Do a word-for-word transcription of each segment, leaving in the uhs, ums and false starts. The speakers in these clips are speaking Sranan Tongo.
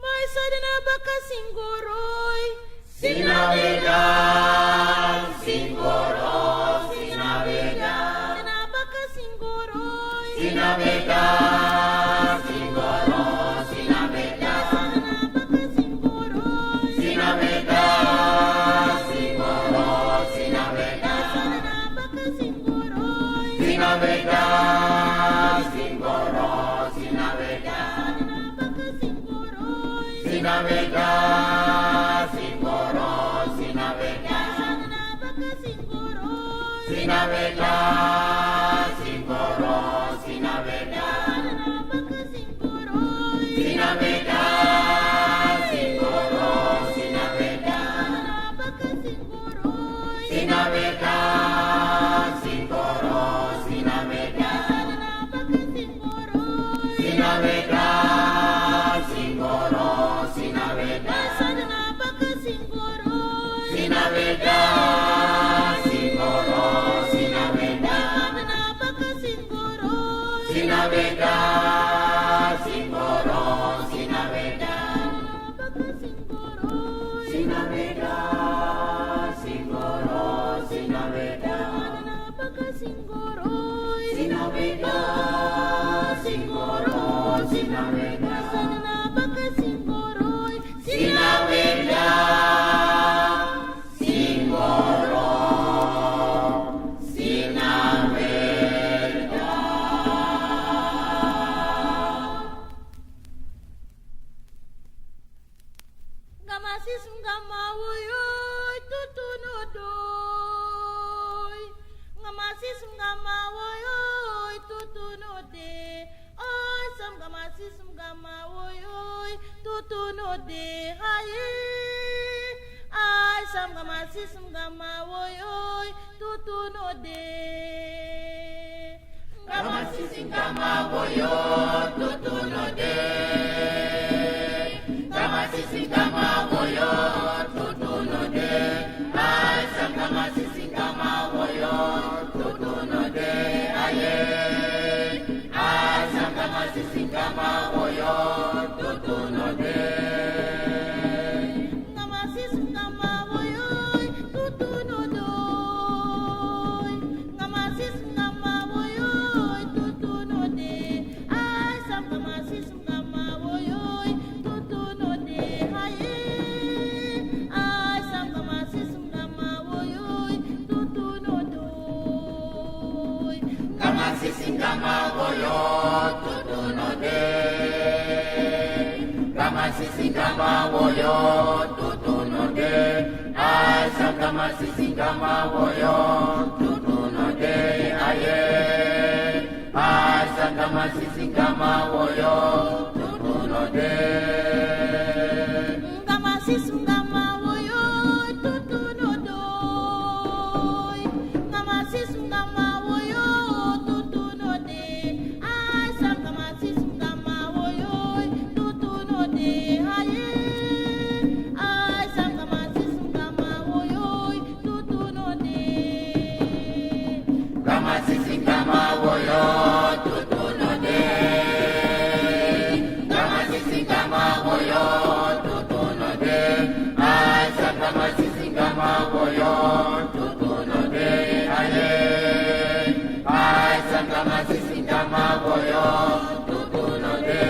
Mai Sadana baka singoroi. Sinabeda, singoro, sinabeda. Sadana baka singoroi. Sinabeda, singoro, sinabeda. Sadana baka singoroi. Sinabeda, singoro, sinabeda. Sadana baka singoroi. Sinabeda, singoro, sinabeda. Sinabeda, singoro, sinabeda. Sinabeda, singoro, sinabeda. Sinabeda, singoro, sinabeda. Sinabeda, singoro, sinabeda. Sinabeda, singoro, sinabeda. Sinabeda, singoro, sinabeda. Sinabeda, singoro, sinabeda. Sinabeda, singoro, sinabeda. Sinabeda, singoro, sinabeda. Sinabeda, singoro, sinabeda. Nga masisi nga mawoyoi tutu no doi. Nga masisi nga mawoyoi tutu no de. Ai sam nga masisi nga mawoyoi tutu no de. Ai. Ai sam nga masisi nga mawoyoi tutu no de. Nga masisi nga mawoyoi tutu no de. Nga masisi Singama woyo, tutu no de. Ai, sangama si singama woyo, tutu no de. Aye. Ai, sangama si singama woyo, tutu no de. Singama si singama woyo, tutu no de. Singama si singama woyo, tutu no de. Ai, sangama si singama woyo, tutu no de. Aye. Ai, sangama si singama woyo, tutu no de. Singama si singama woyo, tutu no de. Singama si singama woyo, tutu no de. Ai, sangama si singama woyo, tutu no de. Aye. Ai, sangama si singama woyo, tutu no de. Singama si singama woyo, tutu no de. Singama si singama woyo, tutu no de. Ai, sangama si singama woyo, tutu no de. Aye. Ai, sangama si singama woyo, tutu no de. Singama si singama woyo, tutu no de. Singama si singama woyo, tutu no de. Ai, sangama si singama woyo, tutu no de. Aye. Ai, sangama si singama woyo, tutu no de.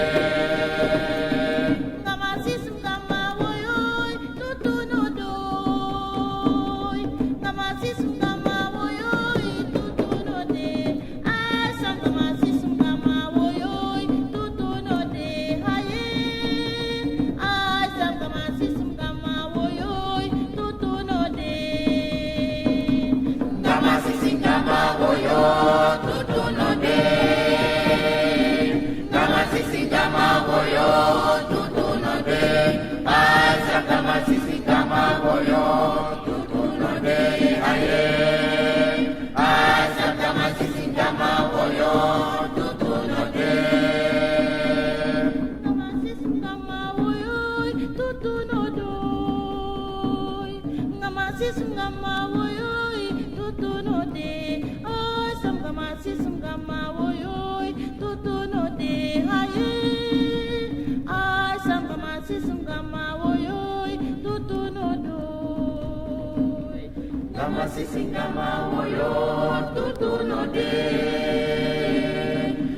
Singama si singama woyo, tutu no de. Singama si singama woyo, tutu no de. Ai, sangama si singama woyo, tutu no de. Aye. Ai, sangama si singama woyo, tutu no de. Singama si singama woyo, tutu no de. Singama si singama woyo, tutu no de. Ai, sangama si singama woyo, tutu no de. Aye. Ai, sangama si singama woyo, tutu no de. Singama si singama woyo, tutu no de. Singama si singama woyo, tutu no de. Ai, sangama si singama woyo, tutu no de. Aye. Ai, sangama si singama woyo, tutu no de. Singama si singama woyo, tutu no de.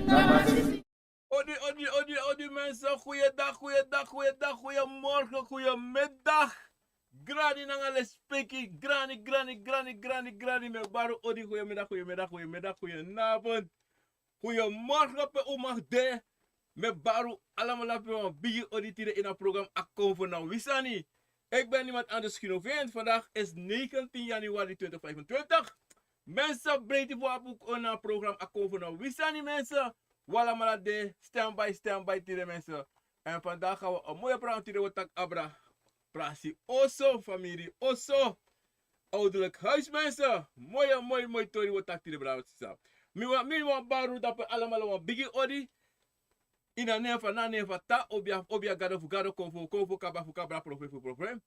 Singama si sing- Odi, odi, odi, odi, mensen. Goeiedag, goeiedag, goeiedag, goeiemorgen, goeiemiddag. Grani nanga lespeki, grani, grani, grani, grani, grani. Mi e bari odi, goeiemiddag, goeiemiddag, goeiemiddag, goedenavond. Goeiemorgen pe un mag de. Mi e bari un alamala pe wan bigi odi tide ini a program Akomfo na Wi Sani. Ik ben niemand anders, Gino Vent. Vandaag is negentien januari twintig vijfentwintig. Mensen, breiti fu apu kon na program Akomfo na Wi Sani, mensen. Un alamala de, stand by, stand by tide, mensen. En vandaag gaan we een mooie program tide, wi taki abra. Prasi oso, familie oso. Ouderlijk huis, mensen. Mooie, mooi, mooi tori wi taki tide, brada, sisa. Mi wan, mi wan bari un dape alamala wan bigi odi. Ini a nen fu, na nen fu Tata, obia, obia gado fu gado, konfo, konfo, kaba fu kaba, profeti fu profeti.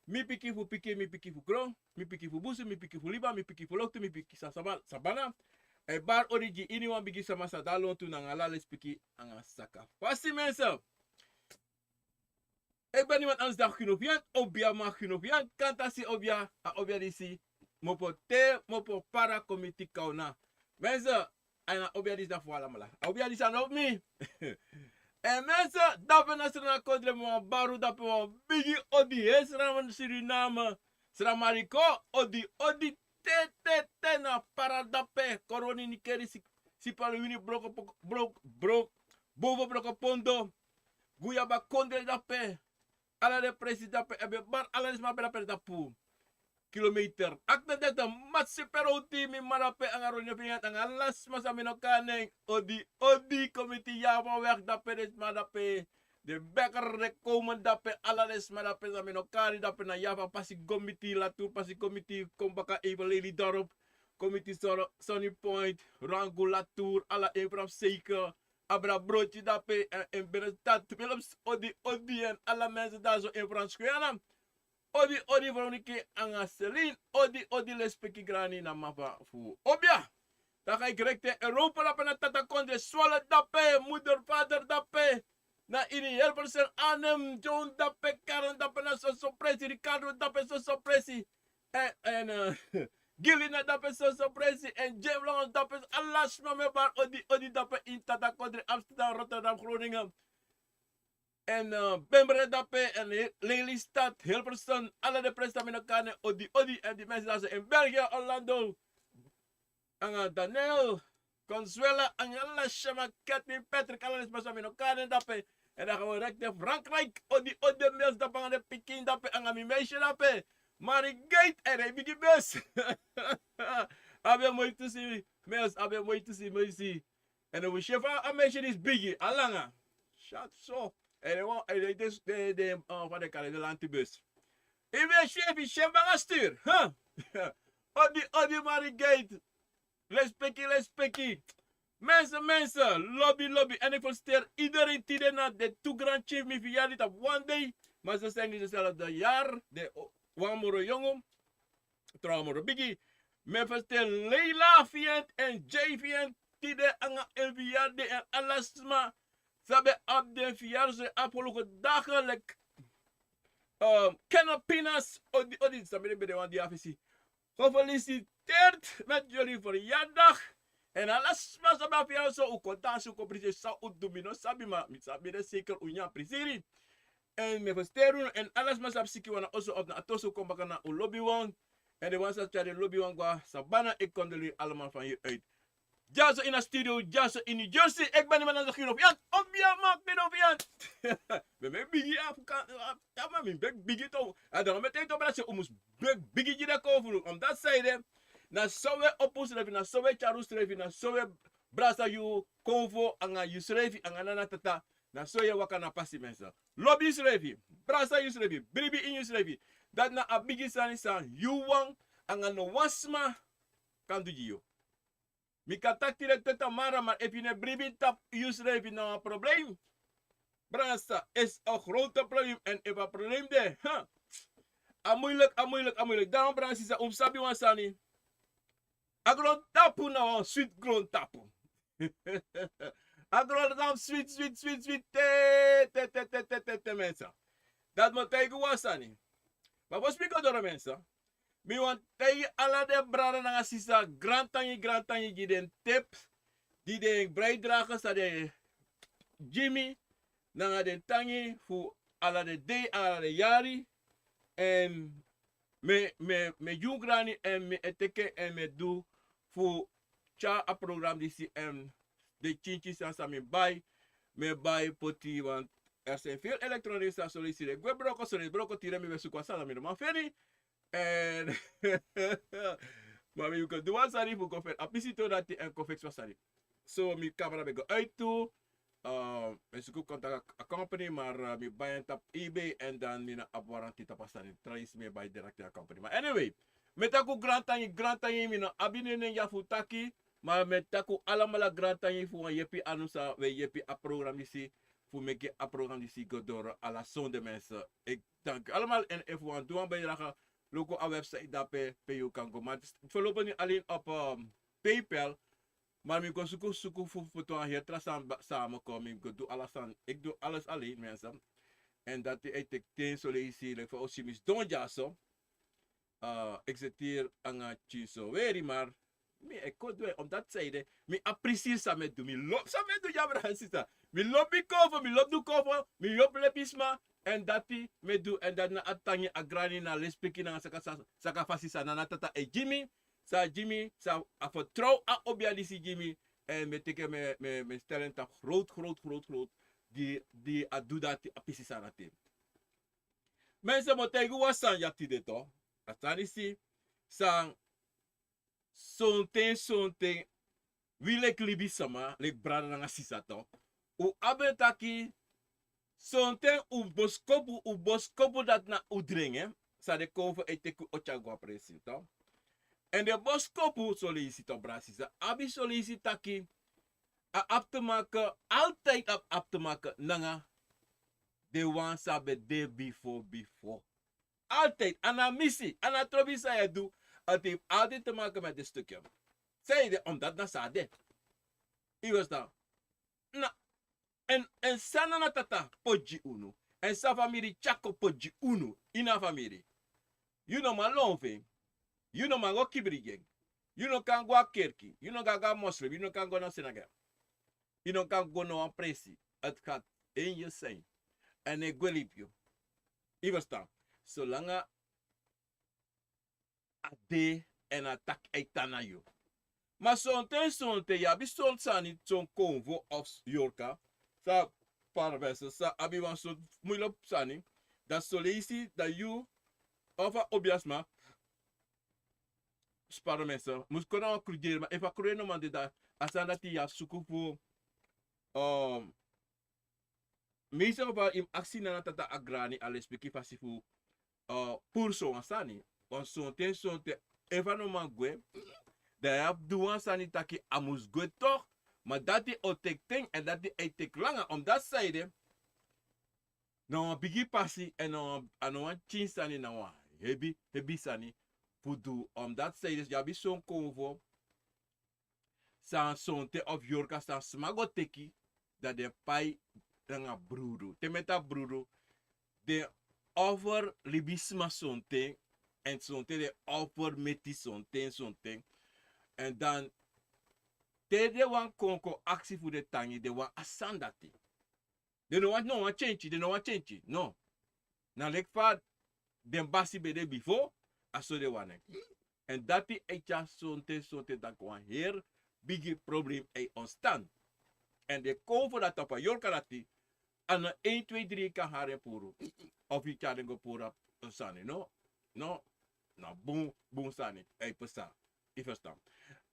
Mi pikin fu pikin, mi pikin fu kron, mi pikin fu busu, mi pikin fu liba, mi pikin fu loktu, mi pikin sa, sabana, sabana. E bari odi gi iniwan bigi sama san de lontu nanga ala lespeki nanga saka fasi, mensen. Ik ben niemand anders dan Gino Vent, obia man Gino Vent, kantasi obia, a obia disi, mopo te, mopo para, komiti kauna. Mensen, a ini a obia disi na fu alamala. A obia disi a no fu mi. En mensen, dape na Sranan kondre, mi wan bari un dape wan bigi odi, he, Sranan Suriname, Sranan Mariko, odi, odi, te, te, te, na para dape, Koroni, Nikeri, Si-, Sipaliwini, Broko, Brok-, Brok-, Boven Brokopondo, Guyaba kondre dape, ala den presi dape, e ben bari ala den sma ben dape tapu kilometer. Akte dete, Matsi Peroti, mi mama dape, anga Ronnie Vincent, anga ala sma san mi no kari nen, odi, odi, komiti Java weg dape, den sma dape, den beker, den komen dape, ala den sma dape san mi no kari dape na Java, pasi go miti Latour, pasi go miti, kon baka even Lelydorp, kon miti Sor-, Sunny Point, Rangu, Latour, ala Abraham Seika, Abra Broti dape, en, en Benetat Philips, odi, odi, en ala mensen daar zo in Frans Guyana. Odi, odi, Veronica, anga Celine, odi, odi, lespeki grani na mafa fu obia. Dan ga ik recht in Europa dape na Tata Kondre, Zwolle dape, moeder, vader dape. Na ini Hilversum, Arnhem, John dape, Karen dape na soso presi, Ricardo dape soso presi. En, en, eh, Gilina dape soso presi, en James Lawrence dape, ala sma mi e bari odi, odi dape in Tata Kondre, Amsterdam, Rotterdam, Groningen. En, eh, Bemberg dape, en He-, Lelystad, Hilversum, ala den presi san mi no kan nen, odi, odi, en di mensen daar zo in België, Orlando, anga Daniel, Consuela, anga ala sma, Kathleen, Patrick, ala den sma san mi no kan nen dape. En dan gaan we recht naar Frankrijk, odi, odi, mensen dape, anga den pikin dape, anga mi meisje dape. Marie Gate, en hij bigi bus. Abi moeite si, mensen, abi moeite si, moeite si. En dan we chef a meisje is bigi, a langa. Shot so. En dan, en dan, dus, de, de, eh, wat ik al, de lantibus. Ik ben chef, ik chef, maar stuur, huh? Odi, odi, Marie Gate. Lespeki, lespeki. Mensen, mensen, lobby, lobby. En ik feliciteer iedereen die na de two grand chief mi verjaardag op one day. Maar ze zijn niet dezelfde jaar. De o-, wan moro jongen. Trouwens, moro bigi. Mi feliciteer Leila Fiant en Jay Fiant. Die de anga en verjaardag en ala sma. Sabi op de verjaardag, ze afgelopen dagen, like, um, Kenneth Pinas, odi, odi, sabi de bede wan die afisi. Gefeliciteerd met jullie verjaardag. En ala sma san ben abi verjaardag, so un kon dansi, un kon prisiri, san un du mi no sabi, ma mi sabi de zeker un nyan prisiri. En mi feliciteer unu, en ala sma san abi sikiwan na oso of na a toso, kon baka na un lobiwan. En den wan san tyari den lobiwan gwe a sabana, ik kondoleer allemaal van hieruit. Dyaso ini a studio, dyaso ini New Jersey, ik ben die man aan de Giro Fiant. Obia man, Giro Fiant. Mi ben bigi Afrikaan, a, a, a man, mi ben bigi toch. A dan mi e taigi toch, brada, se un mus ben bigi gi den konfo. Omdat zij de, na so we opo unsrefi, na so we tyari unsrefi, na so we brasa yu konfo anga yusrefi, anga nana tata. Na so yu e waka na pasi, mensen. Lobi yusrefi, brasa yusrefi, bribi ini yusrefi. Dati na a bigi sani san yu wan, anga no wan sma kan du gi yu. Mi kan taki tide te tamara, maar efu yu no e bribi tapu yusrefi, na wan probleem. Brada, is een grote probleem. En efu a probleem de, ha. A moeilijk, a moeilijk, a moeilijk. Daarom, brada, sisa, un mus sabi wan sani. A grontapu na wan switi grontapu. A grontapu switi, switi, switi, switi. Te, te, te, te, te, te, mensen. Dati mi o taigi wan sani. Ma fosi mi go doro, mensen, mi wani taigi ala den brada nanga sisa, grantangi, grantangi gi den tep di den bijdrage san den gi mi, nanga den tangi fu ala den dei, ala den yari. En mi, mi, mi e gi un grani, en mi e teki en, en mi e du fu tyari a program disi, en den tyintyin sani san mi bai, mi e bai poti, want er zijn veel elektronische soluties. Den gwe broko, so den broko, tide mi ben suku wan sani, mi no man feni. En ma mi kon du wan sani fu kon feni a pisi tu dati, en kon fiksi wan sani. So mi camera ben go uit tu. Eh, mi suku contact a company, maar, eh, mi bai en tapu eBay, en dan mi no abi warranty tapu a sani. Trace, mi e bai direct a company. Maar anyway, mi e taki un grantangi, grantangi, mi no abi nen ya fu taki, maar mi e taki un alamala grantangi fu wan yepi anu san un e yepi a program disi, fu meki a program disi go doro ala sonde, mensen. Ik dank u allemaal. En efu un wani du wan bijdrage, luku a website dape, pe yu kan go. Maar het is voorlopig niet alleen op, ehm, PayPal. Maar mi go suku, suku fu, fu poti wan heri tra sani ba-, samenkomen. Mi go du ala sani. Ik doe alles alleen, mensen. En dati e teki ten, so leisi, like, fa un si mi sidon dyaso. Eh, ik zit hier anga Chinso Weri, maar mi e kon du en, omdat zij de, mi apprecier san mi e du, mi lobi san mi e du, ya, brada, sisa. Mi lobi konfo, mi lobi du konfo, mi lobi lepi sma, en dati mi e du, en dati na a tangi, a grani, na lespeki nanga saka, sa-, saka fasi san nana tata e gi mi, san gi mi, san a vertrouw a obia disi gi mi, en mi e teki en, mi, mi, mi stel en tapu groot, groot, groot, groot, di, di a du dati, a pisi sani dati. Mensen, mi o taigi un wan sani ya tide tu. A sani disi, san sonten, sonten, wi leki libisma, leki brada nanga sisa tu, un abi en taki, sonten un boskopu, un boskopu dati na un dringi, san den konfo e teki un tyari go a presi tu. En den boskopu, so leisi tu, brada, sisa, abi so leisi taki, a abi te maken, altijd a abi te maken nanga den wan san ben de bifo bifo. Altijd a na misi, a na trobi san yu e du. A te yu abi altijd te maken met den stukje. San yu de omdat na san a de. Yu verstaan? Na en en san na na tata poti gi unu, en san famiri tyako poti gi unu ini a famiri. Yu no man lon fu en. Yu no man go kibri gi en. Yu no kan go a kerki, yu no kan go a moslim, yu no kan go na sinaga. Yu no kan go na wan presi. Ati gat en yu sein. Èn e gwe libi yu. Yu verstaan? Solanga a de èn a taki a e tan na yu. Ma sonten sonten yu abi son sani, son konfo of yorka, sa parvese sa abi wan sortu muilopu sani, dan soleisi dan yu of a obiasma, sparomese mus kon na wan kruderi, ma efu a kruderi no man de dan a sani dati yu abi suku fu. Meeste geval yu mus aksi nana tata a grani a lespeki fasi fu puru sowan sani. Wan sonten sonten efu a no man gwe, dan yu abi du wan sani taki a mus gwe tok. Ma dati o teki ten èn dati e teki langa omdati saide na wan bigi pasi èn a no wan pikin sani, na wan hebi hebi sani fu du. Omdati saide yu abi son konfo san sonten of yorka san sma go teki, dan den pai nanga brudu te meti a brudu. Den offer libisma sonten èn sonten den offer meti sonten sonten. Èn dan te den wan kon kon aksi fu den tangi den wan a sani dati. Den no wani no wan tyentyi, den no wan tyentyi no. Na leki fa den basi ben de bifo, a so den wani en. Èn dati e tyari sonten sonten daki wan heri bigi problem e ontstan. Èn den kon fu dati tapu a yorka dati a no ein twe dri yu kan hari en puru. Of yu tyari den go puru a sani no. No, na bun bun sani e pesa. Yu ferstan?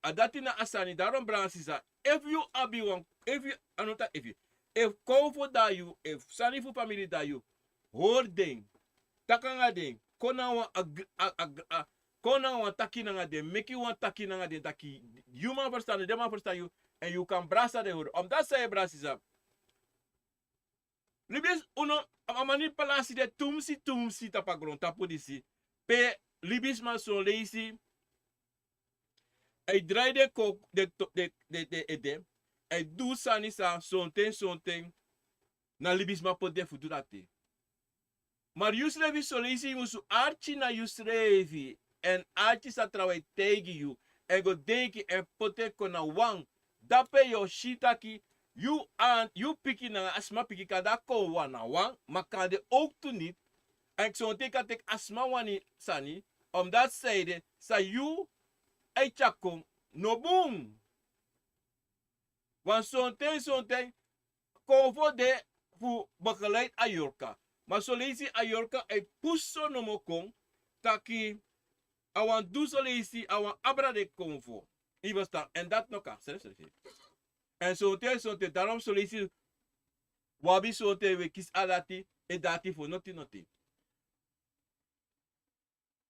A dati na a sani daron brada sisa, efu yu abi wan efu yu a no taki efu yu efu kon fu da yu efu sani fu famili da yu, hori den, taki nanga den, kon na wan agri- a- a- a- kon na wan taki nanga den, meki wan taki nanga den taki yu man ferstan den man ferstan yu. Èn yu kan brasa den hori omdati san yu e brasi san. Libis unu a manipulasi de tumsi tumsi tapu a grontapu disi. Pe libisma son leisi a e drai den kon den ede, a e du sani san sonten sonten na libisma poti den fu du dati. Mari yusrefi son leisi yu musu arki na yusrefi èn arki san trawan e taigi yu èn go denki èn poti en kon na wan. Dape yu o si taki yu an yu pikin nanga a sma pikin kan de a kon wan na wan ma kan de owktu niti. Èn sonten yu kan teki a sma wani sani. Omdati saide san yu e tyari kon no bun. Wan sonten sonten konfo de fu begeleid a yorka. Ma soleisi a yorka e pusu so nomo kon taki a wan du soleisi a wan abra den konfo. Yu ferstan? Èn dati no kan srefsrefi. Èn sonten sonten darom soleisi wi abi sonten wi e kisi a dati e dati fu noti noti.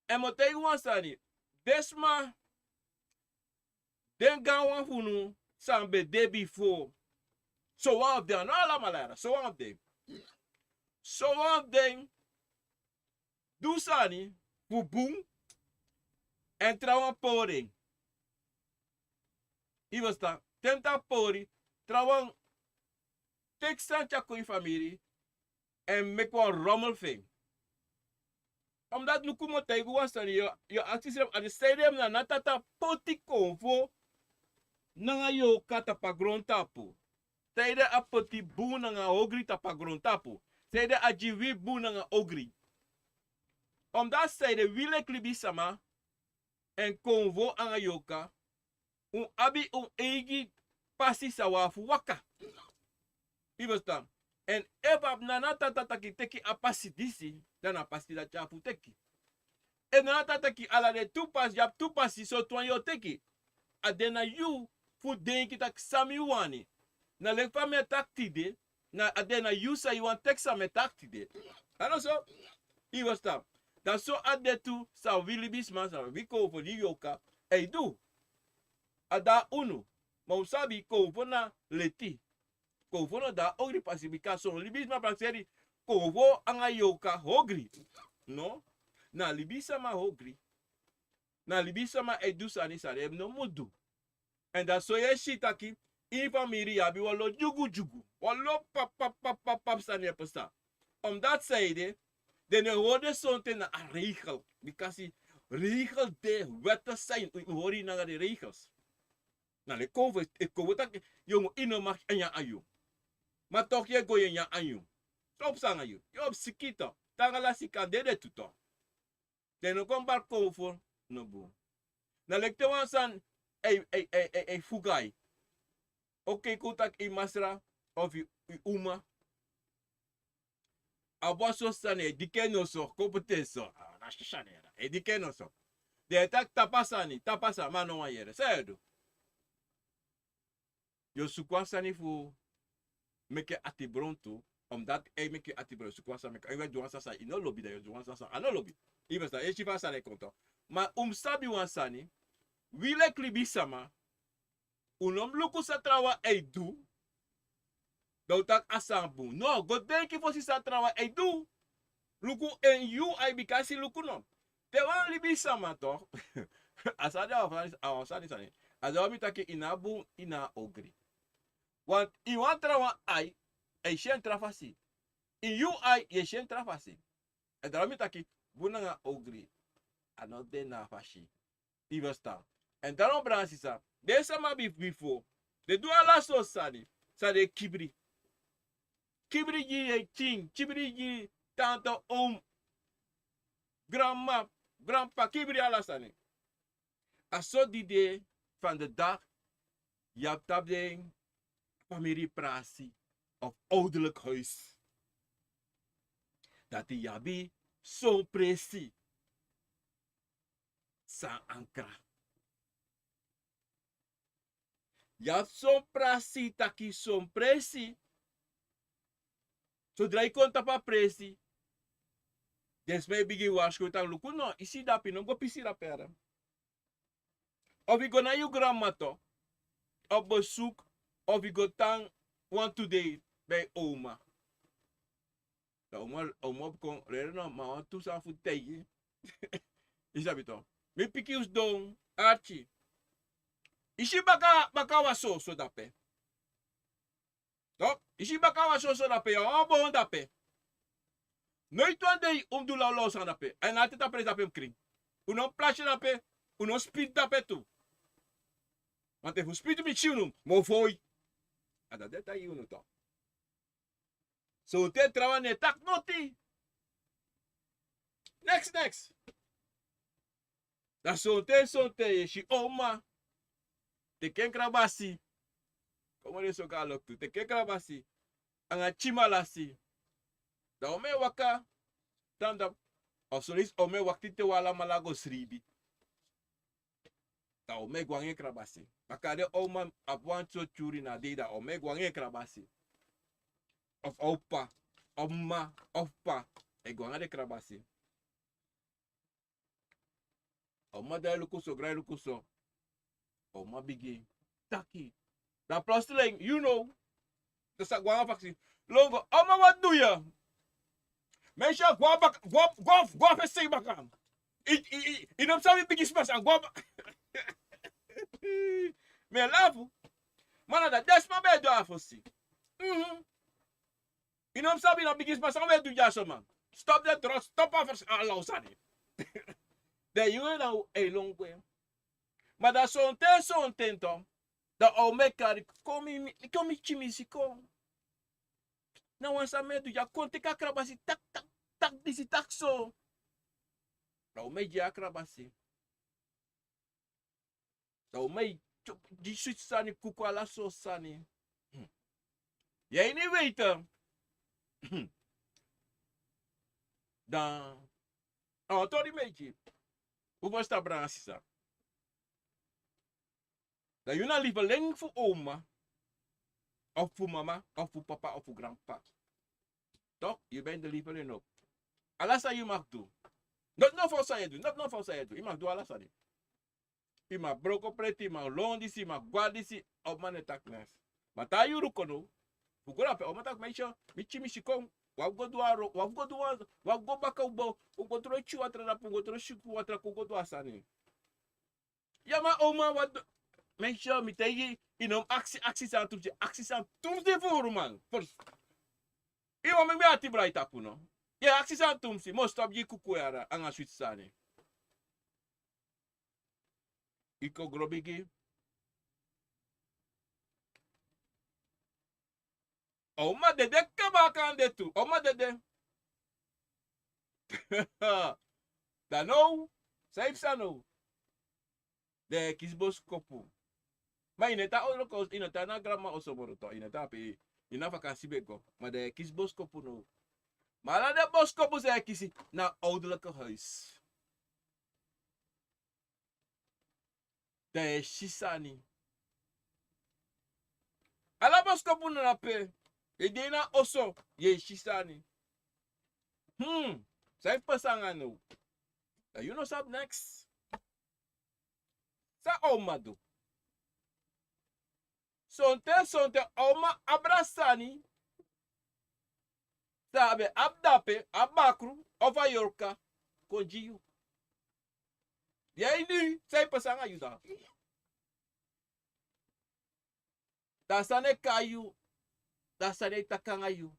Èn mi o taigi wan sani. Den sma den gaanwan fu unu san ben de bifo. Sowan fu den a no alamala yara sowan fu den sowan fu den du sani fu bun. Èn trawan pori en. Yu ferstan? Te mi taki pori trawan teki sani tyari kon ini famiri èn meki wan romel fu en. Omdati luku mi o taigi wan sani yu o aksi srefi a de saide mi na na tata poti konfo nanga yorka tapu a grontapu. Saide a poti bun nanga ogri tapu a grontapu. Saide a gi wi bun nanga ogri. Omdati saide wi leki libisama èn konfo anga yorka un abi un eigi pasi san un abi fu waka. Yu ferstan? Èn efu a abi nana tata taki teki a pasi disi dan na a pasi dati a fu teki. Efu nana tata taki ala den tu pasi yu abi tu pasi sortu wan yu o teki. A de na yu fu denki taki san mi wani. Na leki fa mi e taki tide na a de na yu san yu wani teki san mi e taki tide. A no so? Yu ferstan? Dan so a de tu san wi libisma san wi konfo di yorka e du. A de na unu. Ma un sabi, kowfo na leti. Kowfo no de na ogri pasi, bika son libisma prakseri kowfo anga yorka ogri. No, na libisma ogri. Na libisma e du sani san den no mu du. Èn dati so yu e si taki ini famiri yu abi wan lo dyugudyugu. Wan lo papapapapap sani e pasa. Omdat san ede, den no e hori den sonten na a regel. Bikasi regel de, wèt e san yu hori nanga den regels. Na leki kowfo e kon taki yu no mag nyan a yu. Ma toch yu e go yu e nyan a yu. Tapu sani yu, yu o siki tu. Te anga lasi kan dede tu tu. Den no kon bari kowfo no bun. Na leki te wan sani e, e, e, e, e fuga yu. Oké, kon taki yu masra of yu, yu uma abi wan so sani, e diki en noso, kon poti en so. Ah, na so sani ya, e diki en noso. Den e taki tapu a sani, tapu a sani, ma a no wani yere. San yu e du? Yu o suku wan sani fu meki en ati bron tu. Omdat a e meki en ati bron, yu o suku wan sani meki en, yu e du wan sani san yu no lobi, dan yu o du wan sani san a no lobi. Yu e ferstan, yu e si fa a sani e kon tu. Ma un mu sabi wan sani, wi leki libisma, un no mu luku san trawan e du, dan un taki a sani bun. No, go denki fosi san trawan e du. Luku en yu ai, bikasi luku no. Te wan libisma toch, a sani de a wan sani, a wan sani sani. A de wan mi taki yu no abi bun, yu no abi ogri. Want ini wan trawan ai, e si en tra fasi. Ini yu ai, yu e si en tra fasi. A de wan mi taki bun nanga ogri, a no de na a fasi. Yu e ferstan. Èn dan no, brada sisa, den sama bif-, bifo, den du ala sortu sani san den e kibri. Kibri gi yu pikin, kibri gi tante, oom, granma, granpa, kibri ala sani. A so di de van de dag, yu abi tapu den famiri prasi of ouderlijk huis. Dati yu abi son presi san ankra. Yu abi son prasi, taki son presi. Sodra yu kon tapu a presi, den sma e bigin warskow taki luku no, yu si dape, no go pisi dape. Of yu go na yu granma tu, op bezoek, of yu go tan wantu dei bij oma. Dan oma, oma o kon lere no, ma wantu sani fu taigi. Yu sabi tu. Mi pikin, sidon, arki. Yu si baka, baka wan soso dape. Toch, yu si baka wan soso dape, yu o bon dape. Noiti wan dei un mu du lawlaw sani dape. Èn na a tata presi dape mu krin. Un no mu plasi dape, un no mu spiti dape tu. Want efu un spiti mi si unu, mi o foi. A dati den e taigi unu toch. Sonten trawan no e taki noti. Neks, neks. Dan sonten, sonten yu e si oma teki en krabasi. Kon moro so, go a loktu, teki en krabasi anga tyimalasi. Dan oma e waka, dan, dan, of son leisi oma e wakti te un alamala go sribi. Dan oma e go anga en krabasi. Baka den oma abi wan sortu tyuri na dei, dan oma e go anga en krabasi. Of opa, of mma, of p'pa e go anga den krabasi. Oma drai luku so, drai luku so. Oma bigin taki. Dan plotseling, yu no, den sa go anga faksi. Longo, oma, wat doe je? Meisje, go a baka, go, go, go a fesi baka. I, i, i, i no mu sabi bigisma san, go a baka. Mi e lafu. Ma na dati den sma ben e du a fosi. Mhm. I no mu sabi na bigisma san un e du dyaso, man. Stop den tron, stop a fers-, a lawlaw sani. Dan yu na un e lon gwe. Ma dan sonten, sonten tu, dan a o meki kari kon mi, mi, kon mi tyimisi kon. Na wan san mi e du dya, kon teki a krabasi, tak, tak, tak disi, tak so. Dan a o meki gi a krabasi. Dan a o meki gi switi sani, kuku, ala sortu sani. Hmm. Yu e ini weiti. Hmm. Dan a o tori meki. Un ferstan, brada, sisa? Dan yu na lieveling fu oma, of fu mama, of fu papa, of fu granp'pa. Toch, yu ben de lieveling, no? Ala san yu mag du. Noti no fowtu san yu e du, noti no fowtu san yu e du. Yu mag du ala sani. Yu man broko preti, yu man lon disi, yu man gwa disi, a uman no e taki neks. Ma te a yuru kon now, fu go na pe a uman taki: meisyo, mi tyari mi sikon, wan fu go du wan ro, wan fu go du wan, wan fu go baka ubo, un go tron tyu watra dapu, un go tron siku watra, kon go du a sani. Ya ma a uman, wan du, meisyo, mi taigi yu, yu no mus aksi, aksi sani tumsi, aksi sani tumsi furu man. First. Yu wani meki mi ati brai tapu no? Yu e aksi sani tumsi, mi o stop gi yu kuku yara anga switi sani. Yu kon gro bigi. A uman dede kaba a kande tu, a uman dede. Dan now, san yu psa now? Den e kisi boskopu. Ma yu no e tan a owdoloku oso, yu no e tan na granma oso moro tu, yu no e tan ape, yu na vakansi ben go. Ma den e kisi boskopu now. Ma ala den boskopu san e kisi na owdoloku huis. Dan yu e si sani. Ala boskopu na na pe. Yu e de na oso, yu e si sani. Hmm. San e pasa anga now? Dan yu no sabi neks. San a uman du? Sonten, sonten a uman abra sani san a ben abi dape, a bakru, of a yorka, kon gi yu. Yu e ini, san e pasa anga yu dan? Dan san den e kai yu, dan san den e taki anga yu.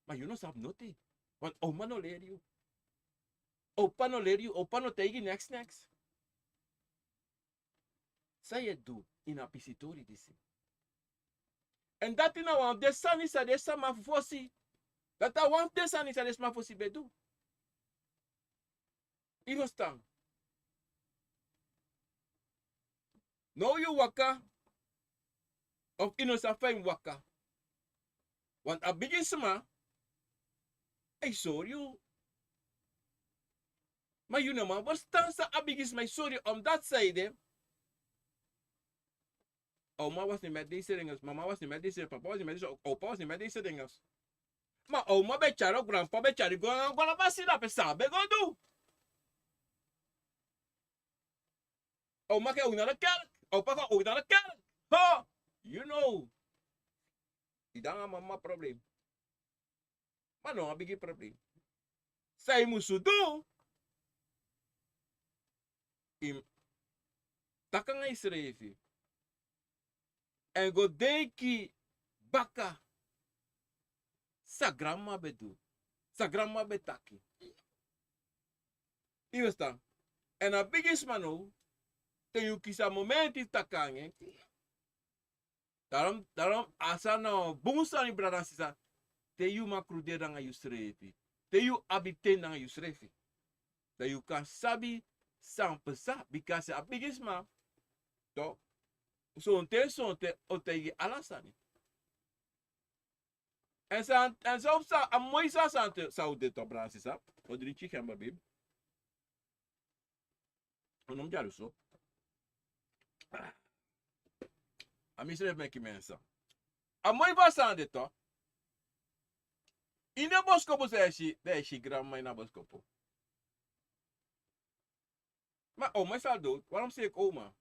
Ma yu no sabi noti. Want a uman no leri yu. A uman no leri yu, a uman no taigi neks, neks. San yu e du ini a pisitori disi? Èn dati na wan fu den sani san den sama fosi. Dati na wan fu den sani san den sama fosi ben du. Yu e ferstan? Now yu waka, of yu no sabi fa yu mus waka. Want a bigisma e sori yu. Ma yu no man ferstan san a bigisma e sori yu, omdat san ede. A uman was niet met deze dingen, mama was niet met deze, papa was niet met deze, opa was niet met deze dingen. Ma a uman ben tyari, granpa ben tyari go, go na basi, na pe san a ben go du? A uman kan ook naar de kerk, a upa kan ook naar de kerk. Ho! You know. Yu de nanga mama problem. Ma no wan bigi problem. San yu musu du, yu mus taki nanga yusrefi. Èn go denki baka san granmama ben du, san granmama ben taki. Yu e ferstan? Èn a bigisma now, te yu kisi a momenti fu taki nanga en. Daarom, daarom, a sani na wan bun sani, brada, sisa. Te yu man kruderi nanga yusrefi. Te yu abi ten nanga yusrefi. Dan yu kan sabi san pasa, bikasi a bigisma, toch, sonten, sonten o taigi ala sani. Èn san, èn san, san, a moi san, san te, san un de, toch, brada, sisa. Un dringi gember, baby. Un no mus dyalusu. A misrefi meki mi e sa. A moi fu a sani de, toch. Ini den boskopu san yu e si, dan yu e si granmama ini a boskopu. Ma a uman sa dowtu, wan mus seki a uman.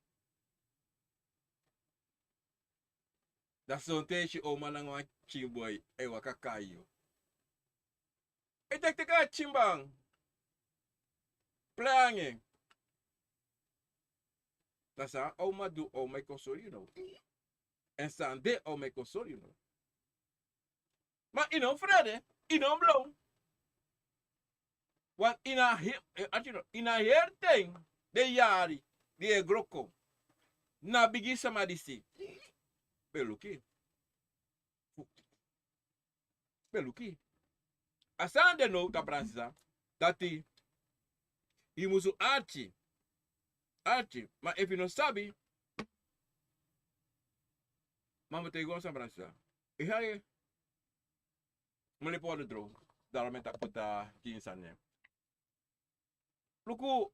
Dan sonten yu e si a uman nanga wan pikin boi e waka kai yu. E teki teki a pikin boi, plei nanga en. Na san a uman du, a uman e kon sori yu now. Èn san de, a uman e kon sori yu now. Ma yu no mus frede, yu no mus lon. Want ini a he-, eh, ati no, ini a heri ten, den yari di e gro kon, na bigi sama disi ben luku yu. Ben luku yu. A sani de now, brada, sisa, dati yu musu arki. Arki, ma efu yu no sabi, ma mi o taigi wan sani, brada, sisa. Yu e yere? Mi o lepi wan dro. Daarom mi e taki poti a pikin sani. Luku,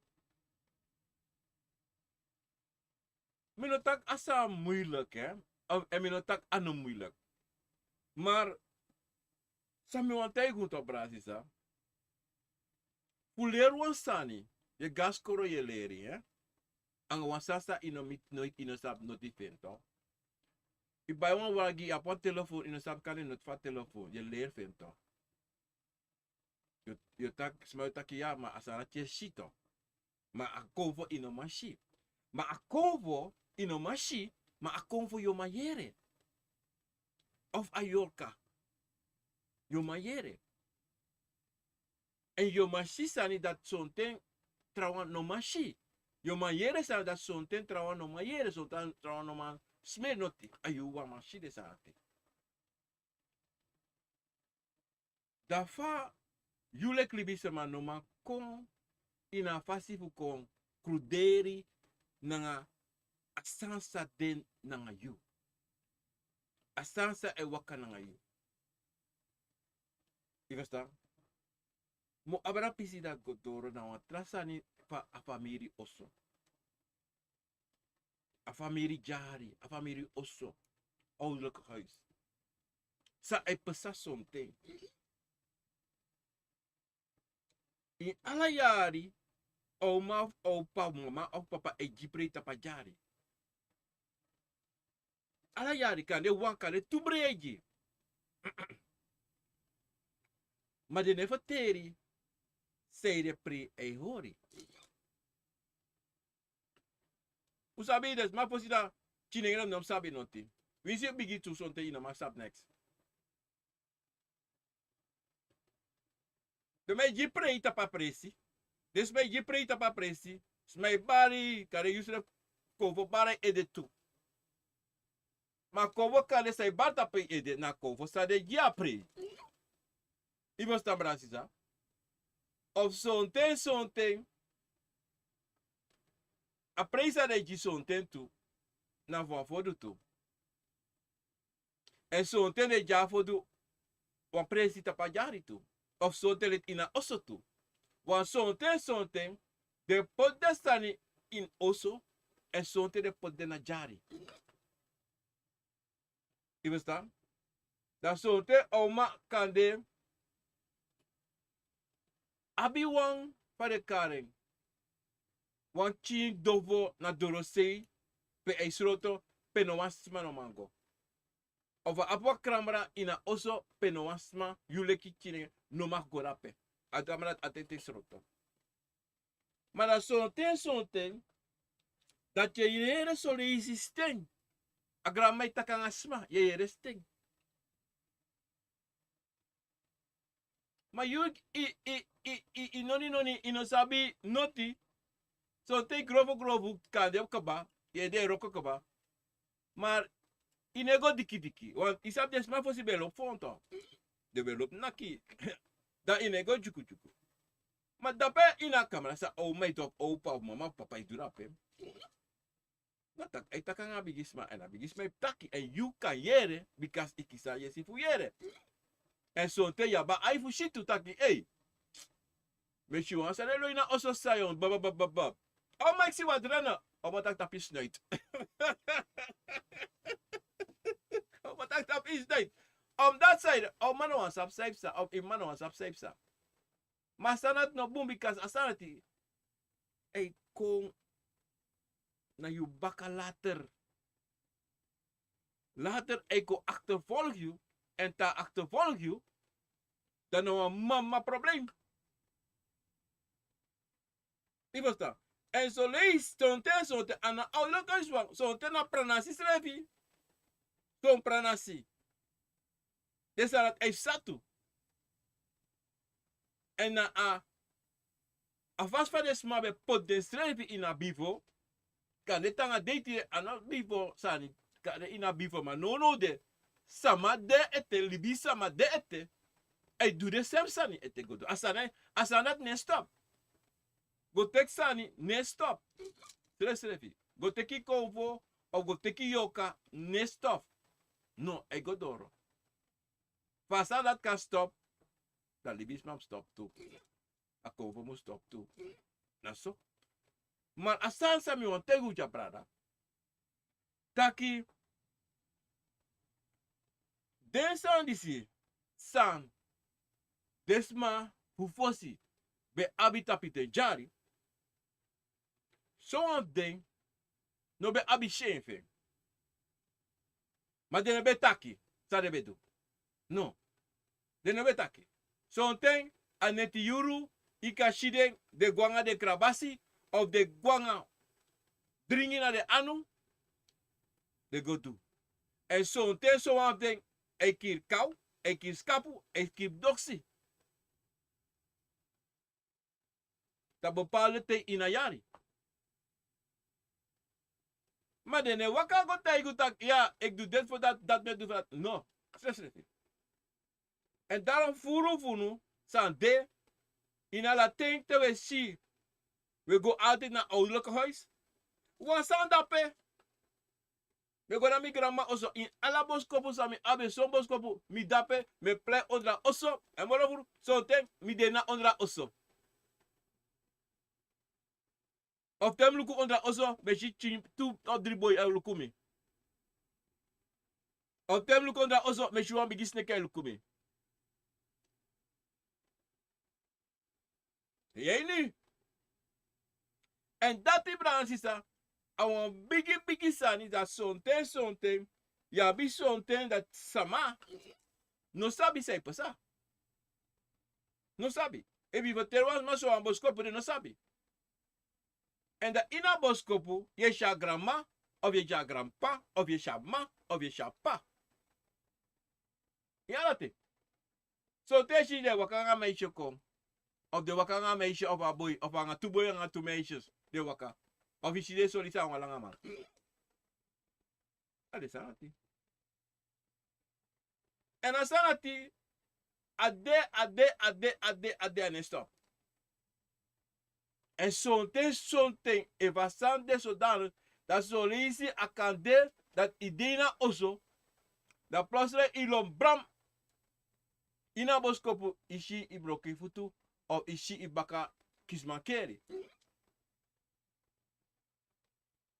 mi no taki a sani moeilijk, hè. Of, èn mi no taki a no moeilijk. Maar san mi wani taigi un, toch, brada, sisa. Fu leri wan sani. Yu e go na skoro, yu e leri, eh? Anga wan sani san yu no miti noiti, yu no sabi noti fu en, toch. Yu bai wan wagi, yu abi wan telefon, yu no sabi kande noti fu a telefon, yu e leri fu en, toch. Yu, yu taki, sma yu taki ya, ma a sani dati yu e si, toch. Ma a konfo yu no man si. Ma a konfo yu no man si, ma a konfo yu o man yere. Of a yorka. Yu o man yere. Èn yu o man si sani dati sonten trawan no man si. Yu o man yere sani dati sonten trawan no man yere, sonten trawan no man smeri noti. A yu wan man si den sani dati. Dan fa yu leki libisama no man kon ini a fasi fu kon kruderi nanga a sani san de nanga yu. A sani san e waka nanga yu. Yu ferstan? Mi o abra pisi dati go doro na wan tra sani fu a famiri oso. A famiri dyari, a famiri oso, ouderlijk huis. San e pasa sonten. Ini ala yari, a uma, a opa, mama, a papa e gi prei tapu a dyari. Ala yari kande wan, kande tu prei e gi. Ma den no e ferteri sanede prei e hori. Un sabi, den sma fosi, dan pikinengre no sabi noti. Winsi yu bigi tu, sonten yu no man sabi neks. Den man e gi prei tapu a presi. Den sma e gi prei tapu a presi. Sma e bari, kande yusrefi, konfo bari ede tu. Ma konfo kande san e bari tapu ede, na konfo san den e gi a prei. Yu ferstan, brada, sisa? Of sonten, sonten, a prei san den e gi sonten tu, na fu a fodu tu. Èn sonten den e gi a fodu wan presi tapu a dyari tu. Of sonten leti ini a oso tu. Wan sonten, sonten, den poti den sani ini oso, èn sonten den poti den na dyari. Yu ferstan? Dan sonten a uma kande abi wan, fa den e kari en, wan pikin dofo na dorosei, pe a e sroto, pe no wan sma no man go. Of a abi wan kramra ini a oso, pe no wan sma, yu leki pikin, no man go dape. A kramra dati e sroto. Ma dan sonten, sonten, dati yu e yere soleisi sten. A granmama e taki nanga sma, yu e yere sten. Ma yu, i, i, i, i, i noni noni, i no sabi noti. Sonten i grofu grofu kande kaba, yu ede e wroko kaba. Ma i no e go dikidiki. Want i sabi den sma fosi ben e lobi foon, toch. Den ben e lobi naki. Dan i no e go dyukudyuku. Ma dape ini a kamra san a uma e du, of a opa, of mama, of papa e du dape. Na taki, a e taki nanga a bigisma, èn a bigisma e taki, èn yu kan yere, bika i kisi a yesi fu yere. Èn sonten yu abi a ai fu si tu taki, ei, mi e si wan sani e lon ini a oso san e lon, bab, bab, bab, bab. A uma e kisi wan drangi, a uma taki tapu en snuit. A uma taki tapu en snuit. A uma dati san e de, a uma no wani sabi san e psa, a uma no wani sabi san e psa. Ma a sani dati no bun, bika a sani dati e kon na yu baka later. Later a e kon achtervolg yu, èn te a achtervolg yu, dan na wan mama problem. Yu ferstan? Èn soleisi sonten, sonten a no ouderlijk huis wan, sonten na pranasi srefi. Son pranasi. Den sani dati e psa tu. Èn na a, a fasi fa den sma ben poti densrefi ini a bifo, kande te nanga dei tide a no bifo sani, kande ini a bifo, ma nownow de, sama de ete, libisama de ete, a e du den srefi sani ete go doro. A sani, a sani dati no e stop. Go teki sani no e stop. Srefsrefi. Go teki konfo, of go teki yorka, no e stop. No, a e go doro. Fa a sani dati kan stop, dan libisma mus stop tu. A konfo mus stop tu. Na so. Ma a sani san mi wani taigi unu, brada, taki den sani disi san den sma fu fosi ben abi tapu den dyari, Son wan fu den no ben abi syen fu en. Ma den no ben taki san den ben du. No. Den no ben taki. Sonten a neti yuru yu kan si den, den go nanga den krabasi, of den go nanga dringi na den anu, den go du. Èn sonten sowan fu den e kiri kaw, e kiri skapu, e kiri doksi. Tapu bepaalde ten ini a yari. Ma den no e waka go taigi yu taki, ya, eki du deti fu dati, dati no e du fu dati. No. Srefsrefi. Èn daarom furu fu unu san de, ini ala ten te wi e si, wi e go altijd na ouderlijk huis. Wan sani de ape. Mi e go na mi granma oso, ini ala boskopu san mi abi, son boskopu mi de ape, mi e plei ondro a oso, èn moro furu, sonten mi de na ondro a oso. Of te mi luku ondro a oso, mi e si pikin tu of dri boi e luku mi. Of te mi luku ondro a oso, mi e si wan bigi sneki e luku mi. Yei ni. Èn dati, brada nanga sisa, a wan bigi bigi sani, dati sonten sonten yu abi sonten dati sama no sabi san e pasa. No sabi. Efu yu ferteri wan sma sowan boskopu, den no sabi. Èn dan ini a boskopu yu e si a granma, of yu e si a granpapa, of yu e si a mama, of yu e si a papa. Yu e alati. Sonten yu si den e waka nanga meisje kon, of den e waka nanga meisje of a boi, of nanga tu boi nanga tu meisjes den e waka. Of yu si den soli san wan langa man. A de sani ati. Èn a sani ati, a de, a de, a de, a de, a de, a no e stop. Èn sonten sonten efu a sani de so dan, dan son leisi a kan de dati yu de ini a oso, dan plotseling yu lon bram. Ini a boskopu yu si yu broko yu futu, of yu si yu baka kisi mankeri.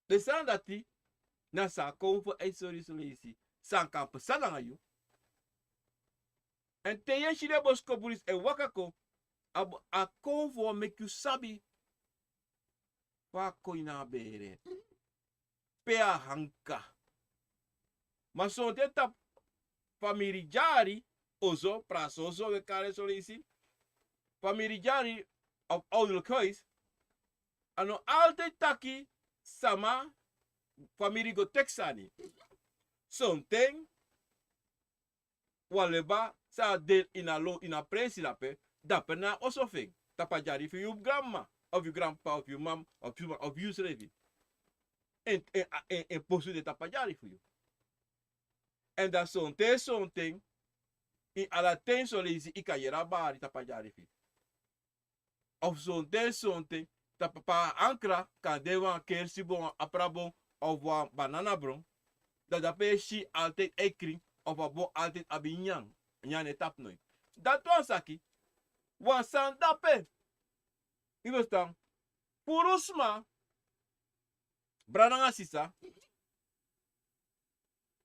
Den sani dati na san a kon fu a sori son leisi, san kan pasa nanga yu. Èn te yu e si den boskopu disi e waka kon, a, a kon fu wan meki yu sabi fa a kon ini a bere, pe a anka. Ma sonten tapu famiri dyari, oso, prasoso, wi e kari en son leisi, famiri dyari of ouderlijk huis, a no altijd taki sama famiri go teki sani. Sonten wan leba san a de ini a lo, ini a presi dape, dape na a oso fu en. Tapu a dyari fu yu granmama, of yu granpapa, of yu mama, of yu ma, of yu srefi. En, en, en, en posu de tapu a dyari fu yu. Èn dan sonten sonten, ini ala ten son leisi yu kan yere a bari tapu a dyari fu yu. Of sonten sonten, tapu a ankra kan de wan kersibon, wan aprabon, of wan bananabron. Dan dape yu e si altijd e krin, of a bon altijd abi nyan, nyan no e tapu noiti. Dati wan saki, wan sani dape. Yu ferstan? Furu sma, brada nanga sisa,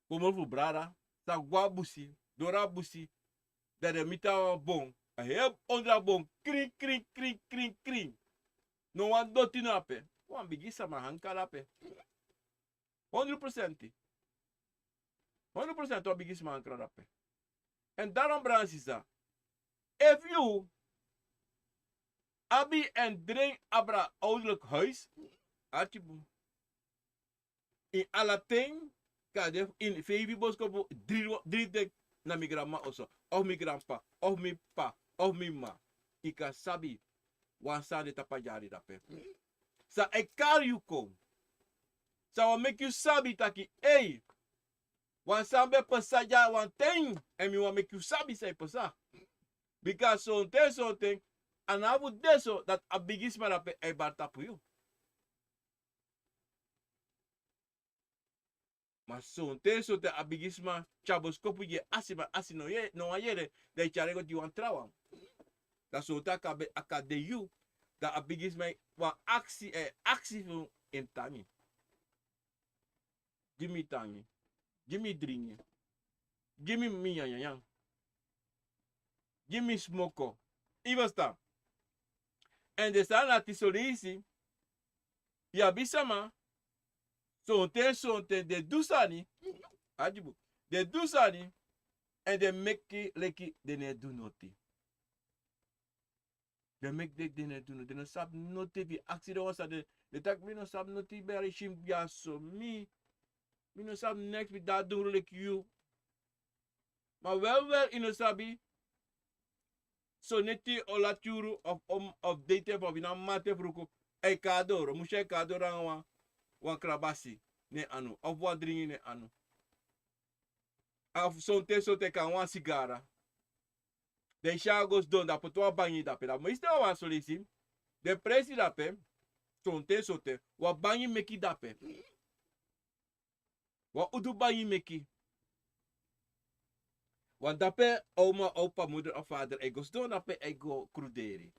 komoto fu brada, sa go a busi, doro a busi, dan den miti a bon, a heri ondro a bon, krin, krin, krin, krin, krin. No wan doti no ape, wan bigi sama ankra dape. Hondro prosenti. Hondro prosenti wan bigi sma ankra dape. Èn daarom, brada nanga sisa, efu yu abi en dren abra ouderlijk huis, arki bun. Ini ala ten, kan de ini feifi boskopu, dri, dri deki na mi granmama oso, of mi granpapa, of mi papa, of mi mama, yu kan sabi wan sani de tapu a dyari dape. San e kari yu kon. San wani meki yu sabi taki, ei, wan sani ben pasa dya wan ten, èn mi wani meki yu sabi san e pasa. Bika sonten sonten, a no abi fu de so dati a bigisma dape e bari tapu yu. Ma sonten sonten a bigisma tyari boskopu gi en, asi, ma asi no ye, no wani yere, dan yu tyari en go gi wan trawan. Dan sonten a kan be, a kan de yu, dan a bigisma wani aksi, e aksi fu en tangi. Gi mi tangi. Gi mi dringi. Gi mi mi nyanyanyan. Gi mi smoko. Yu ferstan? Èn den sani dati son leisi, Yu abi sama, sonten sonten den du sani, a dyubu, den du sani, èn den meki leki den no e du noti. Den meki leki den no e du noti, den no sabi noti. Efu yu aksi den wan sani, den taki mi no sabi noti, bari si mi dyaso, mi, mi no sabi neks, mi de a dungru leki yu. Ma wel wel yu no sabi, sonten o lati yuru of, of, of dei ten fu a wi na mamanten fruku, a e kon na doro, musu a e kon na doro nanga wan, wan krabasi na en anu, of wan dringi na en anu. Of sonten sonten kon nanga wan sigara. Den si a go sidon, dan poti wan bangi dape. Dan meestal wan son leisi, den presi dape, sonten sonten, wan bangi meki dape. Wan udu bangi meki. Wan dape oma, opa, moeder of vader, a e go sidon dape, a e go kruderi.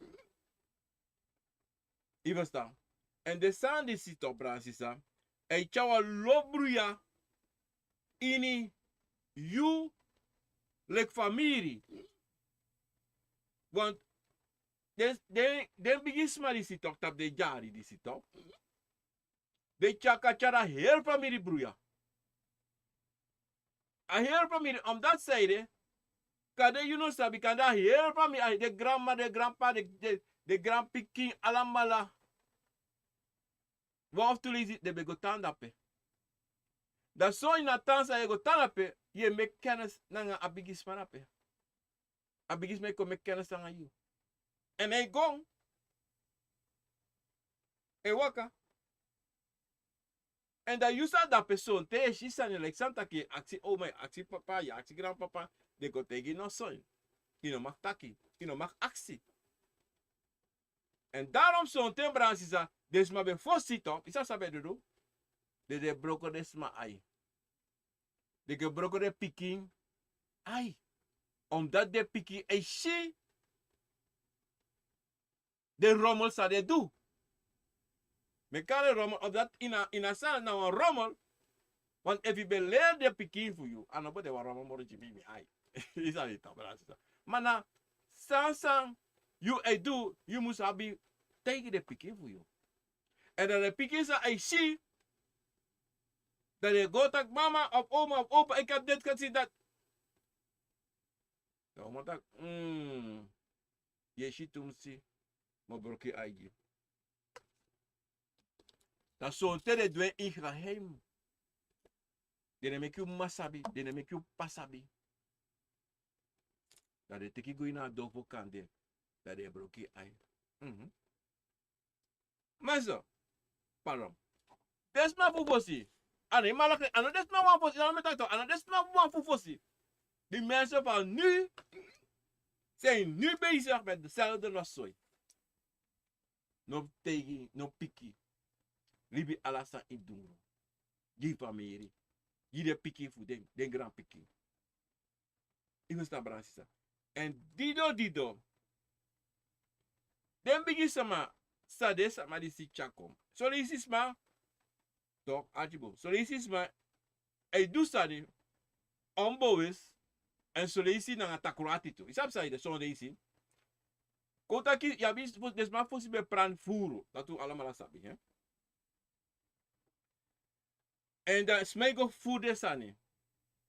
Yu ferstan? Èn den sani disi, toch, brada, sisa, a e tyari wan lo bruya ini yu leki famiri. Want den, den, den bigisma disi, toch, tapu den dyari disi, toch, den tyari, kan tyari a heri famiri bruya. A heri famiri, omdat san ede, kande yu no sabi, kande a heri famiri, a, den granma, den granpa, den, den, den granpikin, alamala. Wan of tu leisi den ben go tan dape. Dan so ini a tan san yu e go tan dape, yu e meki kennis nanga a bigisma dape. A bigisma e kon meki kennis nanga yu. Èn a e go, a e waka. Èn dan yu sa dape, sonten yu e si sani leki san taki, yu e aksi oma, yu e aksi papa, yu e aksi granpapa, den go taigi yu no, son, yu no mag taki, yu no mag aksi. Èn daarom sonten, brada, sisa, den sma ben fosi, toch, yu sabi san ben e du? Den, den e broko den sma ai. Den e broko den pikin ai. Omdat den pikin e si den rommel san den du. Mi e kari den rommel, omdat ini a, ini a sani na wan rommel. Want efu yu ben leri den pikin fu yu, a no bo de wan rommel moro gi mi, mi ai. Yu sabi, toch, brada, sisa. Ma na san san yu e du, yu mus abi taigi den pikin fu yu. Èn dan den pikin san e si, dan den go taki mama of oma of opa, ik heb dit gezien, dat. Dan oma taki, mm, yu e si tumsi, mi o broko yu ai gi. Dan sonten den du en ini geheim. Den no e meki yu mama sabi, den no e meki yu papa sabi. Dan den teki go ini a dofu kande, dan den e broko yu ai. Mhm. Ma so, pardon. Den sma fu fosi, a no e malakri, a no den sma wan fosi, a no e taki, a no den sma wan fu fosi. Die mensen van nu zijn nu bezig met dezelfde rotzooi. No taigi, no piki. Libi ala sani ini dungru. Gi famiri. Gi den pikin fu den, den granpikin. Yu ferstan, brada, sisa? Èn dido dido, den bigi sama, san den sama disi tyari kon. Son leisi sma, toch, ati bun. Son leisi sma e du sani onbewust, èn son leisi nanga takru ati tu. Yu sabi san ede, son leisi. Kon taki, yu abi, den sma fosi ben prani furu. Dati un alamala sabi, hè? Èn dan sma e go furu den sani.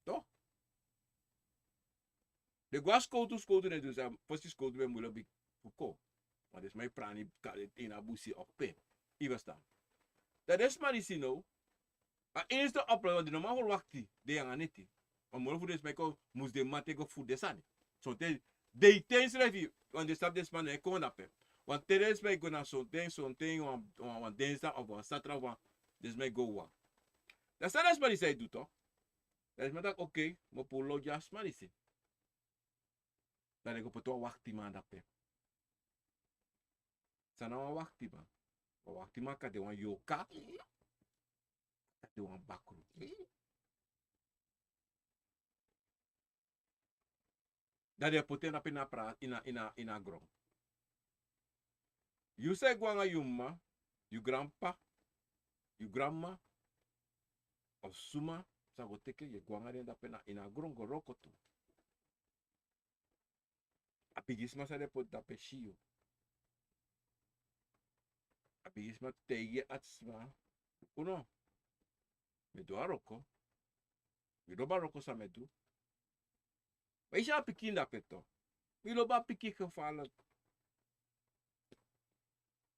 Toch? Den go na skowtu, skowtu no e du san, fosi skowtu ben musu lobi fu kon. Ma den sma e prani kaba ini a busi of pe. Yu ferstan? Dan den sma disi now, a enigste oplossing, want den no man verwakti den yanga neti. Want moro fu den sma e kon, mus den man te go furu den sani. Sonten dei ten srefi, want den sabi den sma no e kon dape. Want te den sma e go na sonten, sonten, wan, wan, wan dinsdag of wan zaterdag, wan, den sma e go wawan. Dan san den sma disi e du, toch? Dan den sma taki, oké, mi o puru lo gi a sma disi. Dan den go poti wan waktiman dape. San na wan waktiman? Wan waktiman kan de wan yorka, kan de wan bakru. Dan den poti en dape ini a pra-, ini a, ini a, ini a gron. Yu san e go nanga yu mama, yu granpapa, yu granmama, of suma san go teki en, yu e go nanga den dape na ini a gron go wroko tu. A bigisma san den poti dape si yu. A Bigisma taigi a sma: Luku no, mi e du a wroko. Mi lobi a wroko san mi e du. Ma yu si a pikin dape tu. Mi lobi a pikin gevaarlijk.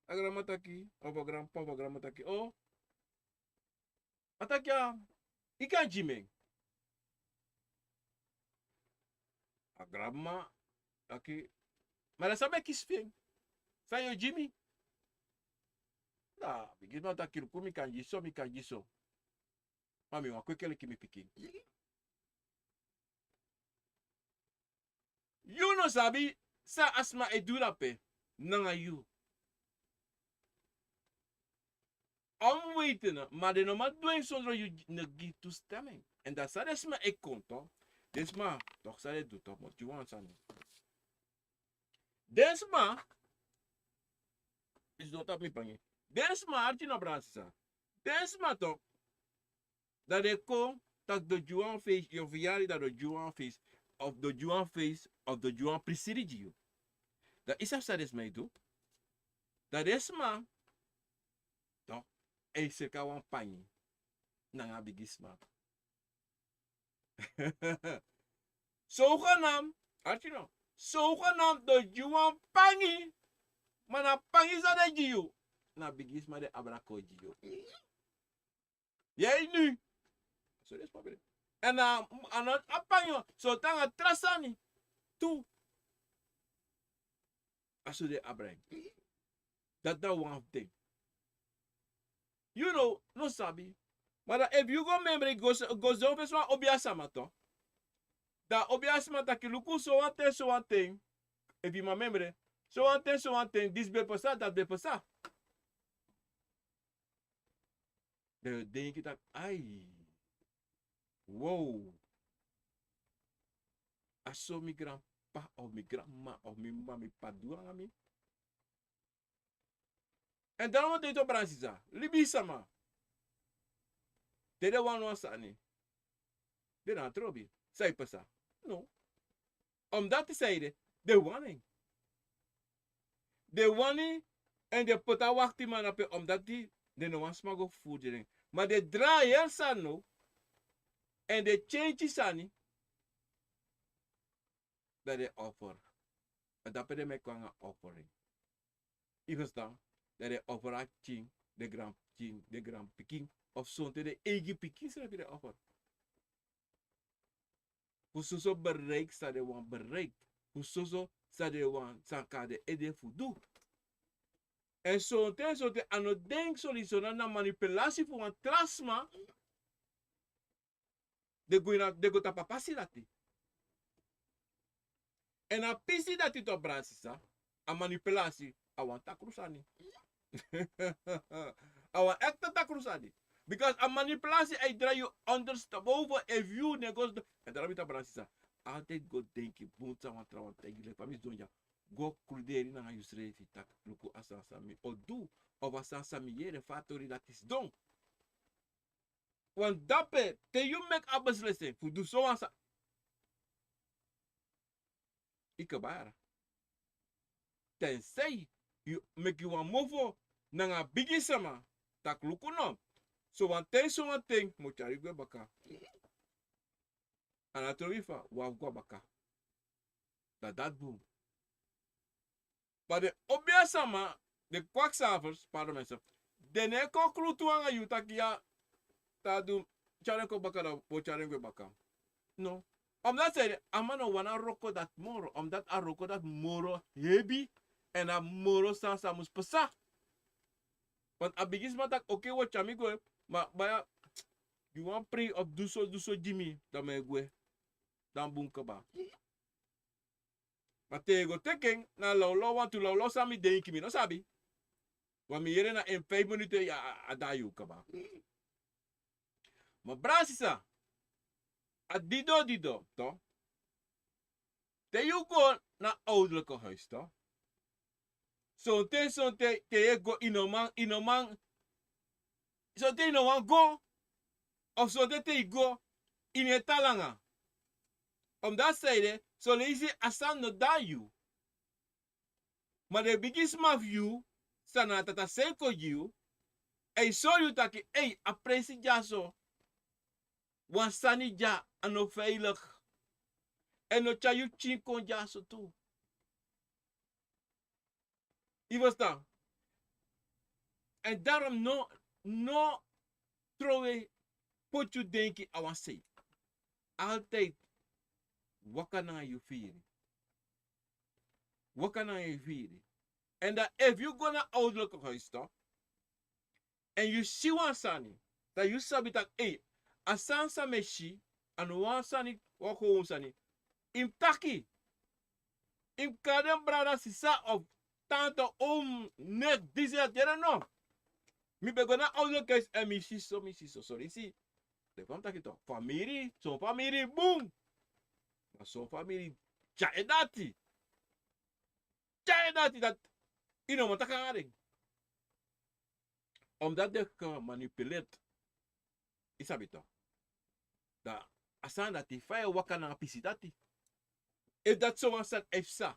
A granma taki, of a granpa, of a granma taki: O, a taki a, yu kan gi mi en. A granma taki: Ma dan san mi e kisi fu en? San yu o gi mi? Dan a bigisma taki: Luku, mi kan gi so, mi kan gi so. Ma mi wani kweki en leki mi pikin. Yu no sabi san a sma e du dape nanga yu. A mu weiti no, ma den no man du en sondro yu no gi toestemming. Èn dan san den sma e kon tu, den sma, toch san den du tu, moro gi wan sani. Den sma, is no tapu mi pangi. Den sma, arki no, brada, sisa. Den sma tu, dan den kon taki den o gi wan feest, yu o feest yari, dan den o gi wan feest, of den o gi wan feest, of den o gi wan prisiri gi yu. Dan yu sabi san den sma e du? Dan den sma, dan, e seka wan pangi nanga a bigisma. Zogenaamd, arki no, zogenaamd den o gi wan pangi, ma na pangi san den gi yu, na bigisma den abra kon gi yu. Yeye, nu. So den sma ben de. Èn a, a no a pangi, so te nanga tra sani tu. A so den abra en. Dati na wan fu den. Yu no, no sabi. Ma dan efu yu go memre, go, go sidon fesi wan obia sama tu. Dan obia sama taki: Luku, so wan ten, so wan ten. Efu yu man memre, so wan ten, so wan ten, disi ben pasa, dati ben pasa. Dan yu o denki taki: Ai. Wow. A so mi granpa, of mi granma, of mi mama, mi p'pa du nanga mi. Èn dan wan ten tu, brada, sisa, libisama, te den wani wan sani, den no abi trobi. San e pasa? No. Omdati san ede, den wani en. Den wani en, den poti a waktiman na pe, omdati den no wani sma go fufuru gi den. Ma den drai heri sani now, èn den kenki sani, dan den offer. A dape den meki wan nanga offering. Yu ferstan? Dan den offer a pikin, den granpikin, den granpikin. Of sonten den eigi pikin srefi den offer. Fu soso bereik san den wani bereik. Fu soso san den wani, san kon na den ede fu du. Èn sonten, sonten a no denki solisona, na manipulasi fu wan tra sma. Den go ini a, den go tapu a pasi dati. Èn a pisi dati tu, brada, sisa, a manipulasi, a wan takru sani. A wan ekte takru sani. Because a manipulasi e drai yu ondersteboven, efu yu no go sidon. Èn dati meki, brada, sisa, altijd go denki bun san wan trawan taigi. Leki fa mi sidon dya, go kruderi nanga yusrefi taki: Luku, a sani san mi o du, of a sani san mi yere, fa a tori dati sidon. Want dape, te yu meki a beslissing fu du sowan sani, yu kaba yara. Tensei yu meki wan mofo nanga bigisma taki: Luku no, sowan ten, sowan ten, mi o tyari yu gwe baka. A no trobi fa, wan fu gwe baka. Dan dati bun. Ma den obiasma, den kwakzavers, pardon mi sef, den no e kon krutu anga yu taki: Ya, te a du, tyari en kon baka, dan mi o tyari en gwe baka. No. Omdati san ede, a man no wani a wroko dati moro, omdati a wroko dati moro hebi, èn a moro sani san mus pasa. Want a bigisma taki: Oké, wi o tyari mi gwe, ma baya, yu wani prei of du so, du so gi mi, dan mi e gwe. Dan bun kaba. Ma te yu go teki en, na lawlaw, wantu lawlaw san mi denki, mi no sabi. Want mi yere na ini feifi minuten, ya, a, a daai yu kaba. Ma brada, sisa, a dido dido, toch? Te yu go na ouderlijke huis, toch? Sonten, sonten, te yu e go, yu no man, yu no man, sonten yu no wani go, of sonten te yu go, yu no e tan langa. Omdati san ede, son leisi a sani no daai yu. Ma den bigisma fu yu san na a Tata Sei kon gi yu, a e sori yu taki, ei, a presi dyaso, wan sani dya a no veilig. Èn no tyari yu pikin kon dyaso tu. Yu ferstan? Èn daarom no, no trowe poti yu denki a wan sei. Altijd waka nanga yu firi. Waka nanga yu firi. Èn dan efu yu go na ouderlijk huis toch, èn yu si wan sani, dan yu sabi taki, ei, a sani san mi e si, a no wan sani, wan gewoon sani. Yu mus taki. Yu mus kari den brada, sisa of tante, oom, nek, disi, dati, yere no. Mi ben go na ouderlijk huis èn mi si so, mi si so, so disi. Den fa mi taki toch, famiri, son famiri bun. Ma son famiri tyari dati. Tyari dati dati. Yu no man taki nanga den. Omdat den kan manipuleer. Yu sabi toch. Dan a sani dati fa yu e waka nanga pisi dati. Efu dati so wan sani e psa.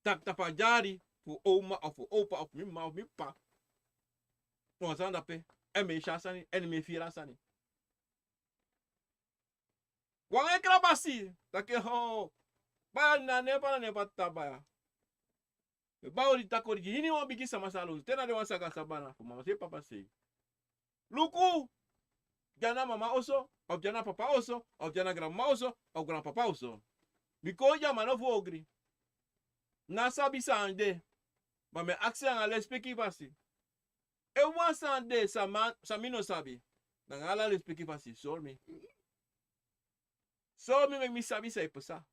Taki tapu a dyari fu oma of fu opa of mi mama of mi papa. Wan sani dape. Èn mi e si a sani, èn mi e firi a sani. Wan e krabasi, taki ho. Baya na nen fa, na nen fa tata baya. Mi baya odi taki odi gi ini wan bigi sama san lusu. Te na den wan saka sabana fu mama sei, papa sei. Luku, dya na mama oso, of dya na papa oso, of dya na granmama oso, of granpapa oso. Bika yu a man no fu ogri. Na sabi san de. Ma mi e aksi nanga lespeki fasi. Efu wan sani de san mi no sabi, nanga ala lespeki fasi, sori mi. Sori mi meki mi sabi san e pasa.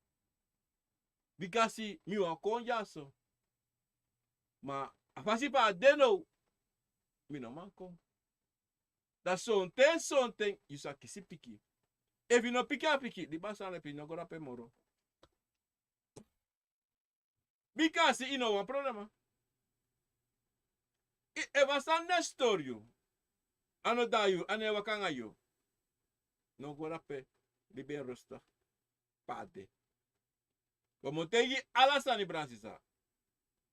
Bikasi mi wani kon dyaso. Ma a fasi fa a de now, mi no man kon. Dan sonten, sonten, yu sa kisi piki. Efu yu no piki a piki, libi a sani, efu yu no go dape moro. Bika a si yu no wan problema. Efu a sani no e stori yu, a no daai yu, a no e waka nanga yu, no go dape, libi en rustig. Pe a de. Wi mu taigi ala sani, brada, sisa.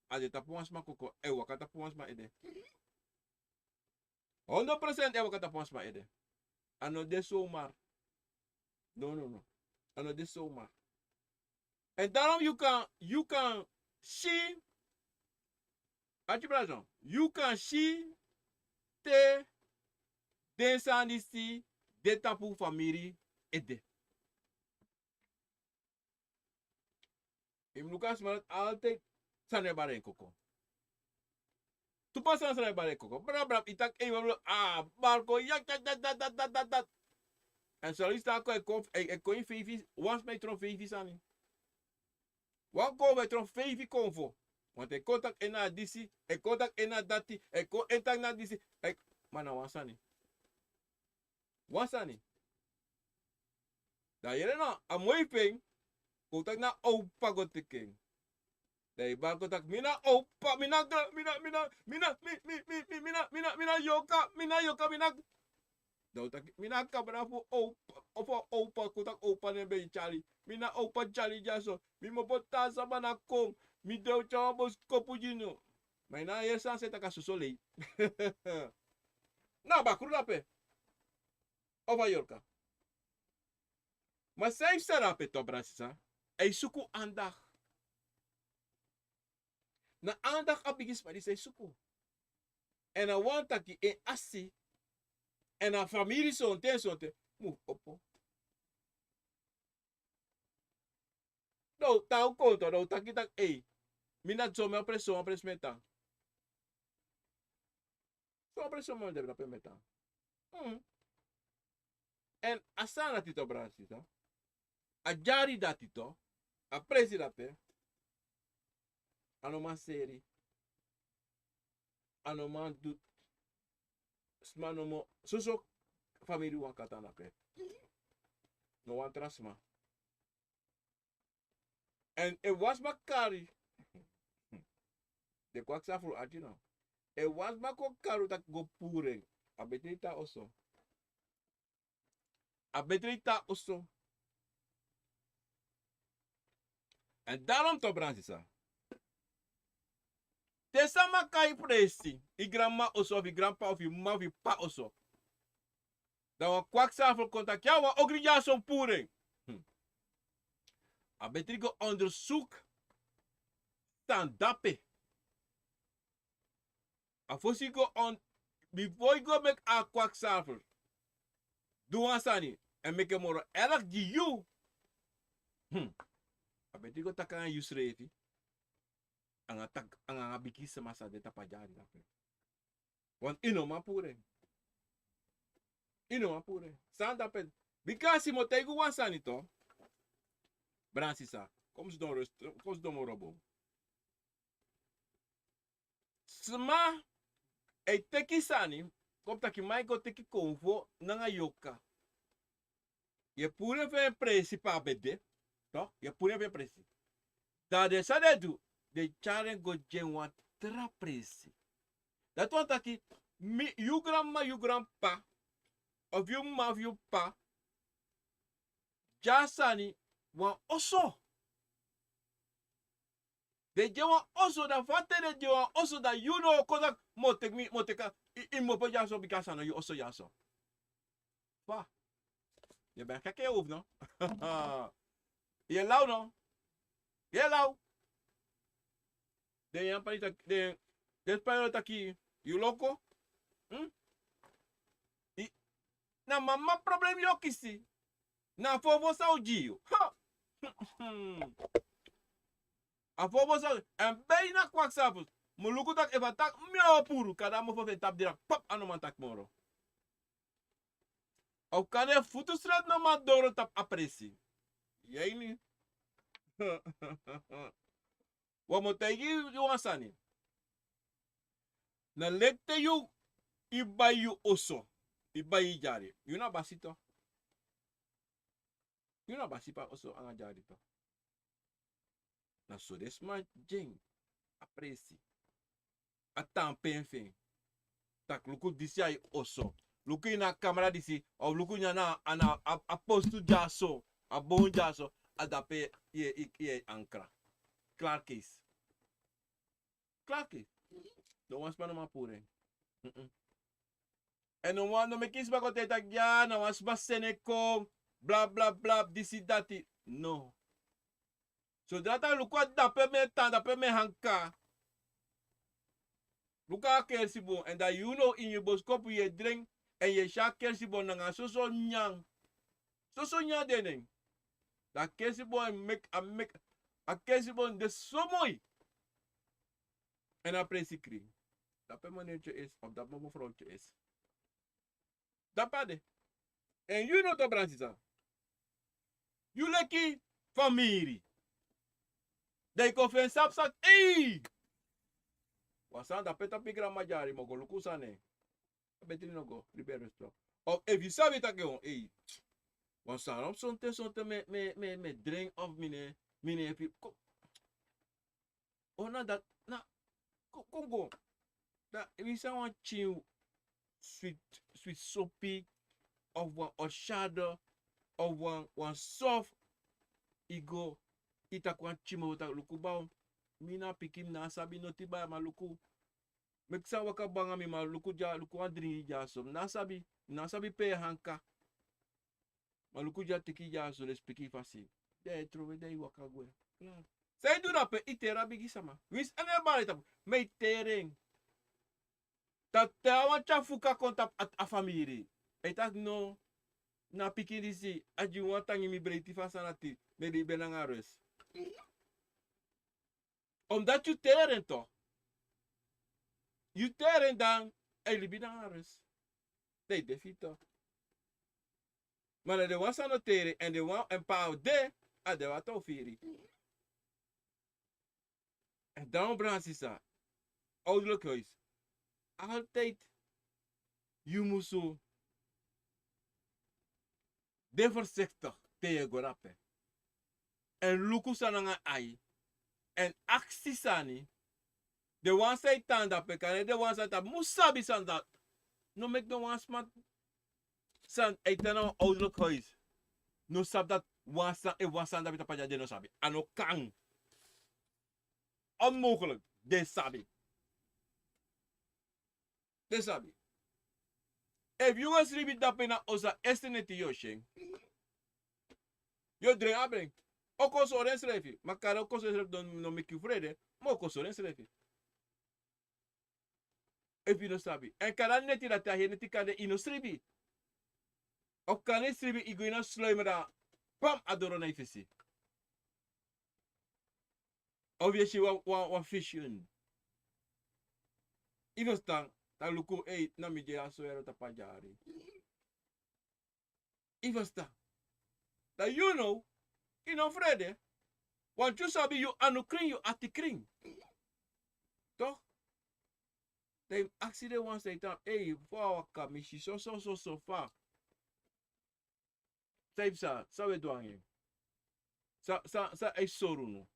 A de tapu wan sma koko, a e waka tapu wan sma ede. Hondro prosent e waka tapu wan sma ede. A no de somar. No, no, no. A no de somar. En daarom yu kan, yu kan si, ati, brada, yu kan si te den sani disi de tapu famiri ede. Yu mu luku a sma dati altijd san e bari en koko. Tu pasa san e bari en koko. Brabra, yu taki, ei, wan blo, a bari kon, ya, ya, ya, ya, ya, ya, ya. En so yu start kon, e kon, e, e kon ini feifi, wan sma e tron feifi sani. Wan konfo e tron feifi konfo. Want e kon taki en na disi, e kon taki en na dati, e kon en taki na disi, e, ma na wan sani. Wan sani. Dan yere no, a moi fu en, kon taki na owpa go teki en. Dan yu bari kon taki, mi na owpa, mi na gra-, mi na, mi na, mi na, mi, mi, mi, mi, mi na, mi na, mi na yoka, mi na yoka, mi na. Dan u taki, mi na kabra fu owpa, fu owpa, kon taki owpa nen ben tyari. Mi na owpa tyari dyaso, mi mu opo tan sabana kon, mi de o tyari wan boskopu gi unu. Ma yu na yere san a sa e taki a soso lei. Na bakru dape. Of a yorka. Ma san yu sa dape tu, brada, sisa, a e suku andak. Na andak a bigi sma disi e suku. Èn a wani taki en asi, èn a famiri sonten, sonten mu opo. Dan u tan, u kon tu, dan u taki taki, ei, mi na so, mi a presi, so mi a presi mi e tan. So mi a presi, so mi a presi mi e tan. Mm. Èn a sani dati tu, brada, sisa. A dyari dati tu, a presi dape. A no man seri. A no man du. Sma nomo, soso famiri wan katan dape. No wan tra sma. Èn efu wan sma kari, den kon aksi a furu ati no. Efu wan sma kon kari u taki go puru en, a betri tan oso. A betri tan oso. Èn daarom tu, brada, sisa. te sama kai presi, i granma oso, of i granpa, of i mama, of i p'pa oso. Dan wan kwaksafu kon taki, ya, wan ogri dyaso puru en. Hmm. A betri go onderzoek san dape. A fosi go on, bifo i go meki a kwaksafu du wan sani, èn meki en moro erg gi yu. Hmm. A betri go taki nanga yusrefi. Anga taki, anga bigi sama san de tapu a dyari dape. Want i no man puru en. I no man puru en. San dape. Bika a si mi o taigi wan sani to. Bransisa. Kon sidon rust, kon sidon moro bon. Sma e teki sani, kon taki man e go teki konfo nanga yoka. Yu e puru en fu en presi pe a ben de. Toch? Yu e puru en fu en presi. Dan den san den e du, den e tyari en go gi en wan tra presi. Dati wani taki, mi, yu granma, yu granpa, of yu mama, of yu p'pa, gi a sani wan oso. Den gi en wan oso, dan fa te den gi en wan oso, dan yu no o kon taki, mi o teki mi, mi o teki a, i, i mu opo dyaso bika a sani na yu oso dyaso. Fa? Yu ben keke yu hofu no? Yu e law no? Yu e law? Den Yankee taki, den, den Spanyolu taki, yu loko? Hmm? I, na mama problem yu o kisi. Na fofo san o gi yu. Ha! A fofo san, èn ben na kwaksafu. Mi o luku taki efu a taki mi o puru, kande a mofo fu en tapu dira, pap, a no man taki moro. Of kande futu sreti no man doro tapu a presi. Yu e ini. Wan mi o taigi yu wan sani. Na leki te yu, i bai yu oso, i bai yu dyari. Yu na basi to. Yu na basi fu a oso anga dyari to. Na so den sma gi en a presi. A tan pen fu en. Taki luku disi a yu oso. Luku ini a kamra disi. Of luku ini a, a, a, a postu dyaso. A bon dyaso. A dape yu e, yu e, yu e ankra. Klaar keisi. Klaar keisi. No wan sma no man puru en. Mm-mm. Èn no wan no meki sma kon taki ya, na wan sma seni en kon, bla, bla, bla, disi, dati. No. Sodra taki luku a dape mi e tan, dape mi e hanka. Luku a kersibon, èn dan yu no ini yu boskopu yu e dren, èn yu e si a kersibon nanga soso nyan. Soso nyan de nen. Dan a kersibon e meki, a meki, a kersibon de so moi. Èn a presi krin. Dape manirtye esi, of dape mofrowtye esi. Dape a de. Èn yu no to, bransisa. Yu leki famiri. Dan yu kon feni sabi saki, ei! Wan sani dape tapu mi granma dyari, mi o go luku san na en. A betri no go, liberi stop. Of efu yu sabi taki, ei, wan sani sonten, sonten mi e, mi e, mi e, mi e dren of mi no e, mi no e firi. Kon. O na dati, na, kon, kon go. Dan wi sa wan pikin switi, switi sopi, of wan orsado, of wan, wan sof, i go, i taki wan pikin moro taki luku baw. Mi na pikin, mi ná sabi noti baya, ma luku. Meki san waka bun nanga mi, ma luku dya, luku wan dringi dyaso. Mi ná sabi, mi ná sabi pe hanka. Ma luku dya, teki dyaso, lespeki fasi. Dan e trowe, dan e waka gwe. Klaar. San e du na pe i teri a bigi sama. Winsi a no e bari tapu, ma i teri en. Te a wan tyafuka kon tapu a, a famiri. A e taki no, na pikin disi, a gi wan tangi mi breiti fu a sani dati, ne di i ben nanga rust. Omdat yu teri en toch. Yu teri en, dan a e libi nanga rust. Dan yu de fiti toch. Ma na den wan san no teri en, èn den wan, èn pe a de, a de wan tofiri. Èn dan, bransisa, ouderlijk huis. Altijd yu musu de voorzichtig te yu e go dape. Èn luku sani nanga ai. Èn aksi sani. Den wan san e tan dape, kande den wan san e tan, mu sabi san dati. No meki no wan sma san e tan na wan ouderlijk huis no sabi dati wan san, efu wan sani dape tapu a dyari, den no sabi. A no kan. Onmogelijk, den sabi. Den sabi. Efu yu o sribi dape na oso, a esi neti yu o si en. Yu o dren abren. O kon sori ensrefi. Ma kari o kon sori ensrefi no, no meki yu frede. Ma o kon sori ensrefi. Efu yu no sabi. Èn kari a neti dati a heri neti kande yu no sribi. Of kande yu sribi yu go ini a sloima da pam a doro na yu fesi. Of yu e si wan, wan, wan fisi ini. Yu ferstan, da luku, ei, na mi de ya so yaro tapu a dyari. Yu ferstan. Da yu now, yu no frede. Want yu sabi yu anu krin, yu ati krin. Toch? Da yu mus aksi den wan san e tan, ei, fa a waka, mi si so, so, so, so fa. San yu psa, san wi e du nanga en? San, san, san a e sori unu?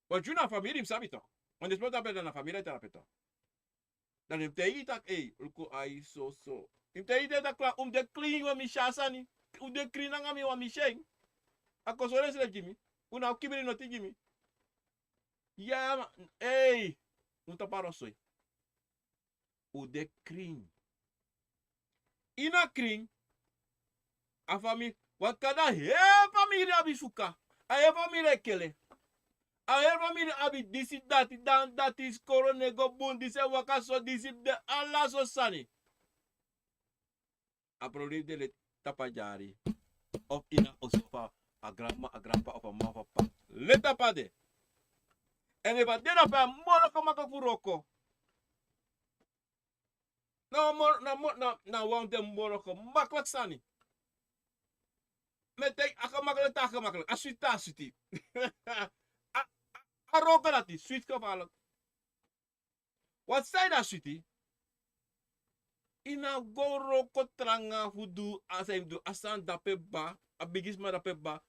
Want yu na famiri, yu mus sabi toch. Want den sma tapu en, dan na famiri a e tan ape toch. Dan den mus taigi yu taki, ei, luku ai so, so. Den mus taigi yu taki, kla, un de krin, wan mi si a sani. Un de krin nanga mi, wan mi si en. A kon sori ensrefi gi mi. Un no o kibri noti gi mi. Ya, ma, ei, un tapu a rosoi. Un de krin. Ini a krin, a famiri, wan kande a heri famiri abi suka. A heri famiri e kele. A heri famiri abi disi, dati, dan, dati, skoro no e go bun, disi e waka so, disi de ala so sani. A problem de leti tapu a dyari. Of ini a oso fu a granma, a granpa, of a mama, of a papa. Leti tapu a de. Èn efu a de na pe a moro gemakkelijk fu wroko. Na moro, na moro, na, na wan fu den moro gemakkelijk sani. Mi e taigi a gemakkelijk, te a gemakkelijk. A switi, te a switi. A, a, a wroko dati, switi gevaarlijk. Want san ede a switi, yu no o go wroko tranga fu du a san yu mus du, a sani dape kaba, a bigisma dape kaba.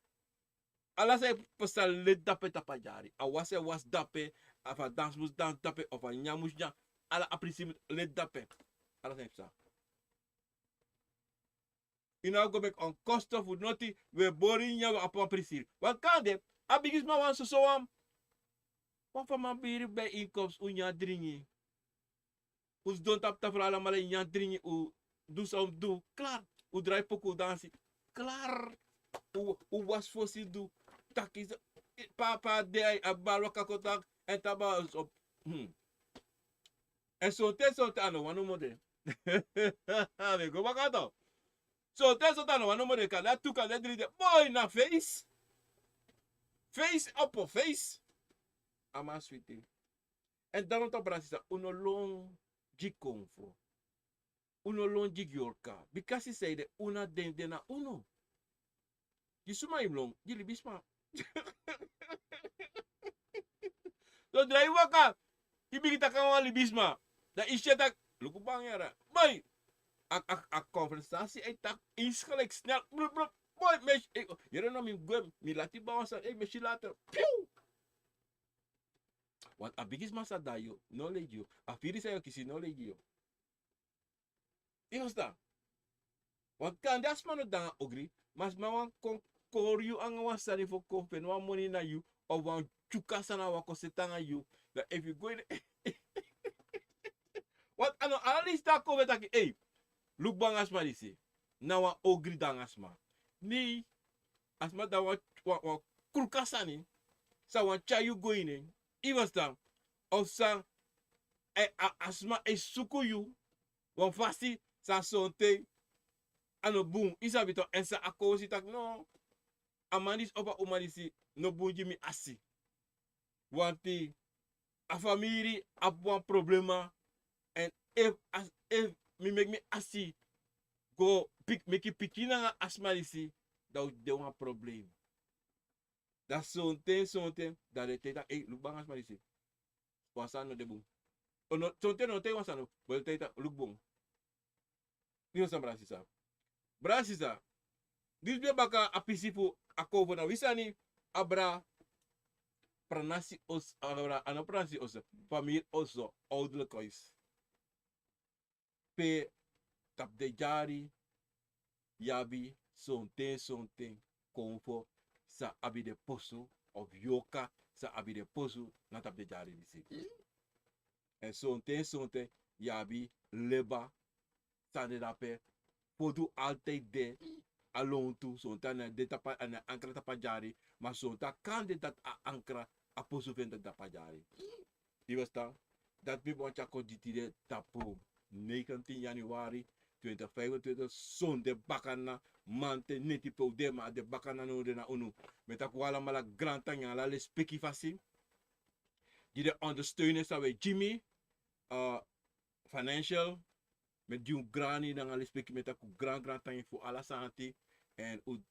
Ala san yu pasa leti dape tapu a dyari. A wasi e wasi dape, of a dansi mus dansi dape, of a nyan mus nyan. Ala a prisi mus leti dape. Ala san yu pasa. Yu no o go meki wan kosto fu noti, wi e bori nyan, wi abi wan prisiri. Wan kande, a bigisma wan soso wan. Wan famabiri ben inkomsten, un nyan dringi. Un sidon tapu tafra alamala e nyan dringi, un du san un mus du, klaar. Un drai poku, dansi, klaar. Un, un wasi fosi du, taki so, papa de a bari waka kon taki, èn taba so, hmm. Èn sonten, sonten a no wani nomo de. Mi e go baka toch. Sonten, sonten a no wani nomo de, kande a tu, kande dri de. Boi, na feisi. Feisi opo feisi. A man switi. Èn daarom toch, brada, sisa, un no lon gi konfo. Un no lon gi yorka. Bika san ede, un na den, den na unu. Gi suma yu mus lon? Gi libisma. Sodra yu waka, yu bigin taki nanga wan libisma, dan yu si en taki, luku bun yara. Boi, a, a, a konversasi e taki insgelijks, snel, blup, blup. Boi, mi e si, eh, yere no, mi mus gwe, mi lati baka wan sani, eh, mi e si later. Piu! Want a bigisma san de na yu, no lei gi yu. A firi san yu o kisi, no lei gi yu. Yu ferstan? Want kande a sma no de nanga ogri, ma a sma wani kon kori yu nanga wan sani fu kon feni wan moni na yu, of wan tyuka sani a wani kon seti nanga yu. Dan efu yu go ini, want a no ala leisi te a kon fu e taki, ei, luku bun nanga a sma disi. Na wan ogri de nanga a sma. Nei, a sma de na wan, wan, wan kruka sani san wani tyari yu go ini en. Yu ferstan? Of san, eh, a, a sma e suku yu wan fasi san sonten a no bun. Yu sabi toch, èn san a kon si taki no, a man disi of a uma disi no bun gi mi asi. Want a famiri abi wan problema, èn efu, efu mi meki mi asi go pik-, meki pikin nanga a sma disi, dan un de wan problem. Dan sonten, sonten, dan den e taigi taki, ei, luku bun nanga a sma disi. Wan sani no de bun. O no, sonten no taigi wan sani, ma den e taigi taki, luku bun. Yu ferstan, brada, sisa? Brada, sisa, disi ben baka a pisi fu a konfo, na wi sani, abra, pranasi oso, abra, a no pranasi oso, famiri oso, ouderlijk huis. Pe tapu den dyari yu abi sonten, sonten konfo san abi den posu, of yorka san abi den posu na tapu den dyari disi. Èn sonten, sonten yu abi leba, san de dape, podu altijd de, a lontu, sonten a no de tapu a, a no e ankra tapu a dyari, ma sonten a kan de dati a ankra, a posu fu en de tapu a dyari. Yu e ferstan? Dati mi ben wani tyari kon gi tide tapu negentien januari twintig vijfentwintig, sonde bakana, mamanten, neti, pe un de, ma a de bakana now de na unu. Mi e taki un alamala grantangi, ala lespeki fasi. Gi den ondersteunen san un e gi mi, eh, financial, mi e gi un grani nanga lespeki, mi e taki un gran, grantangi fu ala sani. Èn un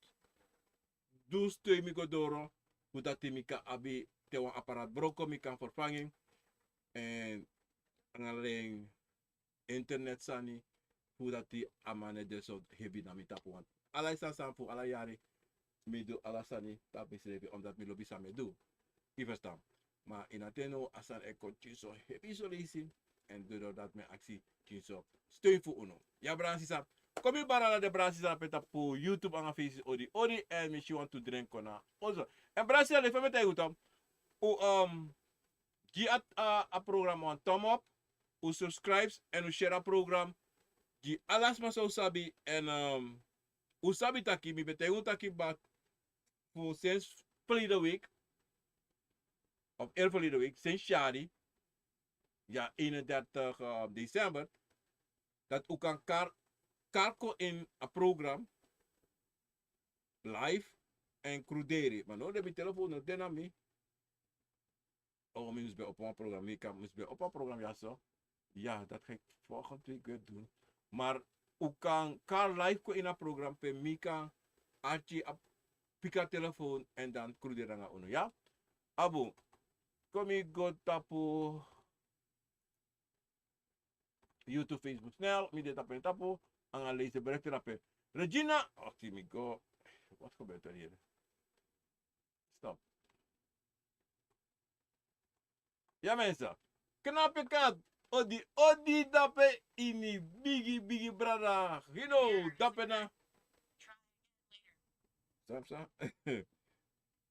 du steun mi go doro, fu dati mi kan abi, te wan apparaat broko, mi kan vervangen. Èn nanga den internet sani, fu dati a man no e de so hebi na mi tapu wan. Ala sani, sani fu ala yari, mi du ala sani tapu misrefi, omdat mi lobi san mi e du. Yu e ferstan? Ma ini a ten now, a sani e kon tiri so hebi son leisi, èn doro dati mi e aksi tiri so steun fu unu. Ya, brada sisa. Kon mi bari ala den brada sisa pe tapu YouTube nanga Face, odi odi, èn mi si wantu dren kon na oso. Èn brada sisa, leki fa mi e taigi un tu, un, um, gi a, a, a program wan thumb up, un subscribe, èn un share a program gi ala sma san un sabi, èn, um, un sabi taki, mi ben taigi un taki, baka fu sinds verleden week, of eerverleden week, sinds yari, ya, eenendertig, eh, december, dati un kan kari, kari kon ini a program live èn kruderi. Ma now de mi telefoon no de na mi. O, mi mus ben opo wan program, mi kan, mus ben opo wan program, ya so. Ya, dati ga ik volgende week weer doen. Maar un kan kari live kon ini a program pe mi kan arki a, piki a telefoon èn dan kruderi nanga unu, ya. Abun, kon mi go tapu YouTube, Facebook snel, mi de tapu en tapu, nanga leisi berichten drape. Regina, o, si mi go, wat gebeurt er hier? Stop. Ya, mensen. Knappe kat, odi odi drape ini, bigi, bigi brada. You know, drape na. Stop, stop.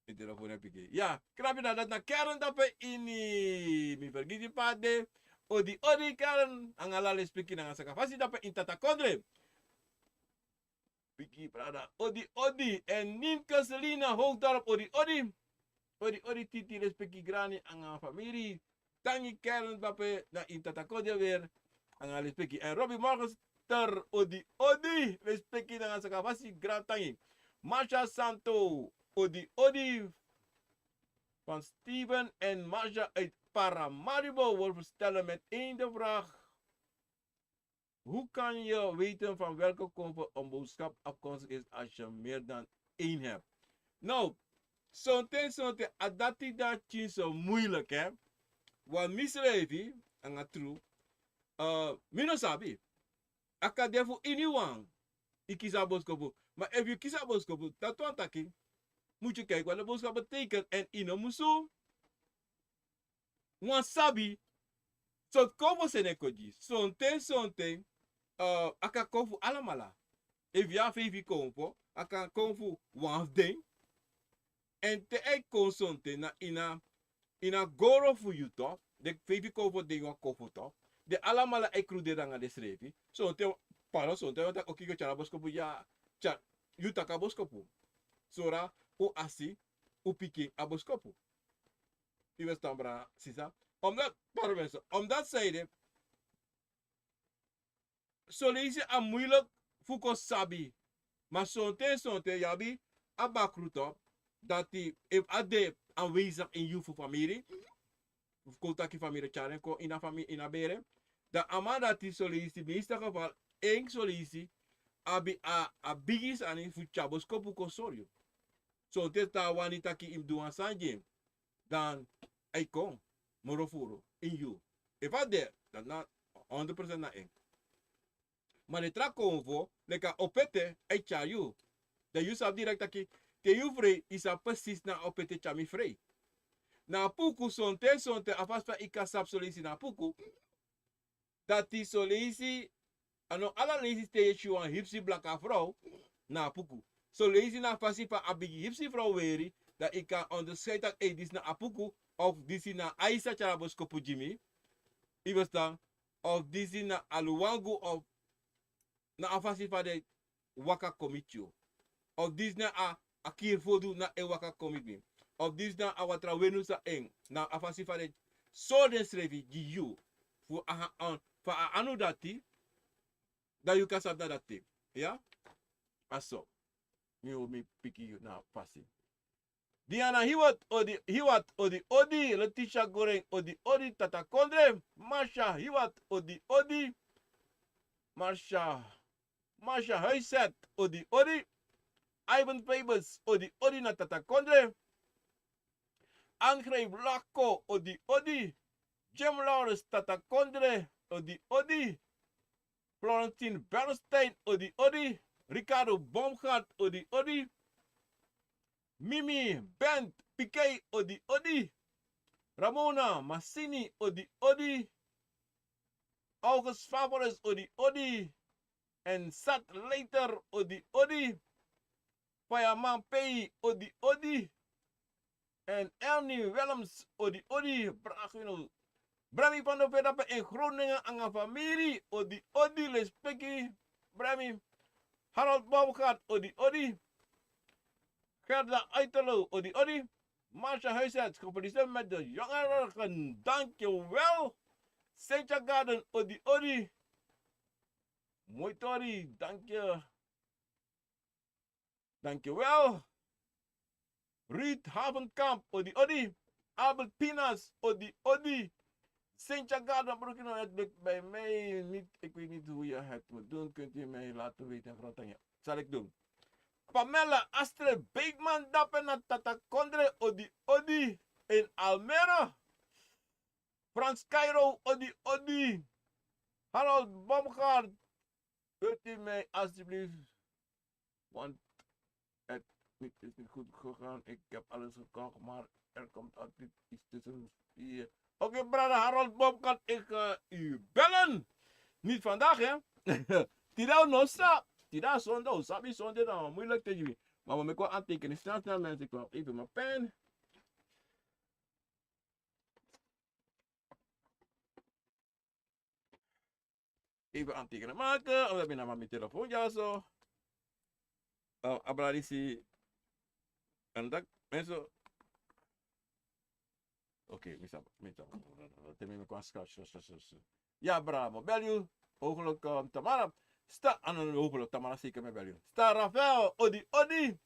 Yu telefoon e piki. Ya, knappe na, dati na Karen drape ini. Mi fergiti fa a de. Odi odi Karen, nanga ala lespeki nanga sakafasi drape ini Tatakondre. Bigi brada, odi odi. Èn Ninke Selina Hoogdorp, odi odi. Odi odi, Titi, lespeki grani nanga famiri. Tangi Karen drape na ini Tatakondre weer. Nanga lespeki. Èn Robbie Morgenster, odi odi, lespeki nanga sakafasi, grantangi. Marsha Santo, odi odi. Van Steven en Marsha uit Paramaribo wordt verstellen met één de vraag: hoe kan je weten van welke konvo een boodschap afkomstig is als je meer dan één hebt? Nou, sonten, sonten, a dati dati tiri so moeilijk, hè? Want misrefi, nanga tru, eh, mi no sabi. A kan de fu iniwan yu kisi a boskopu. Ma efu yu kisi a boskopu, dati wani taki, moet je kijken wat de boodschap betekent. En yu no musu wani sabi sortu konfo seni e kon gi. Sonten, sonten, eh, a kan kon fu alamala. Efu yu abi feifi konfo, a kan kon fu wan fu den. Èn te a e kon sonten na ini a, ini a goro fu yu, toch, den feifi konfo, den wan konfo, toch, den alamala e kruderi nanga densrefi. Sonten, pardon, sonten wan taki: oké, go tyari a boskopu, ya, tyari, yu taki a boskopu. Sori un asi, un pikin a boskopu. Yu e ferstan, brada, sisa? Omdat, pardon, mensen, omdat zij de Son leisi a moeilijk fu kon sabi. Ma sonten, sonten yu abi a bakru, toch, dati efu a de aanwezig ini yu fu famiri, fu kon taki famiri tyari en kon ini a famiri, ini a bere, dan a man dati son leisi, meeste geval, en son leisi abi a, a bigi sani fu tyari boskopu kon sori yu. Sonten te a wani taki yu mus du wan sani gi en, dan a e kon moro furu ini yu. Efu a de, dan na honderd procent na en. Ma den tra konfo, leki a opete, a e tyari yu. Dan yu sabi direct taki, te yu frei, yu sabi precies na a opete tyari mi frei. Na a puku, sonten, sonten, a fasi fa yu kan sabi son leisi na a puku. Dati son leisi, a no ala leisi te yu e si wan hipsi blaka frow na a puku. Son leisi na a fasi fa a bigi hipsi frow weri, dan yu kan onderscheid taki: ei, disi na a puku, of disi na Aisa tyari a boskopu gi mi. Yu e ferstan? Of disi na a luwangu of na a fasi fa den waka kon miti yu. Of disi na a, a kiri fodu na en waka kon miti mi. Of disi na a watra wenu san en, na a fasi fa den sori densrefi gi yu. Fu a, a, fa a anu dati, dan yu kan sabi na dati. Ya? A so. Mi o mi piki yu na a fasi. Diana Hiwat odi, Hiwat odi odi, Letitia Goreng odi odi, Tata Kondre, Masha Hiwat odi odi, Masha, Masha Huiset odi odi, Ivan Fabers odi odi na Tata Kondre, André Blacko odi odi, Jim Lawrence Tata Kondre odi odi, Florentine Bernstein odi odi, Ricardo Baumgart odi odi, Mimi Bent Pikei odi odi, Ramona Massini odi odi, August Favoris odi odi, en Sat Leiter odi odi, Fireman Pei odi odi, en Ernie Willems odi odi, Bragino. Brami Pando Pedape en Groningen anga famiri odi odi, lespeki. Brami Harold Baumgart odi odi, Gerda Uitelo odi odi, Marcia Huisarts, gefeliciteerd met de jongerigen, dankjewel. Sentja Garden odi odi, Moitori, dank je. Dankjewel. Ruud Havenkamp odi odi, Albert Pinas odi odi, Sentja Garden, broek in het lukt bij mij niet. Ik weet niet hoe je het moet doen. Kunt u mij laten weten in groot? Zal ik doen. Pamela Astrid Beekman dape na Tata Kondre odi odi in Almere. Frans Cairo odi odi. Harold Baumgart, wilt u mij alsjeblieft, want het niet, is niet goed gegaan. Ik heb alles gekocht, maar er komt altijd iets tussen. Hier. Oké, brada Harold Baumgart, ik ga u bellen. Niet vandaag, hè? Tida no sa. Tida zonde, sabi zonde dan moeilijk te doen. Maar we maken wel aantekeningen. Snel, snel, mensen, ik wil even mijn pen. Even aantekeningen maken. Omdat mijn naam aan mijn telefoon, ja, zo. Uh, Abradisi. En dat, mensen. Oké, mi sa, mi sa. Te mi mi kon scratch, so, so, so, so. Ya, brada, mi bel yu. Hopelijk, um, tamara. Sta, ah, no, no, hopelijk, tamara zeker mi bel yu. Sta, Rafael, odi, odi.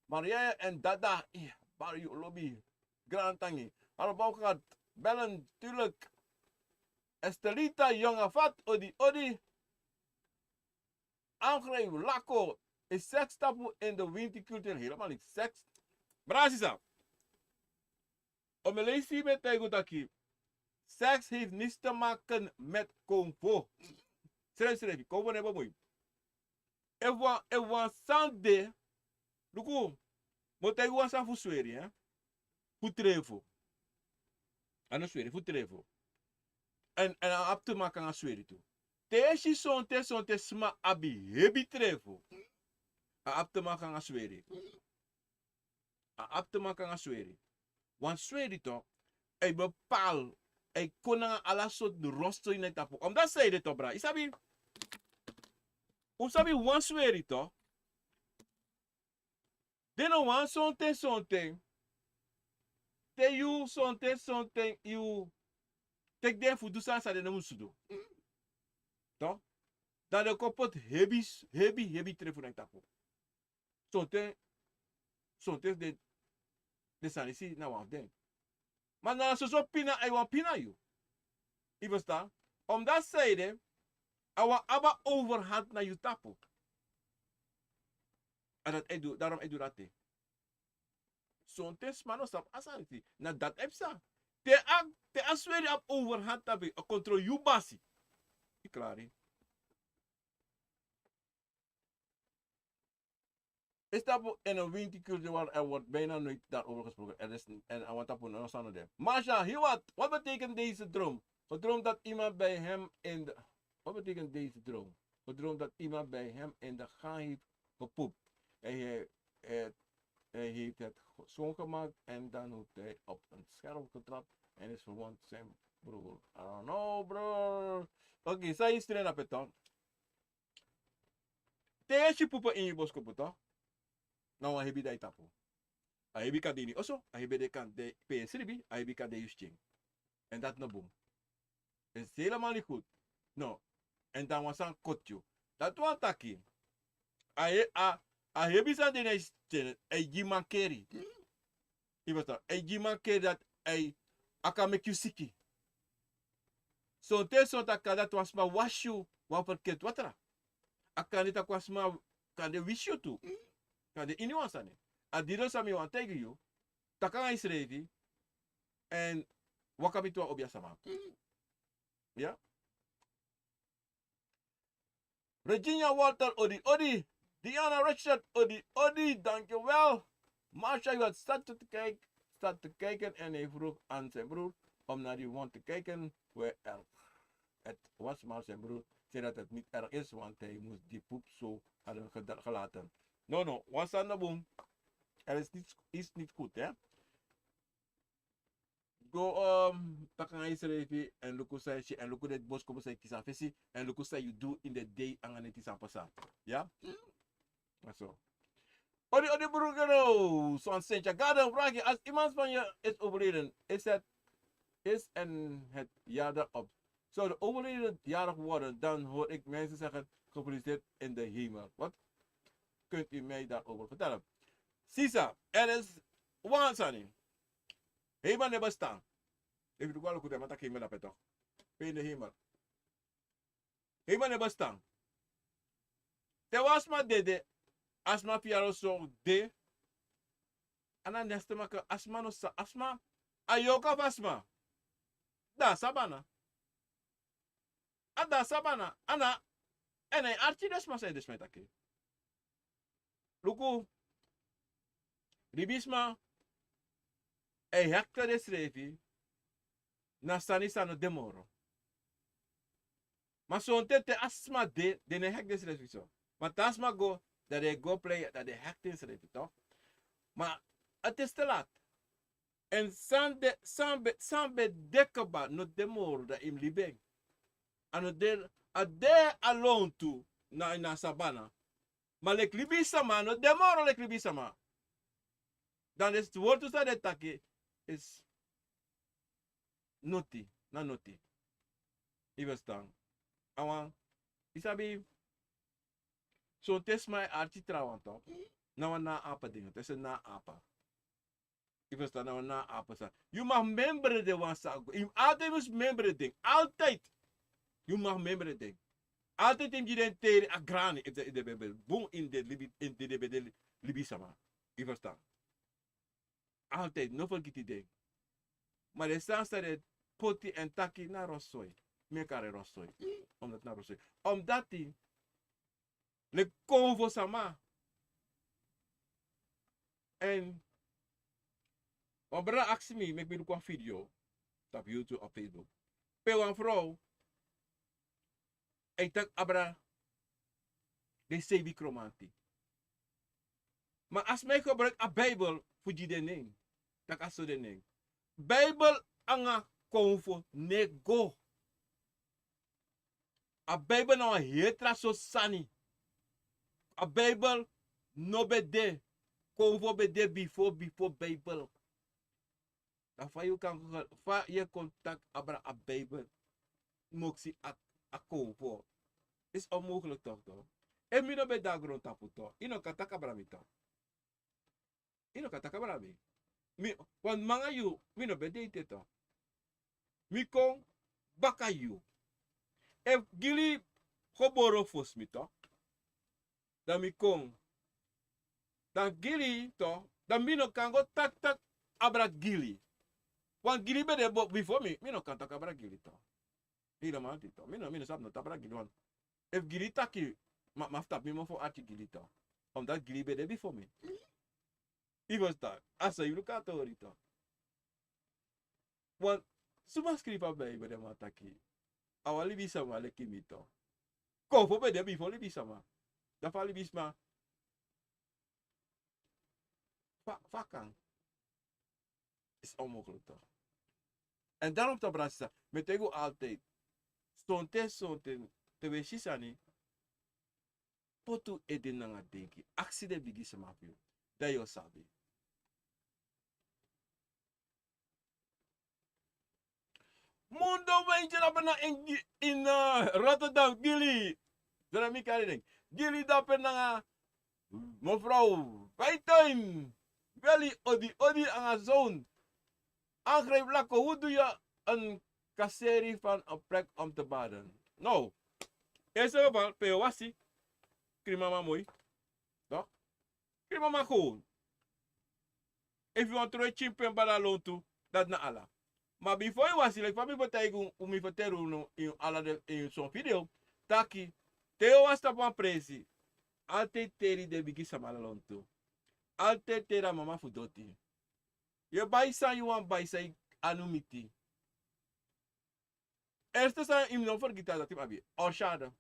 Maria en Dada, eh, bari yu lobi. Grand tangi. Hallo, Baumgart, bellen, tuurlijk. Estelita, jonge fat, odi, odi. Angre, lako, is seks tapu in de wintercultuur helemaal niet. Seks. Brasisa. Omelesi ben taigu taki. Seks heeft niets te maken met konvo. Srefi, srefi, konvo nebo moi. Efu wan, efu wan sani de, luku, mi o taigi wan sani fu sweri, hè? Fu trefu. A no sweri, fu trefu. En, en a abi te maken anga sweri tu. Te yu e si sonten, sonten sma abi hebi trefu. A abi te maken anga sweri. A abi te maken anga sweri. Wan sweri toch, a e bepaal, a e kon nanga ala sortu rosto ini a tapu. Omdat zij de toch, bra. Yu sabi, un sabi wan sweri toch. Den no wan sonten, sonten. Te yu sonten, sonten, yu teki den fu du sani san den no musu du. Toch? Dan den kon poti hebi, hebi, hebi trefu na yu tapu. Sonten, sonten den, den sani disi na wan fu den. Ma na soso pina a e wani pina yu. Yu ferstan? Omdat zij de, a wani abi a overhand na yu tapu. En dat a e du, daarom a e du dati. Sonten sma no sabi a sani disi. Na dati a e psa. Te a, te a sweri abi overhand tapu yu, a controle yu basi. Yu klari. Is tapu in een winkelcultuur waar er wordt bijna nooit daarover gesproken. Er is, en a wani tapu no sani de. Masha, hier wat. Wat betekent deze droom? Gedroomd dat iemand bij hem in de, wat betekent deze droom? Gedroomd dat iemand bij hem in de gang heeft gepoept. Hij, hij, hij, hij heeft het schoongemaakt en dan heeft hij op een scherf getrapt en is verwond. Zijn Broer, I don't know, broer. Oké, san yu srei na pe, toch? Te yu e si pupu ini yu boskopu, toch, na wan hebi de na yu tapu. A hebi kan de ini oso, a hebi de kan de pe yu e sribi, a hebi kan de yu skin. En dati no bun. Is helemaal niet goed. No. En dan wan sani koti yu. Dati wani taki a he-, a, a hebi sani de na yu skin, a e gi mankeri. Yu ferstan? A e gi mankeri, dati a e, a kan meki yu siki. Sonten, sonten a kan de dati wan sma wasi yu wan ferketi watra. A kan de taki wan sma kan de wisi yu tu. Kan de ini wan sani. A didon san mi wani taigi yu. Taki nanga yusrefi. Èn waka miti wan obiasama. Ya. Regina Walter, odi odi. Diana Richard, odi odi, dankjewel. Marsha, yu had staat te kijken, staat te kijken en hij vroeg aan zijn broer om naar die wond te kijken hoe erg het was, maar zijn broer zei dat het niet erg is, want hij moest die poep zo hadden geda-, gelaten. No, no, wan sani no bun. Er is niets, is niet goed, hè? Go, um, taki nanga yusrefi, èn luku san yu si, èn luku den boskopu san yu kisi na fesi, èn luku san yu du ini den dei anga den sani san pasa. Ya? Na so. Odi, odi, broer Gero, son Sentja Garden, vraag je, als iemand van je is overleden, is het, is en het jaar daarop, zou de overleden jarig worden, dan hoor ik mensen zeggen, gefeliciteerd in de hemel. Wat kunt u mij daarover vertellen? Sisa, er is wan sani. Hemel no e bestaan. Efu yu go luku den, man taki hemel no de, toch? Pe ini hemel. Hemel no e bestaan. Te wan sma dede, a sma fu yu a no so de. A no neste maka, a sma no sa, a sma, a yorka fu a sma de na sabana. A de na sabana, a no, èn a e arki den sma san e de sma e taki. Luku, libisma e hekti densrefi na sani san no de moro. Ma sonten te a sma de, den no e hekti densrefi so. Ma te a sma go, dan den e go prei, dan den e hekti densrefi, toch? Ma het is te laat. Èn san de, san ben, san ben de kaba no de moro, dan yu mus libi en. A no de, a de a lontu na, na sabana. Ma leki libisama, a no de moro leki libisama. Dan den wortu san den taki is noti, na noti. Yu ferstan? A wan, yu sabi, sonten sma e arki trawan, toch? Na wan na apa dingi, te se na apa. Yu ferstan, na wan na apa sani. Yu mag membre den wan san go. Yu altijd mus membre den. Altijd. Yu mag membre den. Altijd yu mus gi den teri a grani. Efu den, efu den ben, ben bun ini den libi, ini den, den ben de libisama. Yu ferstan? Altijd. No fergiti den. Ma den sani san den poti èn taki na rosoi. Mi e kari rosoi. Omdat na rosoi. Omdat yu leki konfo sama. Èn wan brada aksi mi, meki mi luku wan video tapu YouTube of Facebook. Pe wan frow e taki abra den seibi kromanti. Ma a sma e gebruiki a Bijbel fu gi den nen. Taki a so den nen. Bijbel anga konfo no e go. A Bijbel na wan heri tra sortu sani. A Bijbel no ben de. Konfo ben de bifo, bifo Bijbel. Dan fa yu kan, fa yu e kon taki abra a Bijbel, moksi a, a konfo? Is onmogelijk toch, toch? Efu mi no ben de na grontapu toch, yu no kan taki abra mi toch. Yu no kan taki abra mi. Mi, want mi anga yu, mi no ben de ete toch. Mi kon baka yu. Efu Gili gebore fosi mi toch, dan mi kon. Dan Gili toch, dan mi no kan go taki taki abra Gili. Want Gili ben de bo-, bifo mi, mi no kan taki abra Gili toch. Helemaal niet toch. Mi no, mi no sabi no taki abra Gili, want efu Gili taki, ma, ma fu tapu mi mofo arki Gili toch. Omdat Gili ben de bifo mi. Yu ferstan? A so yu luku a tori toch. Want suma skrifi a Bijbel, den man taki a wan libisama leki mi toch. Konfo ben de bifo libisama. Dan fa libisma, fa, fa a kan? Is onmogelijk toch. En daarom, brada, sisa, mi e taigi un altijd. Sonten, sonten, te un e si sani, poti un ede nanga denki. Aksi den bigi sama fu yu. Dan yu o sabi. Mundo Wijntje, dape na in, in, eh, Rotterdam, Gili. Dona mi kari den. Gili, dape nanga mevrouw Wijntuin. Weli, odi, odi, anga zoon. Aangrijp Lako, hoe doe je een kasseri van een plek om te baden? Nou, eerst en vooral, pe yu wasi. Krimama moi. Toch? Krimama gewoon. Efu yu wani tron yu pikin pen bari na lontu, dati na ala. Ma bifo yu wasi, leki fa mi ben taigi unu, mi ferteri unu ini ala den, ini son video, taki, te yu wasi tapu wan presi, altijd teri den bigi sama na lontu. Altijd teri a mama fu doti. Yu e bai san yu wani bai, san yu anu miti. Eerste sani, yu no fergiti dati yu abi. Orshade.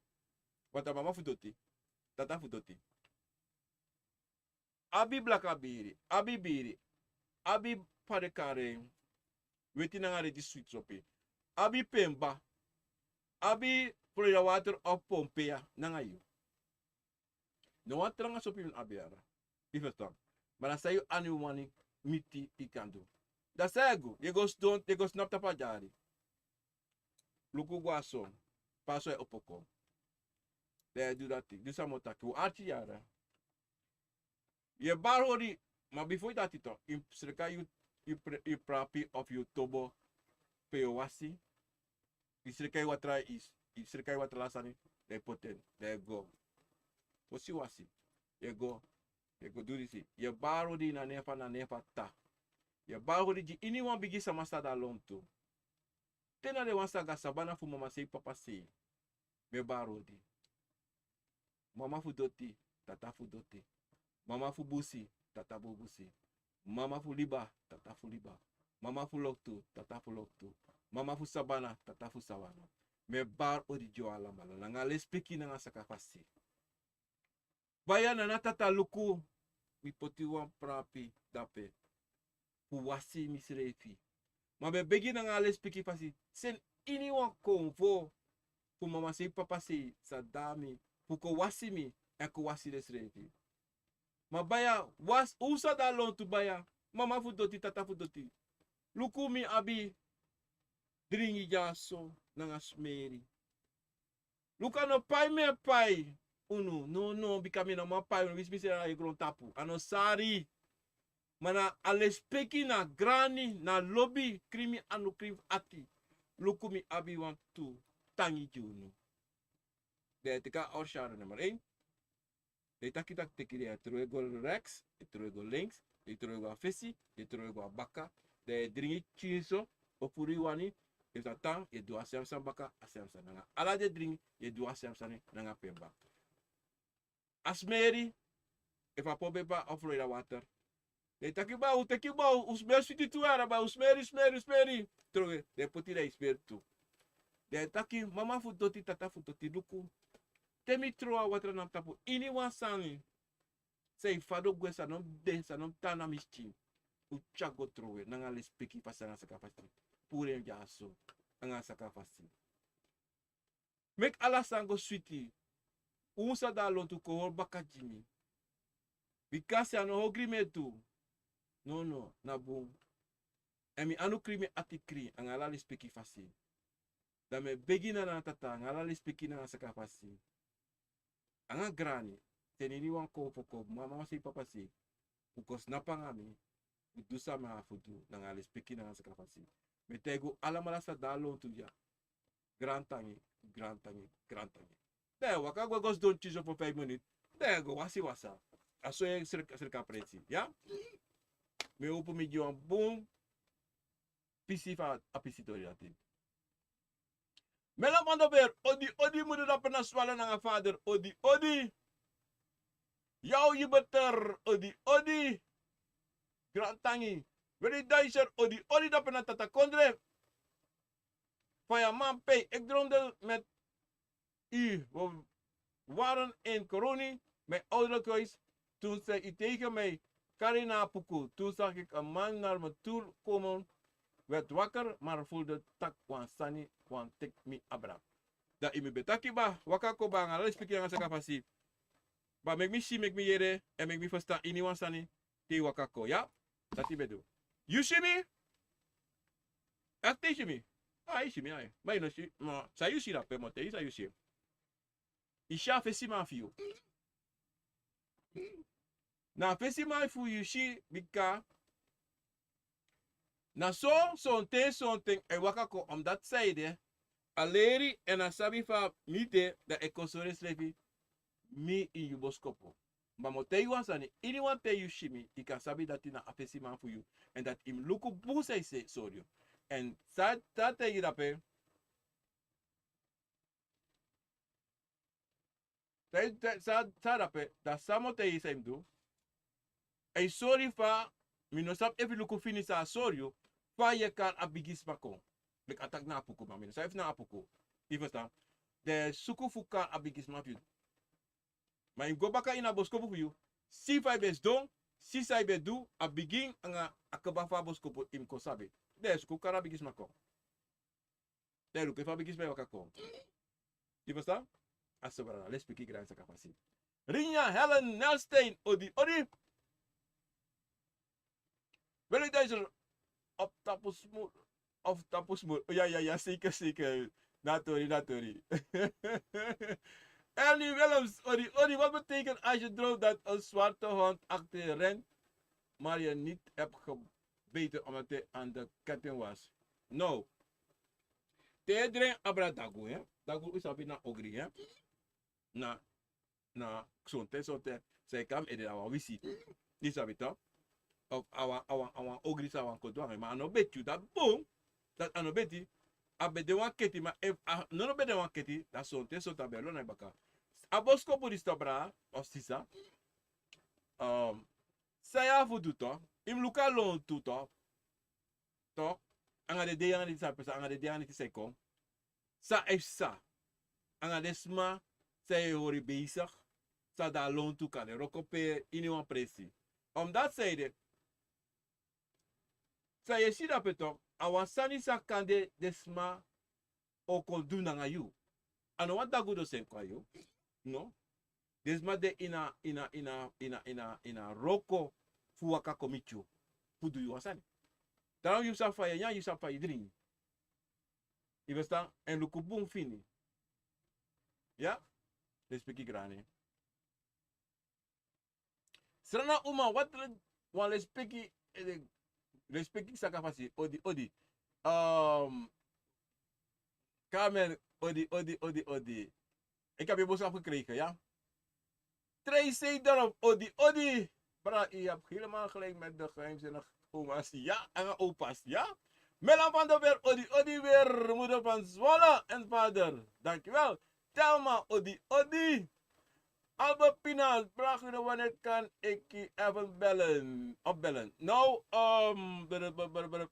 Want a mama fu doti. Tata fu doti. Abi blakabiri, abi biri, abi padekare, weti nanga redi switi sopi, abi pemba, abi Florida Water of Pompeia nanga yu. No wan tranga sopi yu no abi dya. Yu ferstan. Ma na san yu anu wani miti yu kan du. Dan san yu e go, yu e go sidon, yu e go snapu tapu a dyari. Luku go na so, pe a son e opo kon. Dan yu e du dati, du san mi o taki, un arki yara. Yu e bari odi, ma bifo yu dati toch, yu sreka yu, yu pre-, yu prapi of yu tobo, pe yu wasi, yu sreka yu watra, yu, yu sreka yu watra, ala sani, dan yu poti en, dan yu e go. Fosi wasi, yu e go, yu e go du disi. Yu e bari odi na nen fu, na nen fu a Tata. Yu e bari odi gi iniwan bigi sama san de na lontu. Te na den wan san go na sabana fu mama sei, papa sei. Mi e bari odi. Mama fu doti, tata fu doti. Mama fu busi, tata fu busi. Mama fu liba, tata fu liba. Mama fu loktu, tata fu loktu. Mama fu sabana, tata fu sabana. Mi e bari odi gi un alamala nanga lespeki nanga sakafasi. Baya, nana, tata, luku, mi poti wan prapi dape fu wasi misrefi. Ma mi e begi nanga a lespeki fasi, seni iniwan konfo fu mama sei, papa sei, san de na mi, fu kon wasi mi, èn kon wasi densrefi. Ma baya, wasi, un san de na lontu, baya, mama fu doti, tata fu doti. Luku, mi abi dringi dyaso nanga smeri. Luku, a no pai mi e pai unu. No, no, bika mi no man pai unu, winsi mi srefi na e grontapu. A no sari. Ma na a lespeki, na grani, na lobi, krin mi anu, krin fu ati. Luku, mi abi wantu tangi gi unu. Dan yu e teki a Orshade nummer één. Dan yu taki taki teki, dan yu e trowe go rechts, yu e trowe go links, yu e trowe go na fesi, yu e trowe go na baka. Dan yu e dringi pikinso, o furu yu wani, efu na tan, yu e du a sem sani baka, a sem sani nanga. Ala den dringi, yu e du a sem sani nanga pemba. A smeri, efu a pompepa of Florida Water. Dan yu taki, baya, un teki, baya, un smeri switi tu, yara, baya, un smeri, smeri, smeri. Trowe, dan yu poti, dan yu smeri tu. Dan yu taki, mama fu doti, tata fu doti, luku. Te mi trowe a watra na mi tapu, iniwan sani san e fadon gwe, san no de, san no tan na mi skin, un tyari go trowe nanga lespeki fasi nanga sakafasi. Puru en dyaso nanga sakafasi. Meki ala sani go switi. Un san de na lontu, kon hori baka gi mi. Bika a no ogri mi e du. No, no, na bun. Èn mi anu krin, mi ati krin, nanga ala lespeki fasi. Dan mi e begi nana, tata, nanga ala lespeki nanga sakafasi, nanga grani, seni iniwan konfo kon, mama sei, papa sei, fu kon snapu nanga mi, fu du san mi abi fu du, nanga lespeki nanga sakafasi. Mi e taigi un alamala san de na lontu dya, grantangi, grantangi, grantangi. Dan yu e waka gwe go sidon pikinso fu feifi miniti. Dan yu e go wasi wasa. A so yu e sreka, sreka presi, ya? Mi e opo mi gi wan bun pisi fu a pisi tori dati. Mela Mando Beer, odi, odi, moeder, dape na Swala nanga vader, odi, odi. Yaw Jibeter, odi, odi. Grantangi. Willy Deiser, odi, odi, dape na Tata Kondre. Fireman Pei, ik droomde met u. We waren in Koroni, mijn ouderlijk huis. Toen zei u tegen mij: "Karina Puku." Toen zag ik een man naar me toe komen. Werd wakker, maar voelde tak wan sani wan tik mi abra. Dan yu mi ben taki ba, waka kon ba nanga lespeki nanga saka fasi. Ba meki mi si, meki mi yere, èn meki mi ferstan ini wan sani te yu waka kon, ya? Dati ben du. Yu si mi? Èkte yu si mi? A, yu si mi, ai. Ma yu no si, ma san yu si dape, mo te yu san yu si. Yu si a fesiman fu yu. Na a fesiman fu yu si, bika na so, sonten, sonten, a e waka kon, omdat san ede, a leri èn a sabi fa mi de, dan a e kon sori ensrefi, mi ini yu boskopu. Ma mi o taigi yu wan sani, iniwan ten yu si mi, yu kan sabi dati na a fesiman fu yu, èn dati yu mus luku bun san yu e sori yu. Èn san, san a taigi dape, San, san, san dape, dan san mi o taigi yu san yu mus du. A e sori fa, mi no sabi efu yu luku fini san a sori yu, fa yu e kari a bigisma kon. Leki a taki na Apuku, ma mi no sabi efu na Apuku. Yu ferstan? Den e suku fu kari a bigisma fu yu. Ma yu mus go baka ini a boskopu fu yu, si fa yu ben sidon, si san yu ben du, a bigin nanga a kaba fu a boskopu yu mus kon sabi. Den e suku kari a bigisma kon. Dan yu luku efu a bigisma e waka kon. Yu ferstan? A so brada, lespeki, grani, saka fasi. Rinya Helen Nelstein, odi, odi. Weli Duitser, of tapu smur, of tapu smur. Ya, ya, ya, zeker, zeker. Na tori, na tori. Ernie Willems, odi, odi, wat betekent als je droomt dat een zwarte hond achter je rent, maar je niet hebt gebeten omdat hij aan de ketting was? No. Te yu e drei abra dagu, hè? Dagu, yu sabi, na ogri, hè? Na, na sonten, sonten san e kon na ede, a wan wisi. Yu sabi tok? Of a wan, a wan, a wan ogri san a wani kon du nanga yu, ma a no beti yu, dati bun. Dati a no beti. A ben de wan keti, ma efu a no, no ben de wan keti, dan sonten, sonten a ben e lon na yu baka. A boskopu disi, brada of sisa. Ehm, san yu abi fu du tok, yu mus luku a lontu tok. Tok, anga den dei anga den dei san pasa, anga den dei anga den dei san e kon. San e psa. Anga den sma san yu e hori bezig. San de a lontu, kan den wroko pe yu ini wan presi. Omdat san ede, san yu e si dape tok, a wan sani san kande den sma o kon du nanga yu. A no wan dagu den o seni kon na yu. No. Den sma de ini a, ini a, ini a, ini a, ini a, ini a wroko fu waka kon miti yu, fu du yu wan sani. Daarom yu sabi fa yu e nyan, yu sabi fa yu e dringi. Yu ferstan? Èn luku bun fini. Ya? Lespeki, grani. Srana Uma, wat le-, wan lespeki, eh, lespeki, saka fasi, odi, odi. Ehm, Carmen, odi, odi, odi, odi. Ik heb je boodschap gekregen, ja? Tracy Dorf, odi, odi. Bra, je hebt helemaal gelijk met de geheimzinnige oma's, ja, en opa's, ja? Melan van der Weer, odi, odi weer, moeder van Zwolle en vader. Dankjewel. Thelma, odi, odi. Albert Pinault, vraag u wanneer kan ik u even bellen, opbellen? Nou, ehm, brr, brr, brr, brr.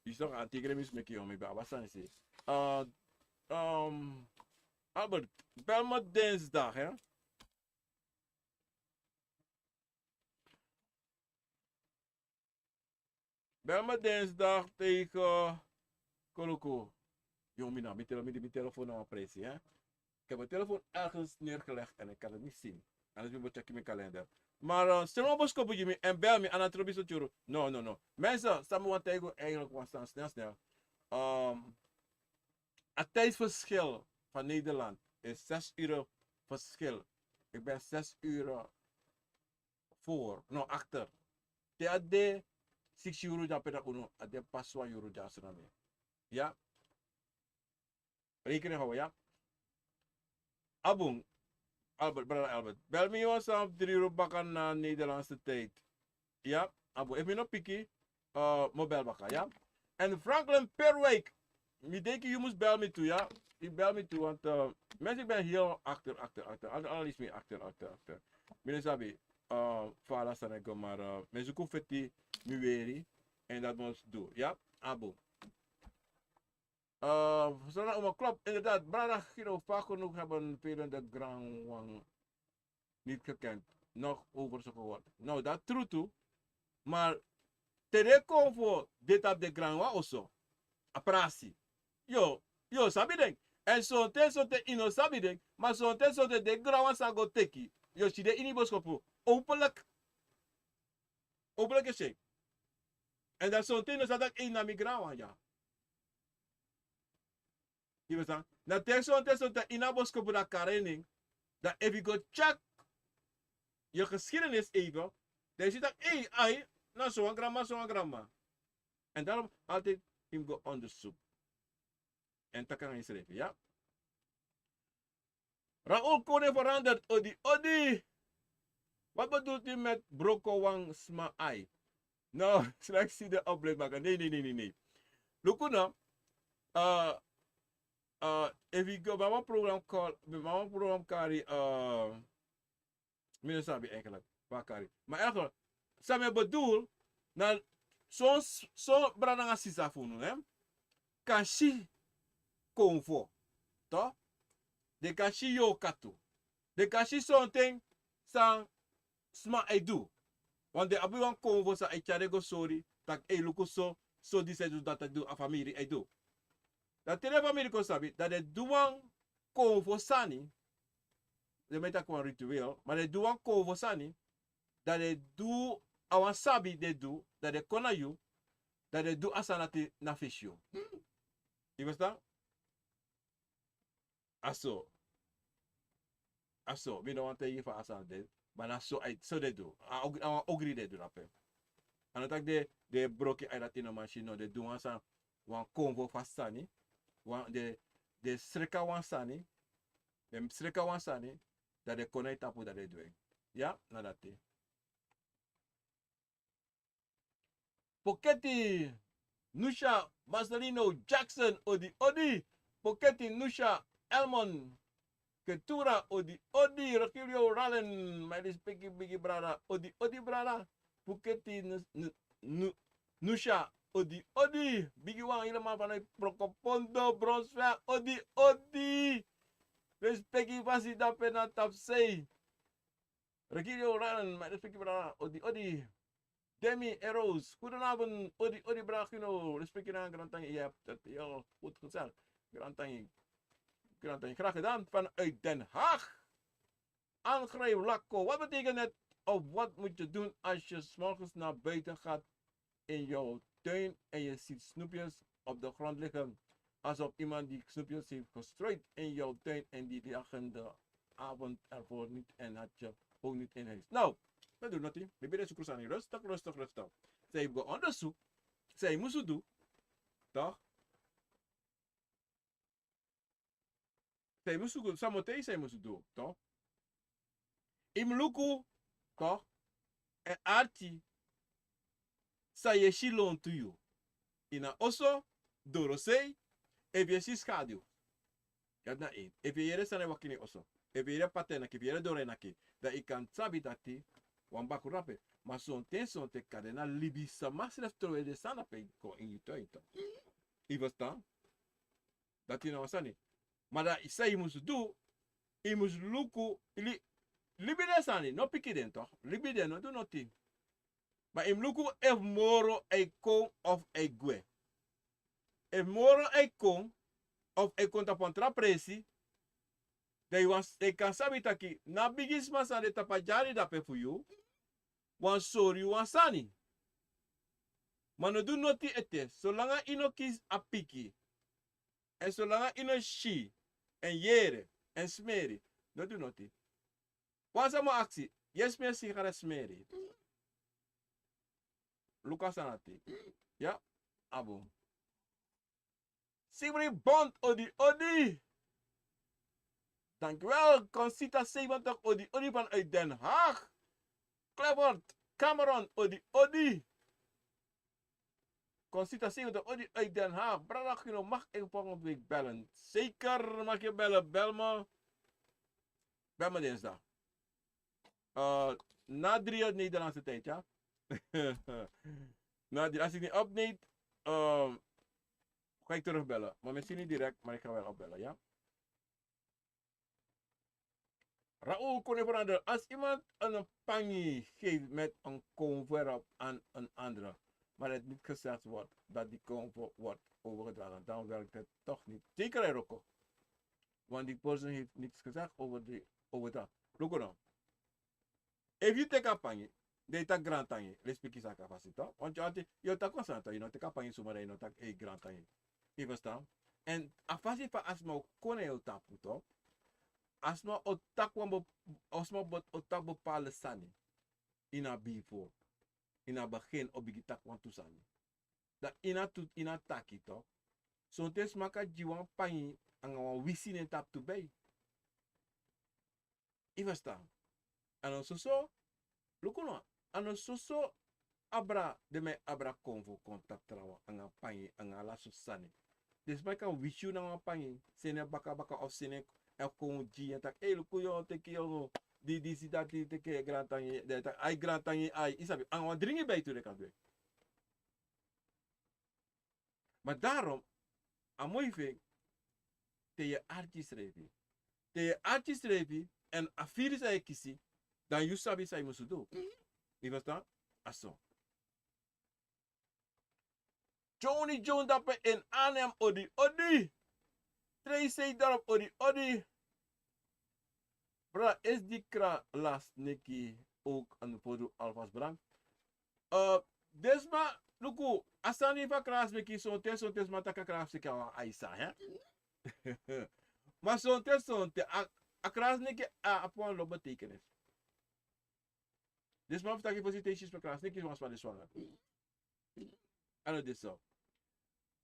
Yu sabi, a tigre mi smeki yu, mi ben abi a sani se. Eh, ehm, Albert, bel me dinsdag, hè? Bel me dinsdag tegen, kon luku. Yo, mi na, mi tele-, mi, mi telefoon na wan presi, hè? Ik heb mijn telefoon ergens neergelegd en ik kan het niet zien. Anders moet ik checken mijn kalender. Maar, eh, stuur me een boodschap, Jimmy, en bel me aan Antrobi Sotjuru. No, no, no. Mensen, sabi wan taigi unu eigenlijk wan sani snel, snel. Ehm, het tijdsverschil van Nederland is zes uur verschil. Ik ben zes uur voor, no, achter. Te a de siksi yuru dyaso pe na unu, a de pas wan yuru dyaso na mi. Ya. Rekening houden, ya. A bun, Albert, brada Albert. Bel mi wan san fu dri yuru baka na Nederlandse tijd. Ya, a bun. Efu mi no piki, eh, mi o bel baka, ya. En Franklin Perwijk, mi denki yu mus bel mi tu, ya. Yu bel mi tu, want, eh, mensen, ik ben heel achter, achter, achter. Al-, alles mi achter, achter, achter. Mi no sabi, eh, fa ala sani e go, maar, eh, mi e suku feti, mi weri, en dat mus du, ya, a bun. Eh, Srana Uma, klopt, inderdaad. Brada Giro, vaak genoeg hebben velen de Grand Wang niet gekend, nog over ze gehoord. Nou, dat true too. Maar Te den konfo de tapu den granwan oso, a prasi, yu o sabi den. Èn sonten sonten yu no sabi den, ma sonten sonten den granwan san go teki, yu o si den ini boskopu. Openlik. Openlik yu si en. Èn dan sonten yu no sabi tak' ei na mi granwan ya. Yu ferstan? Na te sonten sonten ini a boskopu dan kari en nen. Dan efu yu go tyek yu geschiedenis even, dan yu si tak' ei, ai, na so wan granma, so wan granma. Èn darom altid yu mus go ondersuku èn taki nanga yusrefi, ya. Raul Kone veranderd, odi odi. Wat bedoelt u met broko wan sma ai? No, slechts si de opblij maken. Nee, nee, nee, nee, nee. Luku no. Uh, uh, efu yu go, mama program call, mama program kari, uh, mi no sabi eigenlijk. Fa a kari. Maar eigenlijk, san mi e bedoel, na son, son brada nanga sisa fu unu, hè? Kan si konfo. Toch? Den kan si yorka tu. Den kan si sonten san sma e du. Want den abi wan konfo san e tyari den go sori, tak' ei luku so, so disi e du, dati e du, a famiri e du. Dan te den famiri kon sabi, dan den du wan konfo sani, den mi e taki wan ritueel, ma den du wan konfo sani, dan den du, a wan sabi den du, dan den kon na yu, dan den du a sani dati na fesi yu. Yu ferstan? A so. A so, mi no wani taigi yu fa a sani de, ma na so ai, so den du. A ogri, a wan ogri den du dape. A no taki den, den e broki ai dati no man si, no, den du wan sani, wan konfo fu a sani, wan, den, den sreka wan sani, den sreka wan sani, dan den kon na yu tapu dan den du en. Ya, na dati. Poketi Nusha Marcelino Jackson, odi odi. Poketi Nusha Elmon Ketura, odi odi. Rokilio Ralen, my respect bigi brada, odi odi brada. Poketi Nu-, Nu-, Nu-, Nusha, odi odi. Bigi wan, helemaal vanuit Brokopondo, Brownsville, odi odi. Respect, fasi dape na tapsei. Regilio Ryan, my respect brada, odi odi. Demi Eros, goedenavond, odi odi brada Gino, respect nanga, grantangi, ya, dat, ya, goed gezegd, grantangi, grantangi, graag gedaan, vanuit Den Haag. Aangrijp Lakko, wat betekent het of wat moet je doen als je 's morgens naar buiten gaat in jouw tuin en je ziet snoepjes op de grond liggen, alsof iemand die snoepjes heeft gestrooid in jouw tuin en die lag in de avond ervoor niet en had je ook niet in huis. Nou, dat doet nothing. Maybe dat is Kusani. Rustig, rustig, rustig. Zij hebben onderzoek. Zij moesten doen. Toch? San yu musu go, san yu musu du, toch? Yu mus luku, toch? Èn arki san yu e si lontu yu. Ini a oso, dorosei, efu yu e si skadu. Dati na en. Efu yu e yere san e waka ini yu oso. Efu yu e yere pata e naki, efu yu e yere doro e naki. Dan yu kan sabi dati wan bakru drape. Ma sonten, sonten kande na libisma srefi trowe den sani drape kon ini yu, toch? Yu ferstan? Dati na wan sani. Ma dan san yu musu du, yu musu luku, li-, libi den sani, no piki den toch, libi den, no du nothing. Ma yu mus luku efu moro e kon of e gwe. Efu moro e kon of e kon tapu wan tra presi, dan yu wan, yu kan sabi taki na bigisma sani de tapu a dyari drape fu yu, wan sori yu wan sani. Ma no du nothing ete, solanga yu no kisi a piki. Èn solanga yu no si, èn yere, èn smeri, no du nothing. Wan sani mi o aksi, yu e smeri sigara, smeri. Luku a sani dati. Ya, a bun. Sibri Bond, odi, odi. Dankjewel, Concita zeventig, odi, odi vanuit Den Haag. Clifford Cameron, odi, odi. Concita zeventig, odi uit Den Haag. Brada Gino, mag ik volgende week bellen? Zeker mag je bellen. Bel me. Bel me dinsdag. Eh, na drie uur Nederlandse tijd, ja? Na drie, als ik niet opneem, eh, ga ik terugbellen. Maar misschien niet direct, maar ik ga wel opbellen, ja? Raoul Koning verander. Als iemand een pangi geeft met een konverp aan een andere, maar het niet gezegd wordt dat die convo wordt overgedragen, dan werkt het toch niet. Zeker, Roko. Want die person heeft niks gezegd over die overdracht. Luku no. Efu yu teki a pangi, dan yu taki grantangi, respeki saka fasi to. Want yu ati, yu o taki wan sani to, yu no teki a pangi suma dan yu no taki ei grantangi. Yu ferstan? Èn a fasi fa a sma o kon na yu tapu to, a sma o taki wan be-, a sma be-, o taki bepaalde sani. Ini a bifo, ini a begin o bigin taki wantu sani. Dan ini a tu, ini a taki to, sonten sma kan gi wan pangi anga wan wisi na en tapu tu bei. Yu ferstan? A no soso, luku no, a no soso abra, den man e abra konfo kon taki trawan anga pangi anga ala sortu sani. Den sma kan wisi yu nanga wan pangi, seni en baka baka of seni en kon gi en taki, ei, luku yu o teki yu, di, disi, dati, teki grantangi, dan yu taki ai grantangi ai, yu sabi, anga wan dringi bei tu den kan du en. Ma daarom, a moi fu en, te yu e arki yusrefi. Te yu e arki yusrefi, èn a firi san yu e kisi, dan yu sabi san yu musu du. Yu ferstan? A so. Johnny John dape in Arnhem, odi, odi. Tracy Dorp, odi, odi. Bra, is di kra las neki ook een foto alvast bedankt. Eh, den sma, luku, a sani fu a krasneki, sonten, sonten sma taki a krasneki a wan aisa, hè? Ma sonten, sonten, a, a krasneki a, abi wan lo betekenis. Den sma fu taki fosi te yu si sma krasneki, wan sma de swanger. A no de so.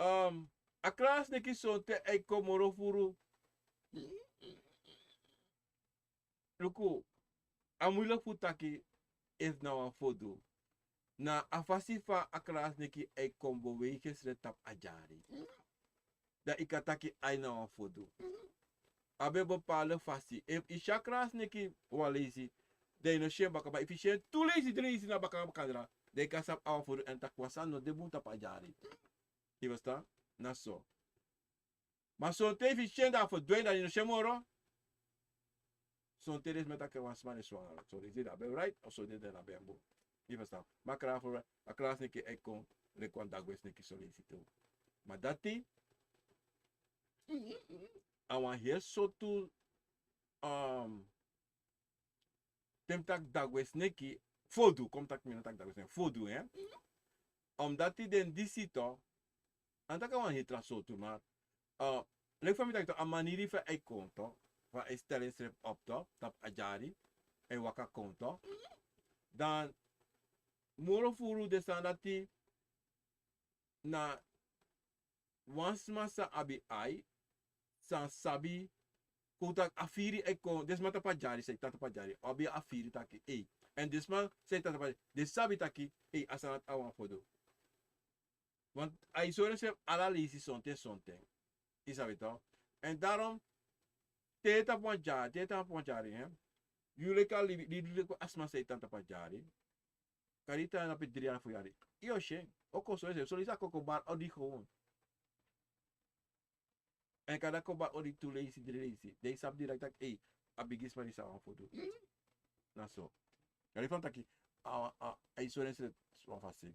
Ehm, a krasneki sonten a e kon moro furu. Luku, a muilek fu taki efu na wan fodu. Na a fasi fa a krasneki a e kon beweigi srefi tapu a dyari. Dan yu kan taki ai na wan fodu. A ben bepaalde fasi. Efu yu si a krasneki wan leisi, dan yu no si en baka, ma efu yu si en tu leisi, dri leisi na baka, baka dra, dan yu kan sabi a wan fodu èn taki wan sani no de bun tapu a dyari. Yu ferstan? Na so. Ma sonten efu yu si en dan a ferdwin, dan yu no si en moro. Sonten den sma e taki wan sma de swanger. Sonten den abi en right, of sonten den abi en bun. Yu ferstan? Ma a kra fu, a krasneki e kon leki wan dagwesneki son leisi tu. Ma dati, a wan heri sortu, ehm, te mi taki dagwesneki, fodu, kon mi taki, mi no taki dagwesneki, fodu, hè? Omdati den disi tu, a no taki a wan heri tra sortu, ma, eh, leki fa mi taki tu, a maniri fa a e kon tu, fa a e stel ensrefi op tu, tapu a dyari, a e waka kon tu. Dan, moro furu den sani dati, na wan sma san abi ai, san sabi, kon taki a firi e kon, den sma tapu a dyari, san e tan tapu a dyari, abi a firi taki, ei. Èn den sma san e tan tapu a dyari, den sabi taki, ei, a sani dati a wan fodu. Want a e sori ensrefi ala leisi sonten, sonten. Yu sabi tu. Èn daarom, te yu tapu wan dyari, te yu tapu wan dyari, hè. Yu leki a libi, libi leki a sma san e tan tapu a dyari. Kari tan na pe dri yari, fo yari. Yu o si en. O kon so ensrefi, son leisi a kon kon bari odi gewoon. Èn kande a kon bari odi tu leisi, dri leisi. Dan yu sabi direct taki, ei, a bigisma disi a wan fodu. Na so. Kari fa mi taki, a, a, a e sori ensrefi wan fasi.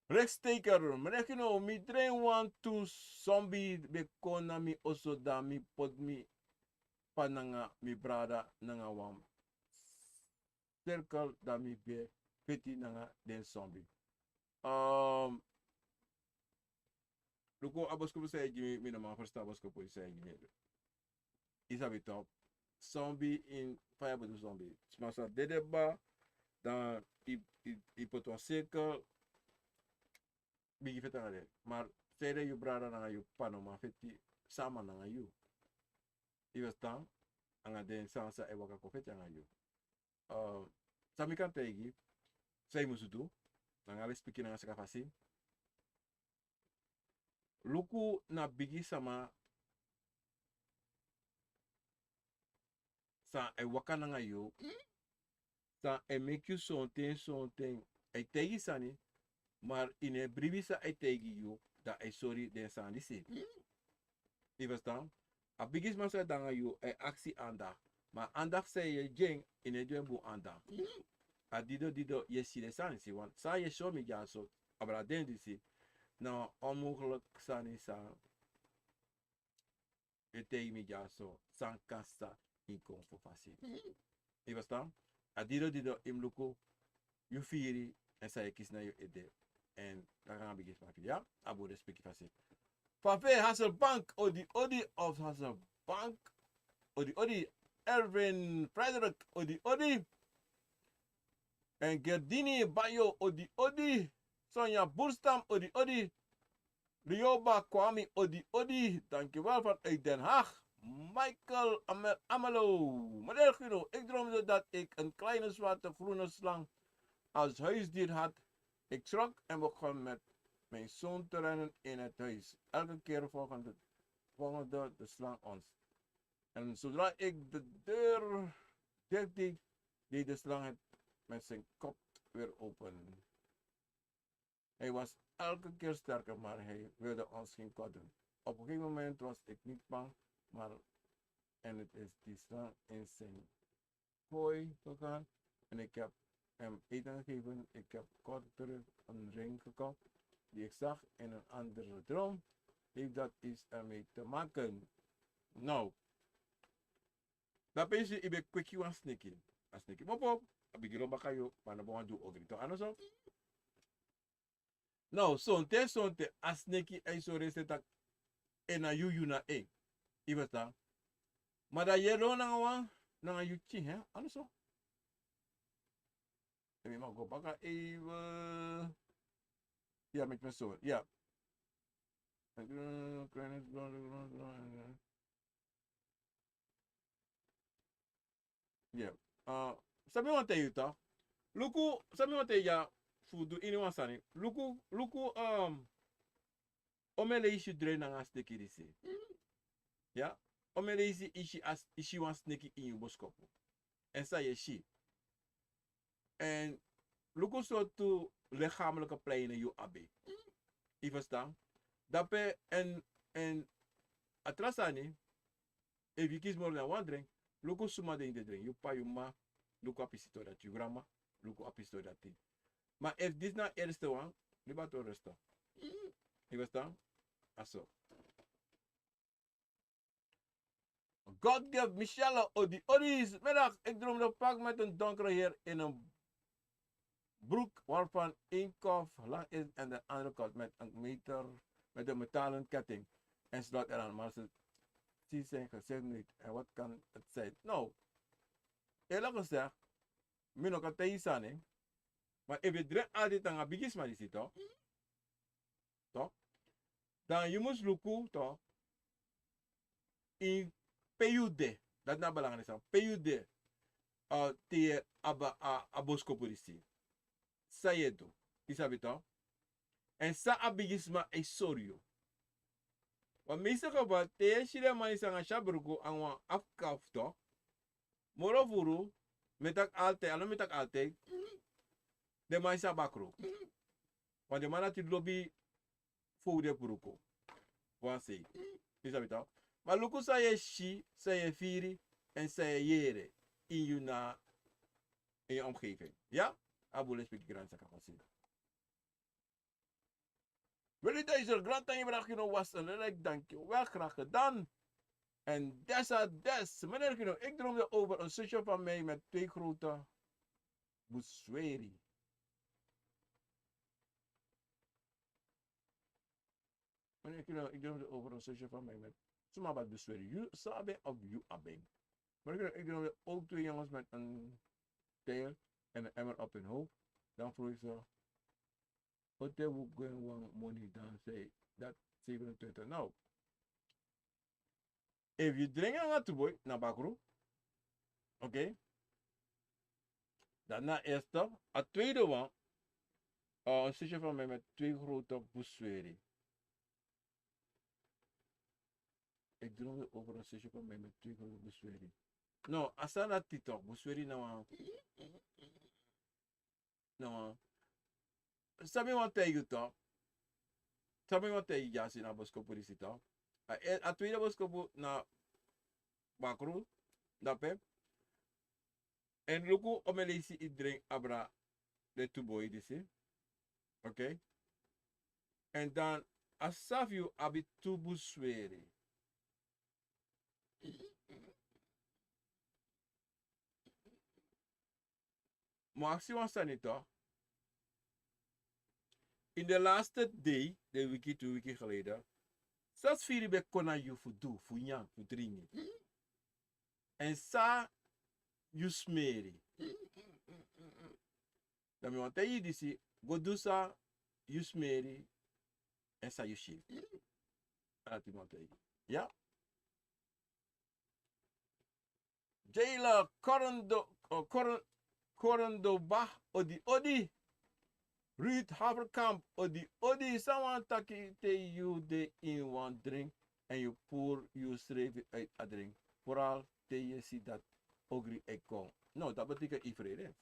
Rechtsteker, mi leki now, mi dren wantu sombi ben kon na mi oso, dan mi poti mi p'pa nanga mi brada nanga wan sirkel, dan mi ben feti nanga den sombi. Ehm, luku a boskopu san yu e gi mi, mi no man ferstan a boskopu san yu e gi mi. Yu sabi tu. Sombi ini fa yu e bedoel sombi. Sma sa dede kaba, dan yu, yu, yu poti wan sirkel, bigin feti nanga den. Ma sanede yu brada nanga yu p'pa no man feti sama nanga yu. Yu ferstan? Nanga den sani san e waka kon feti nanga yu. Eh, san mi kan taigi, san yu musu du, nanga lespeki nanga saka fasi. Luku na bigi sama san e waka nanga yu, san e meki yu sonten, sonten, a e taigi sani, ma ini en bribi san a e taigi yu, dan a e sori den sani disi. Yu ferstan? A bigisma san e de nanga yu, a e aksi andacht. Ma a andacht san yu e gi en, yu no e gi en bun andacht. A dido dido yu e si den sani, si wan san yu e si mi dyaso, abra den disi. Na wan onmogelijk sani san yu e taigi mi dyaso san kan sa ini kon fu fasi. Yu e ferstan? A dido dido yu mus luku yu firi èn san yu e kisi na yu ede. Èn dan kan a bigin sma firi, ya, a bun respeki fasi. Fafe Hasselbank, odi odi of Hasselbank, odi odi. Erwin Frederick, odi odi. Èn Gerdini Bayo, odi odi. Sonja Burstam, odi odi. Rioba Kwami, odi odi. Dankjewel vanuit Den Haag. Michael Amel Amelo. Meneer Guido, ik droomde dat ik een kleine zwarte groene slang als huisdier had. Ik schrok en begon met mijn zoon te rennen in het huis. Elke keer volgende, volgende de slang ons. En zodra ik de deur dicht deed, deed de slang het met zijn kop weer open. Hij was elke keer sterker, maar hij wilde ons geen kwaad doen. Op een gegeven moment was ik niet bang, maar en het is die slang in zijn kooi gegaan en ik heb hem eten gegeven. Ik heb kort terug een ring gekocht die ik zag in een andere droom. Heeft dat iets ermee te maken? Nou, dat ben je ben kwiki wan sneki. A sneki mopo, a bigin lobi baka yu, ma no ben wani du ogri. Toch, a no so? Now, sonte, sonte, a sneki e sori en taki en na yu, yu na en. Yu e ferstan? Ma dan yu e lon nanga wan, nanga yu pikin, hè? A no so? Èn mi man go baka even. Ya, meki mi sori. Ya. Ya. Uh, san mi wani taigi yu, toch? Luku, san mi wani taigi yu, fu du ini wan sani. Luku, luku, um, omeni leisi yu drai nanga a sneki disi. Ya? Omeni leisi yu si a s-, yu si wan sneki ini yu boskopu. Èn san yu e si. Èn luku sortu lichamelijke pijnen yu abi. Yu e ferstan? Dape èn, èn a tra sani, efu yu kisi moro dan wan dringi, luku suma den yu de dringi. Yu p'pa, yu m'ma, luku a pisitori dati, yu granma, luku a pisitori dati. Ma efu disi na a eerste wan, libi a tori resto. Yu e ferstan? A so. God give Michelle odi odi. Middag, ik droomde vaak met een donkere heer in een broek waarvan één kop lang is en de andere kop met een meter, met een metalen ketting en slot eraan, maar ze ziet zijn gezicht niet. En wat kan het zijn? Nou, eerlijk gezegd, mi no kan taigi yu sani, ma efu yu e dringi altijd nanga bigi sma disi, toch? Toch? Dan yu mus luku, toch? Ini pe yu de, dati na belangrijk sani. Pe yu de, uh, te yu abi a, a boskopu disi. San yu e du, yu sabi, toch? Èn san a bigi sma e sori yu. Wan meeste geval, te yu e si den man disi nanga syabruku nanga wan afkaf, toch? Moro furu, mi e taki altijd, a no mi e taki altijd, den man disi a bakru. Want den man dati lobi fowru den pruku. Wan sei. Yu sabi, toch? Ma luku san yu e si, san yu e firi, èn san yu e yere ini yu na, in yu omgeving. Ya? A bun respeki, gransa, kan fasi. Willy Deiser, grand tangi, brada Gino, was een lelijk, dankjewel, graag gedaan. En Dessa Des, meneer Gino, ik droomde over een zusje van mij met twee grote busweri. Meneer Gino, ik droomde over een zusje van mij met, suma abi busweri. Yu sabi of yu abi en? Meneer Gino, ik droomde ook twee jongens met een tijl en een emmer op hun hoofd. Dan vroeg ik ze: "Ote wu gwe wan moni?" Dan zei dat zevenentwintig. Nou, efu yu dringi nanga tu boi, na bakru. Oké. Dan na eerste. A tweede wan, uh, een zusje van mij met twee grote busweri. Ik droomde over een zusje van mij met twee grote busweri. No, a sani dati, toch, busweri na wan. No. San mi wani taigi yu, toch? San mi wani taigi yu, dyaso, na boskopu disi, toch? A, a tweede boskopu na bakru, dape. En luku, o mi e leisi yu dringi abra den tu boi disi. Oké. En dan a sisa fu yu abi tu bun sweri. Mi o aksi wan sani tu. Ini den laste dei, den wiki, tu wiki geleden, san sfiri ben kon na yu fu du, fu nyan, fu dringi? En san yu smeri? Dan mi wani taigi yu disi, go du san yu smeri, en san yu si. Dati mi wani taigi yu. Ya. Jailer Korondo, uh, Koron-, Korondoba, odi odi. Ruud Haverkamp, odi odi. San wani taki te yu de ini wan dringi en yu puru yusrefi uit a dringi, vooral te yu e si dati ogri e kon? No, dati betekent yu frede.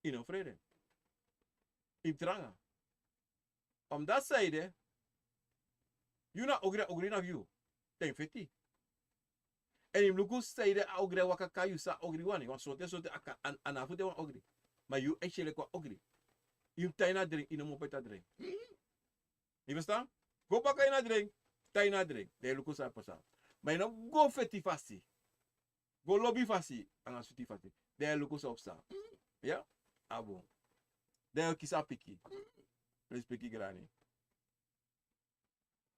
Yu no frede. Yu tranga. Omdat san ede, yu na ogri, a ogri na fu yu. Dan yu feti. En yu mus luku san ede a ogri e waka kon na yu, san a ogri wani. Want sonten, sonten a kan, a, a no fu de wan ogri. Ma yu e si en leki wan ogri. Yu mus tan ini a dringi, yu no mus opo ete a dringi. Yu ferstan? Go baka ini a dringi, tan ini a dringi. Dan yu luku san e pasa. Ma yu no go feti fasi. Go lobi fasi anga switi fasi. Dan yu e luku san o psa. Ya? A bun. Dan yu o kisi a piki. Respeki grani.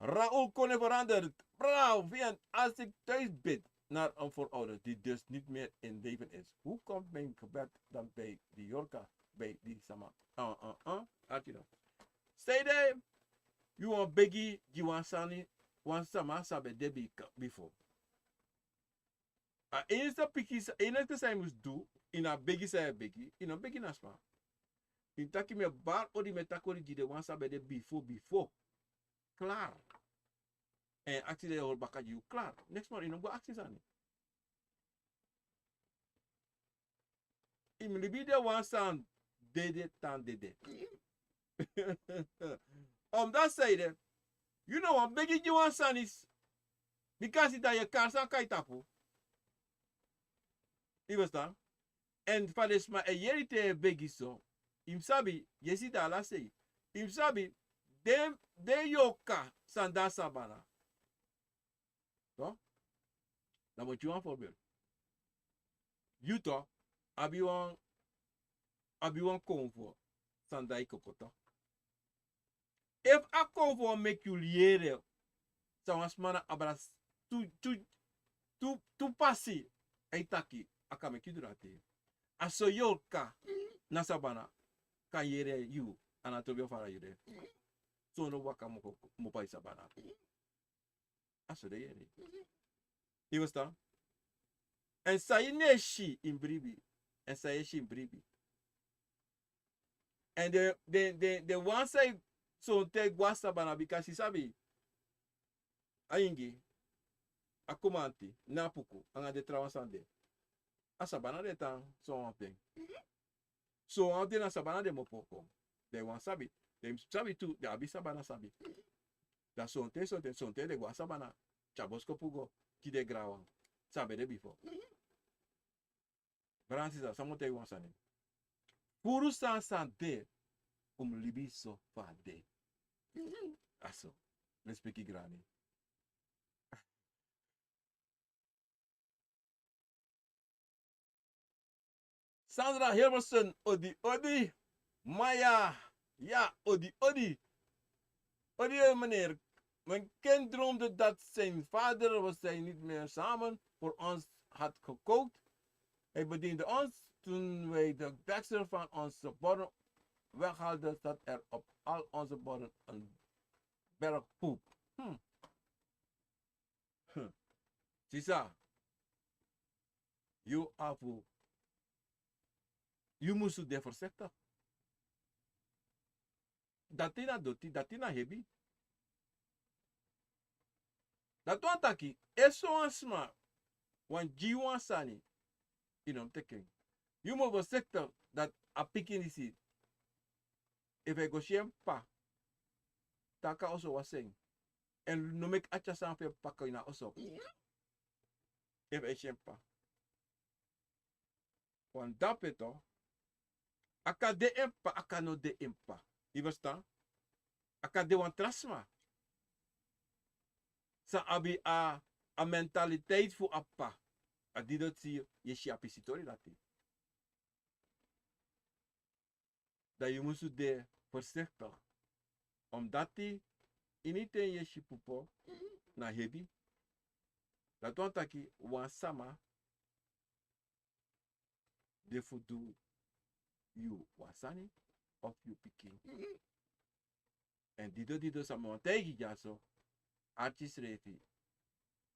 Raoul Kone veranderd. Bravo, vijand, als ik thuis bid naar een voorouders die dus niet meer in leven is, hoe komt mijn gebed dan bij die Yorka, bij die Sama? Uh, uh, uh. Arki dan. San ede, yu wani begi gi wan sani, wan sama san ben de bika, bifo. A enigste piki sa, enigste san yu mus du, ini a begi san yu e begi, yu no begi na sma. Yu taki mi e bari odi, mi e taki odi gi den wan san ben de bifo, bifo. Klaar. En aksi den e hori baka gi yu, klaar. Neks moro, yu no go aksi sani. Yu mus libi den wan san dede tan dede. Omdat san ede, yu no wani begi gi wan sani, bikasi dan yu e kari san kon na yu tapu. Yu ferstan? En fa den sma e yere te yu e begi so, yu mus sabi, yu e si dan ala sei. Yu mus sabi, den, den yorka san de na sabana. Toch? Dan mi o gi wan voorbeeld. Yu toch, abi wan, abi wan konfo san de na yu koko, toch? Efu a konfo meki yu yere san wan sma na abra tu, tu, tu, tu pasi, a e taki, a kan meki yu du dati. A so yorka na sabana kan yere yu, a no trobi o fara yu de. So no waka moro, moro pai sabana. A so den yere. Yu ferstan? En san yu no e si, yu mus bribi. En san yu e si, yu mus bribi. En den, den, den, den wan san e, sonten e go na sabana, bikasi yu sabi, a ingi, a kumanti, na puku, anga den trawan san de. A sabana den tan, son wan ten. Son wan ten na sabana den moro poko. Den wani sabi. Den sabi tu, den abi sabana sabi. Dan sonten, sonten, sonten den go na sabana, tyari boskopu go gi den granwan san ben de bifo. Brada, sisa, san mi o taigi wan sani. Furu san san de, un mus libi so fa a de. A so. Respeki grani. Sandra Hilverson, odi, odi. Maya, ja, odi, odi. Odi, meneer. Mijn kind droomde dat zijn vader, we zijn niet meer samen, voor ons had gekookt. Hij bediende ons. Toen wij de deksel van onze borden weghaalden, zat er op al onze borden een berg poep. Hm. Hm. Sisa, yu abi, yu musu de voorzichtig. Dati na doti, dati na hebi. Dati wani taki, efu so wan sma wani gi yu wan sani, yu no mus teki en. Yu musu voorzichtig dati a pikin disi, efu a e go si en p'pa, te a kon na oso wasi en. En no meki a tyari san fu en p'pa kon ini a oso. Efu a e si en p'pa. Wan dape to. A kan de en p'pa, a kan no de en p'pa. Yu ferstan? A kan de wan tra sma san abi a, a mentaliteit fu a p'pa. A di doti yu e si a pisitori dati. Dan yu musu de voorzichtig. Omdati ini ten yu e si pupo na hebi. Dati wani taki wan sama de fu du yu wan sani of yu pikin. Èn dido dido san mi wani taigi dyaso, arki srefi,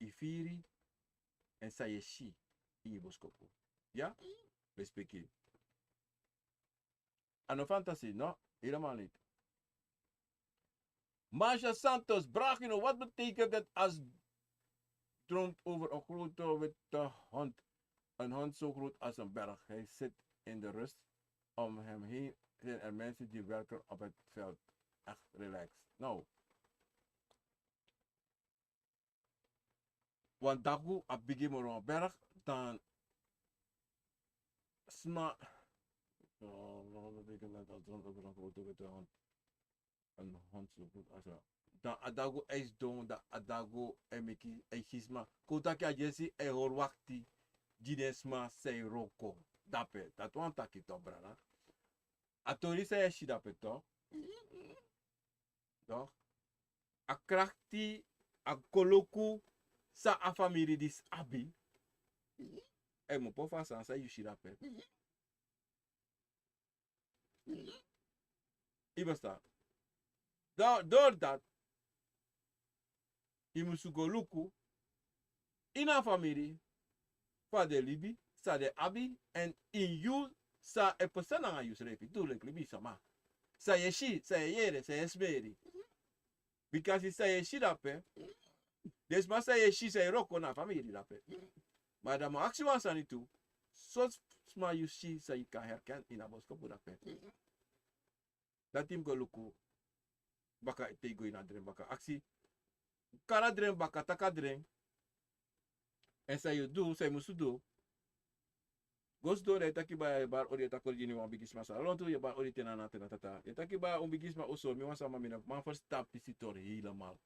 yu firi, èn san yu e si ini yu boskopu. Ya? Respeki. A no fantasi, no, helemaal niet. Marsha Santos, Bragino, wat betekent het als droomt over een grote witte hond? Een hond zo groot als een berg. Hij zit in de rust. Om hem heen zijn er mensen die werken op het veld. Echt relaxed. Nou, wan dagu a bigi moro wan berg, dan sma. Oh, no, dat betekent dat als droomt over een grote witte hond. Een hond zo groot als een. Dan a dagu e sidon, dan a dagu e meki, e gi sma. Kon taki a yesi e hori wakti gi den sma san e wroko dape. Dati wani taki to, brada. A tori san yu e si dape to. Toch? A krakti, a koloku san a famiri disi abi. A e mu poti fu a sani san yu si dape. Yu ferstan? Dori dati, yu musu go luku ini a famiri fa den libi, san den abi, èn ini yu, san e pasa nanga yusrefi tu leki libisama. San yu e si, san yu e yere, san yu e smeri. Bikasi san yu e si dape, den sma san yu e si san e wroko na a famiri dape. Ma dan mi o aksi wan sani tu, sortu sma yu si san yu kan herken ini a boskopu dape. Dati mi go luku baka te yu go ini a dren baka. Aksi, kari a dren baka, taki a dren. Èn san yu du, san yu musu du. Go sidon, dan yu taki baya, yu e bari odi, yu e taki odi gi wan bigisma san lontu, yu e bari odi te na ana, te na tata. Yu e taki baya, un bigisma oso, mi wan sama, mi no man ferstan pisitori helemaal.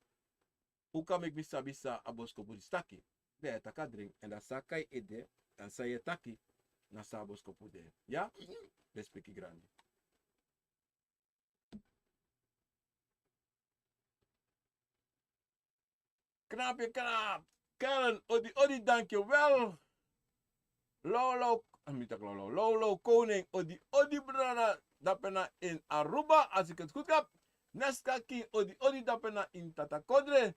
Un kan meki mi sabi san a boskopu disi taki. Dan yu e taki a dren, èn dan san a kai ede, èn san yu e taki, na san a boskopu de. Ya? Respeki grandi. Knap, knap. Karen, odi, odi, dankjewel. Lolo, ah, mi taki Lolo. Lolo Koning, odi, odi, brada. Dape na in Aruba, als ik het goed heb. Neska King, odi, odi, dape na in Tata Kodre.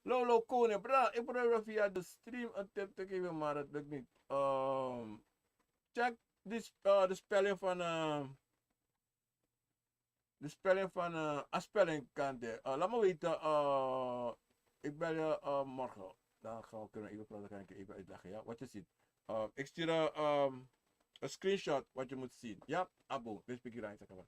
Lolo Koning, brada, ik probeer via de stream een tip te geven, maar het lukt niet. Ehm, check die sp-, eh, de spelling van, eh, de spelling van, eh, a spelling kan de. Eh, laat me weten, eh, ik bel je, eh, morgen. Dan gaan we kunnen even praten, kan ik je even uitleggen, ja, wat je ziet. Eh, ik stuur, eh, ehm, een screenshot wat je moet zien. Ja, abo, respect je.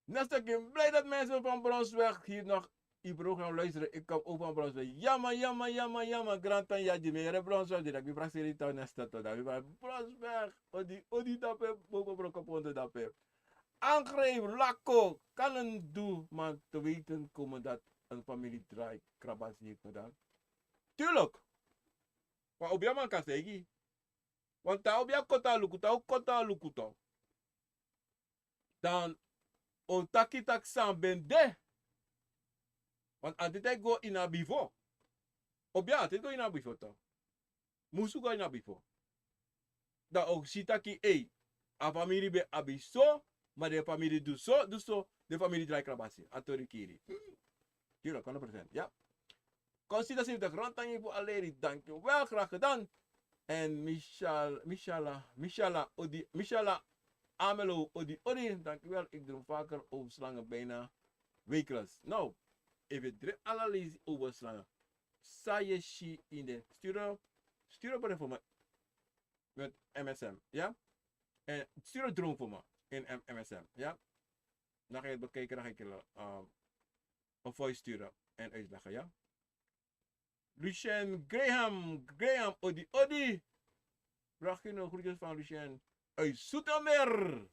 Next, ik ben blij dat mensen van Brownsweg hier nog uw program luisteren. Ik kom ook van Brownsweg. Jammer, jammer, jammer, jammer. Grand Tanya, die meer Brownsweg, die dat ik prakseri town next to dat. Brownsweg, odi, odi, dape, bobo, broko, pondo, dape. Aangrijp, lako, kan een doel maar te weten komen dat een familie draai krabas heeft gedaan? Tuurlijk. Maar obiaman kan zeggen. Want dan obia kota lukuto, kota lukuto. Dan o taki taki san ben de. Want a dede go ini a bifo. Obia a dede go ini a bifo to. Musu go ini a bifo. Dan o si taki, ei, a famiri ben abi so, ma den famiri du so, du so, den famiri draai krabasi. A tori kiri. Kiri, honderd procent, ya. Consider save de grondtangi voor Aleri. Dankjewel, graag gedaan. En Michal-, Michela, Michela, Odi, Michela Amelo, Odi, Odi. Dankjewel, ik droom vaker over slangen, bijna wekelijks. Nou, even drie analyse over slangen. San yu e si in de, stuur, stuur een bericht voor me met M S M, ja? En stuur een droom voor me in M-, M S M, ja? Dan ga je het bekijken, dan ga ik je, eh, een voice sturen en uitleggen, ja? Lucien Graham, Graham, odi, odi. Bragi no groetjes van Lucien uit Zoetermeer.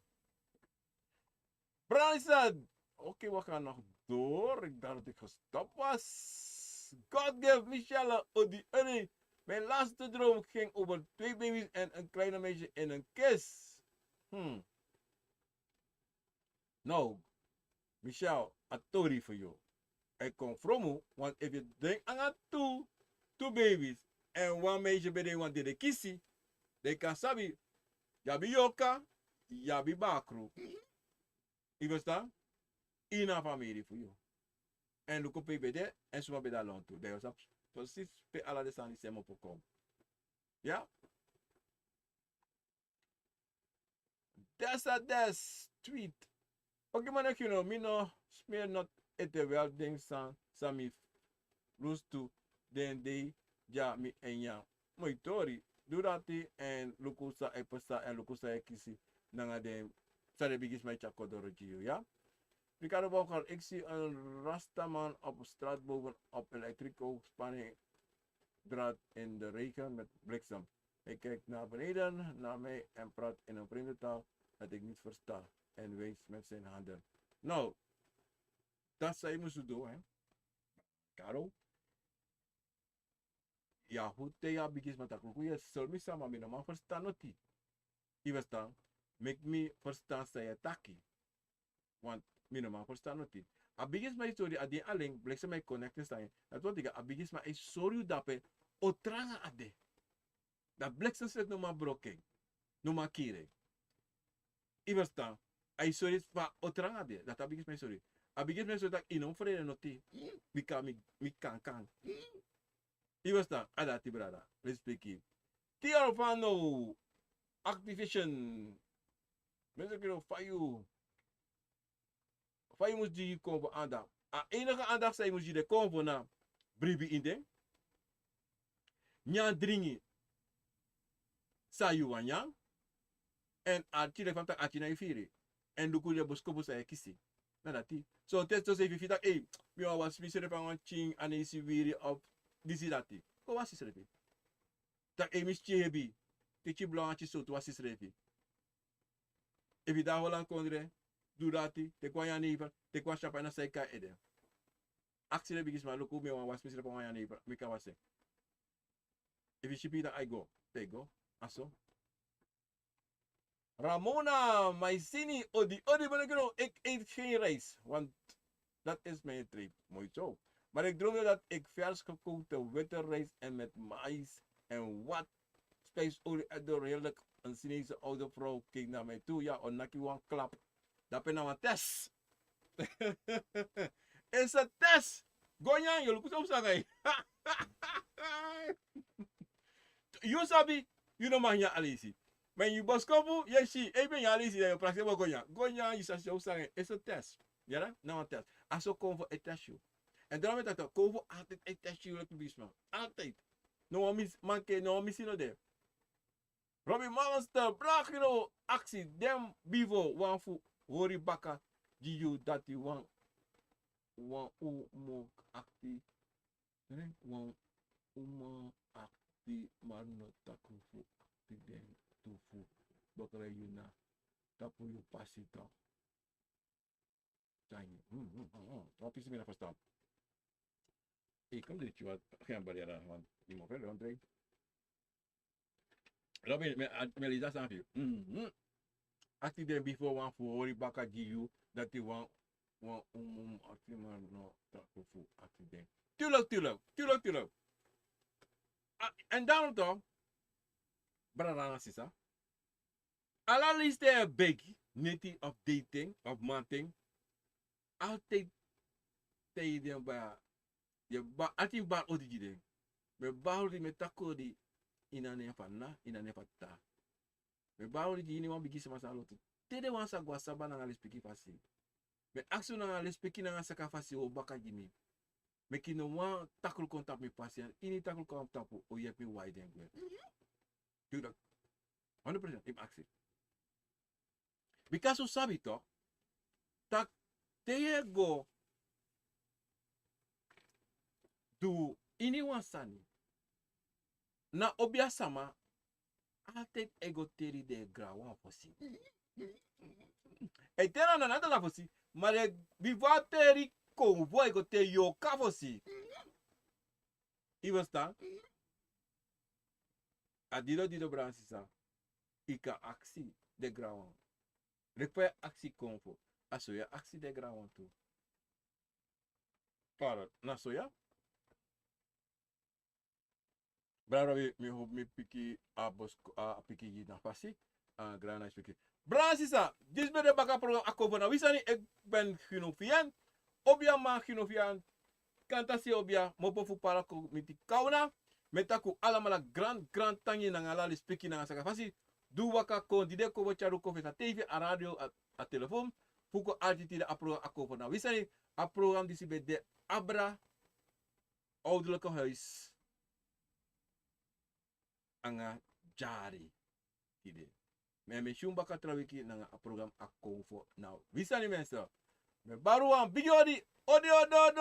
Brani said, oké, we gaan nog door. Ik dacht dat ik gestopt was. God gave Michelle Odi Odi. Mijn laatste droom ging over twee baby's en een kleine meisje in een kist. Hmm. No, Michelle, a tori fu yu. A e kon fromu, want efu yu denki nanga tu, tu baby's, èn wan meisje ben de wan dede kisi, den kan sabi, yu abi yorka, yu abi bakru. Yu ferstan? Ini a famiri fu yu. Èn luku pe yu ben de, èn suma ben de a lontu. Dan yu o sabi precies pe ala den sani disi e mu kon. Ya? Desa des tweet. Oké, man, oké, no, mi no smeer not ete wel den san, san mi lusu tu den dei dya mi e nyan. Moi tori, du dati èn luku san e pasa èn luku san e kisi nanga den san den bigisma e tyari kon doro gi yu, ya. Ricardo Bogart, ik zie een rastaman op straat boven op elektrico spanning draad in de regen met bliksem. Hij kijkt naar beneden naar mij en praat in een vreemde taal dat ik niet versta en wijst met zijn handen. Nou, dat zei Musudo, hè. Karo. Ya, fu tei a bigisma taki luku, yu e sori mi sama, mi no man ferstan noti. Yu ferstan? Meki mi ferstan san yu e taki. Want mi no man ferstan noti. A bigisma e sori, a den alen, bliksem e connecten san yu. Dati wani taki a bigisma e sori yu dape, o tranga a de. Dan bliksem srefi no man broko en, no man kiri en. Yu ferstan? A e sori fa o tranga a de, dati a bigisma e sori. A bigisma e sori taki yu no mu frede noti. Mi kan, mi, mi kan kan. Yu ferstan? A dati, brada. Respeki. Tiarofano activation. Mensen kunnen fa yu, fa yu mus gi konfo aandacht. A enige aandacht san yu mus gi den konfo na bribi ini den. Nyan dringi san yu wani nyan. Èn arki, leki fa mi taki, arki na yu firi. Èn luku den boskopu san yu e kisi. Na dati. Sonten, sonten efu yu firi taki, ei, mi wani wasi misrefi nanga wan pikin, a no e si wiri of disi dati. Kon wasi srefi. Taki, ei, mi pikin hebi. Teki blon ati, sowtu wasi srefi. Efu yu de na Holland kondre, du dati, teki wan nyan never, teki wan syapu na san yu kari ede. Aksi den bigisma, luku, mi wani wasi misrefi nanga wan nyan never, mi kan wasi en. Efu yu sipi, dan a e go, dan a e go. A so. Ramona Maisini, odi, odi, meneer, ik eet geen rijst, want dat is mijn trip. Mooi zo. Maar ik droomde dat ik vers gekookte witte rijst en met mais en wat spijsolie erdoor. Heerlijk. Een Chinese oude vrouw keek naar mij toe. Ya, o naki wan klap. Dape na wan test. Is a test. Go nyan, yu luku san yu sanga. Yu sabi, yu no man nyan aleisi. Ma ini yu boskopu, yu e si, efu yu ben nyan aleisi, dan yu o prakseri go nyan. Go nyan, yu sa si san yu sanga. Is a test. Yere, na wan test. A so konfo e test yu. Èn dan mi e taki, konfo altijd e test yu, leki bigisma. Altijd. No wan mis, manke, no wan misi no de. Robi Monster, bragi no aksi den bifo wan fu hori baka gi yu dati wan, wan umu akti, eh, wan umu akti, ma no taki fu akti den tu fu bakra yu na tapu yu pasi dan. Tiny. Hmm, hmm, hmm, hmm. Wan pisi mi no ferstan. Ei, kon dringi wan, gen bariera, want yu mo feri wan dringi. Robin, mi, mi e leisi a sani fu yu. Hmm, hmm. Akti den bifo wan fu hori baka gi yu, dati wan, wan umu akti, ma no taki fu akti den. Tuurlijk, tuurlijk, tuurlijk, tuurlijk. A, èn dan toch, brada nanga sisa. Ala leisi te yu e begi, neti of deiten, of manten, altijd te yu den bari, yu bari, ati bari odi gi den. Mi e bari odi, mi e taki odi, ini a nen fu a nna, ini a nen fu a tata. Mi e bari odi gi iniwan bigisma san lotu. Te den wan sa go a saba nanga lespeki fasi. Mi e aksi unu nanga lespeki nanga saka fasi, un o baka gi mi. Meki no wan takru kon tapu mi pasi, èn ini takru kon tapu, un o yepi mi wai den gwe. Tuurlijk. Honderd procent, yu mus aksi. Bikasi un sabi toch, taki te yu e go du iniwan sani, na obia sama Altijd e go teri den granwan fosi. E teri a nana dada fosi. Ma den bifo a teri konfo e go teri yu oka fosi. Yu ferstan? A dido dido, brada sisa. Yu kan aksi den granwan. Leki fa yu e aksi konfo, a so yu e aksi den granwan tu. Parot, na so ya. Brada, mi, mi hopi mi piki a bosko, a piki gi na fasi. A grana piki. Brada sisa, disi ben de baka program Akomfo na wi sani, e ben gi unu fi en. Obiaman, gi unu fi en. Kanta si obia, mopo fu para kon miti kawna. Mi e taki un alamala gran, gran tangi nanga ala lespeki nanga saka fasi. Di un waka kon, di den kon bo tyari un kon fesi a tv, a radio, a, a telefon. Fu kon arki tide a program Akomfo na wi sani. A program disi ben de abra, ouderlijke huis. Anga dyari tide. Mi e misi un baka tra wiki nanga a program Akomfo na wi sani, mensen. Mi e bari un wan bigi odi, odi, odi, odi, odi.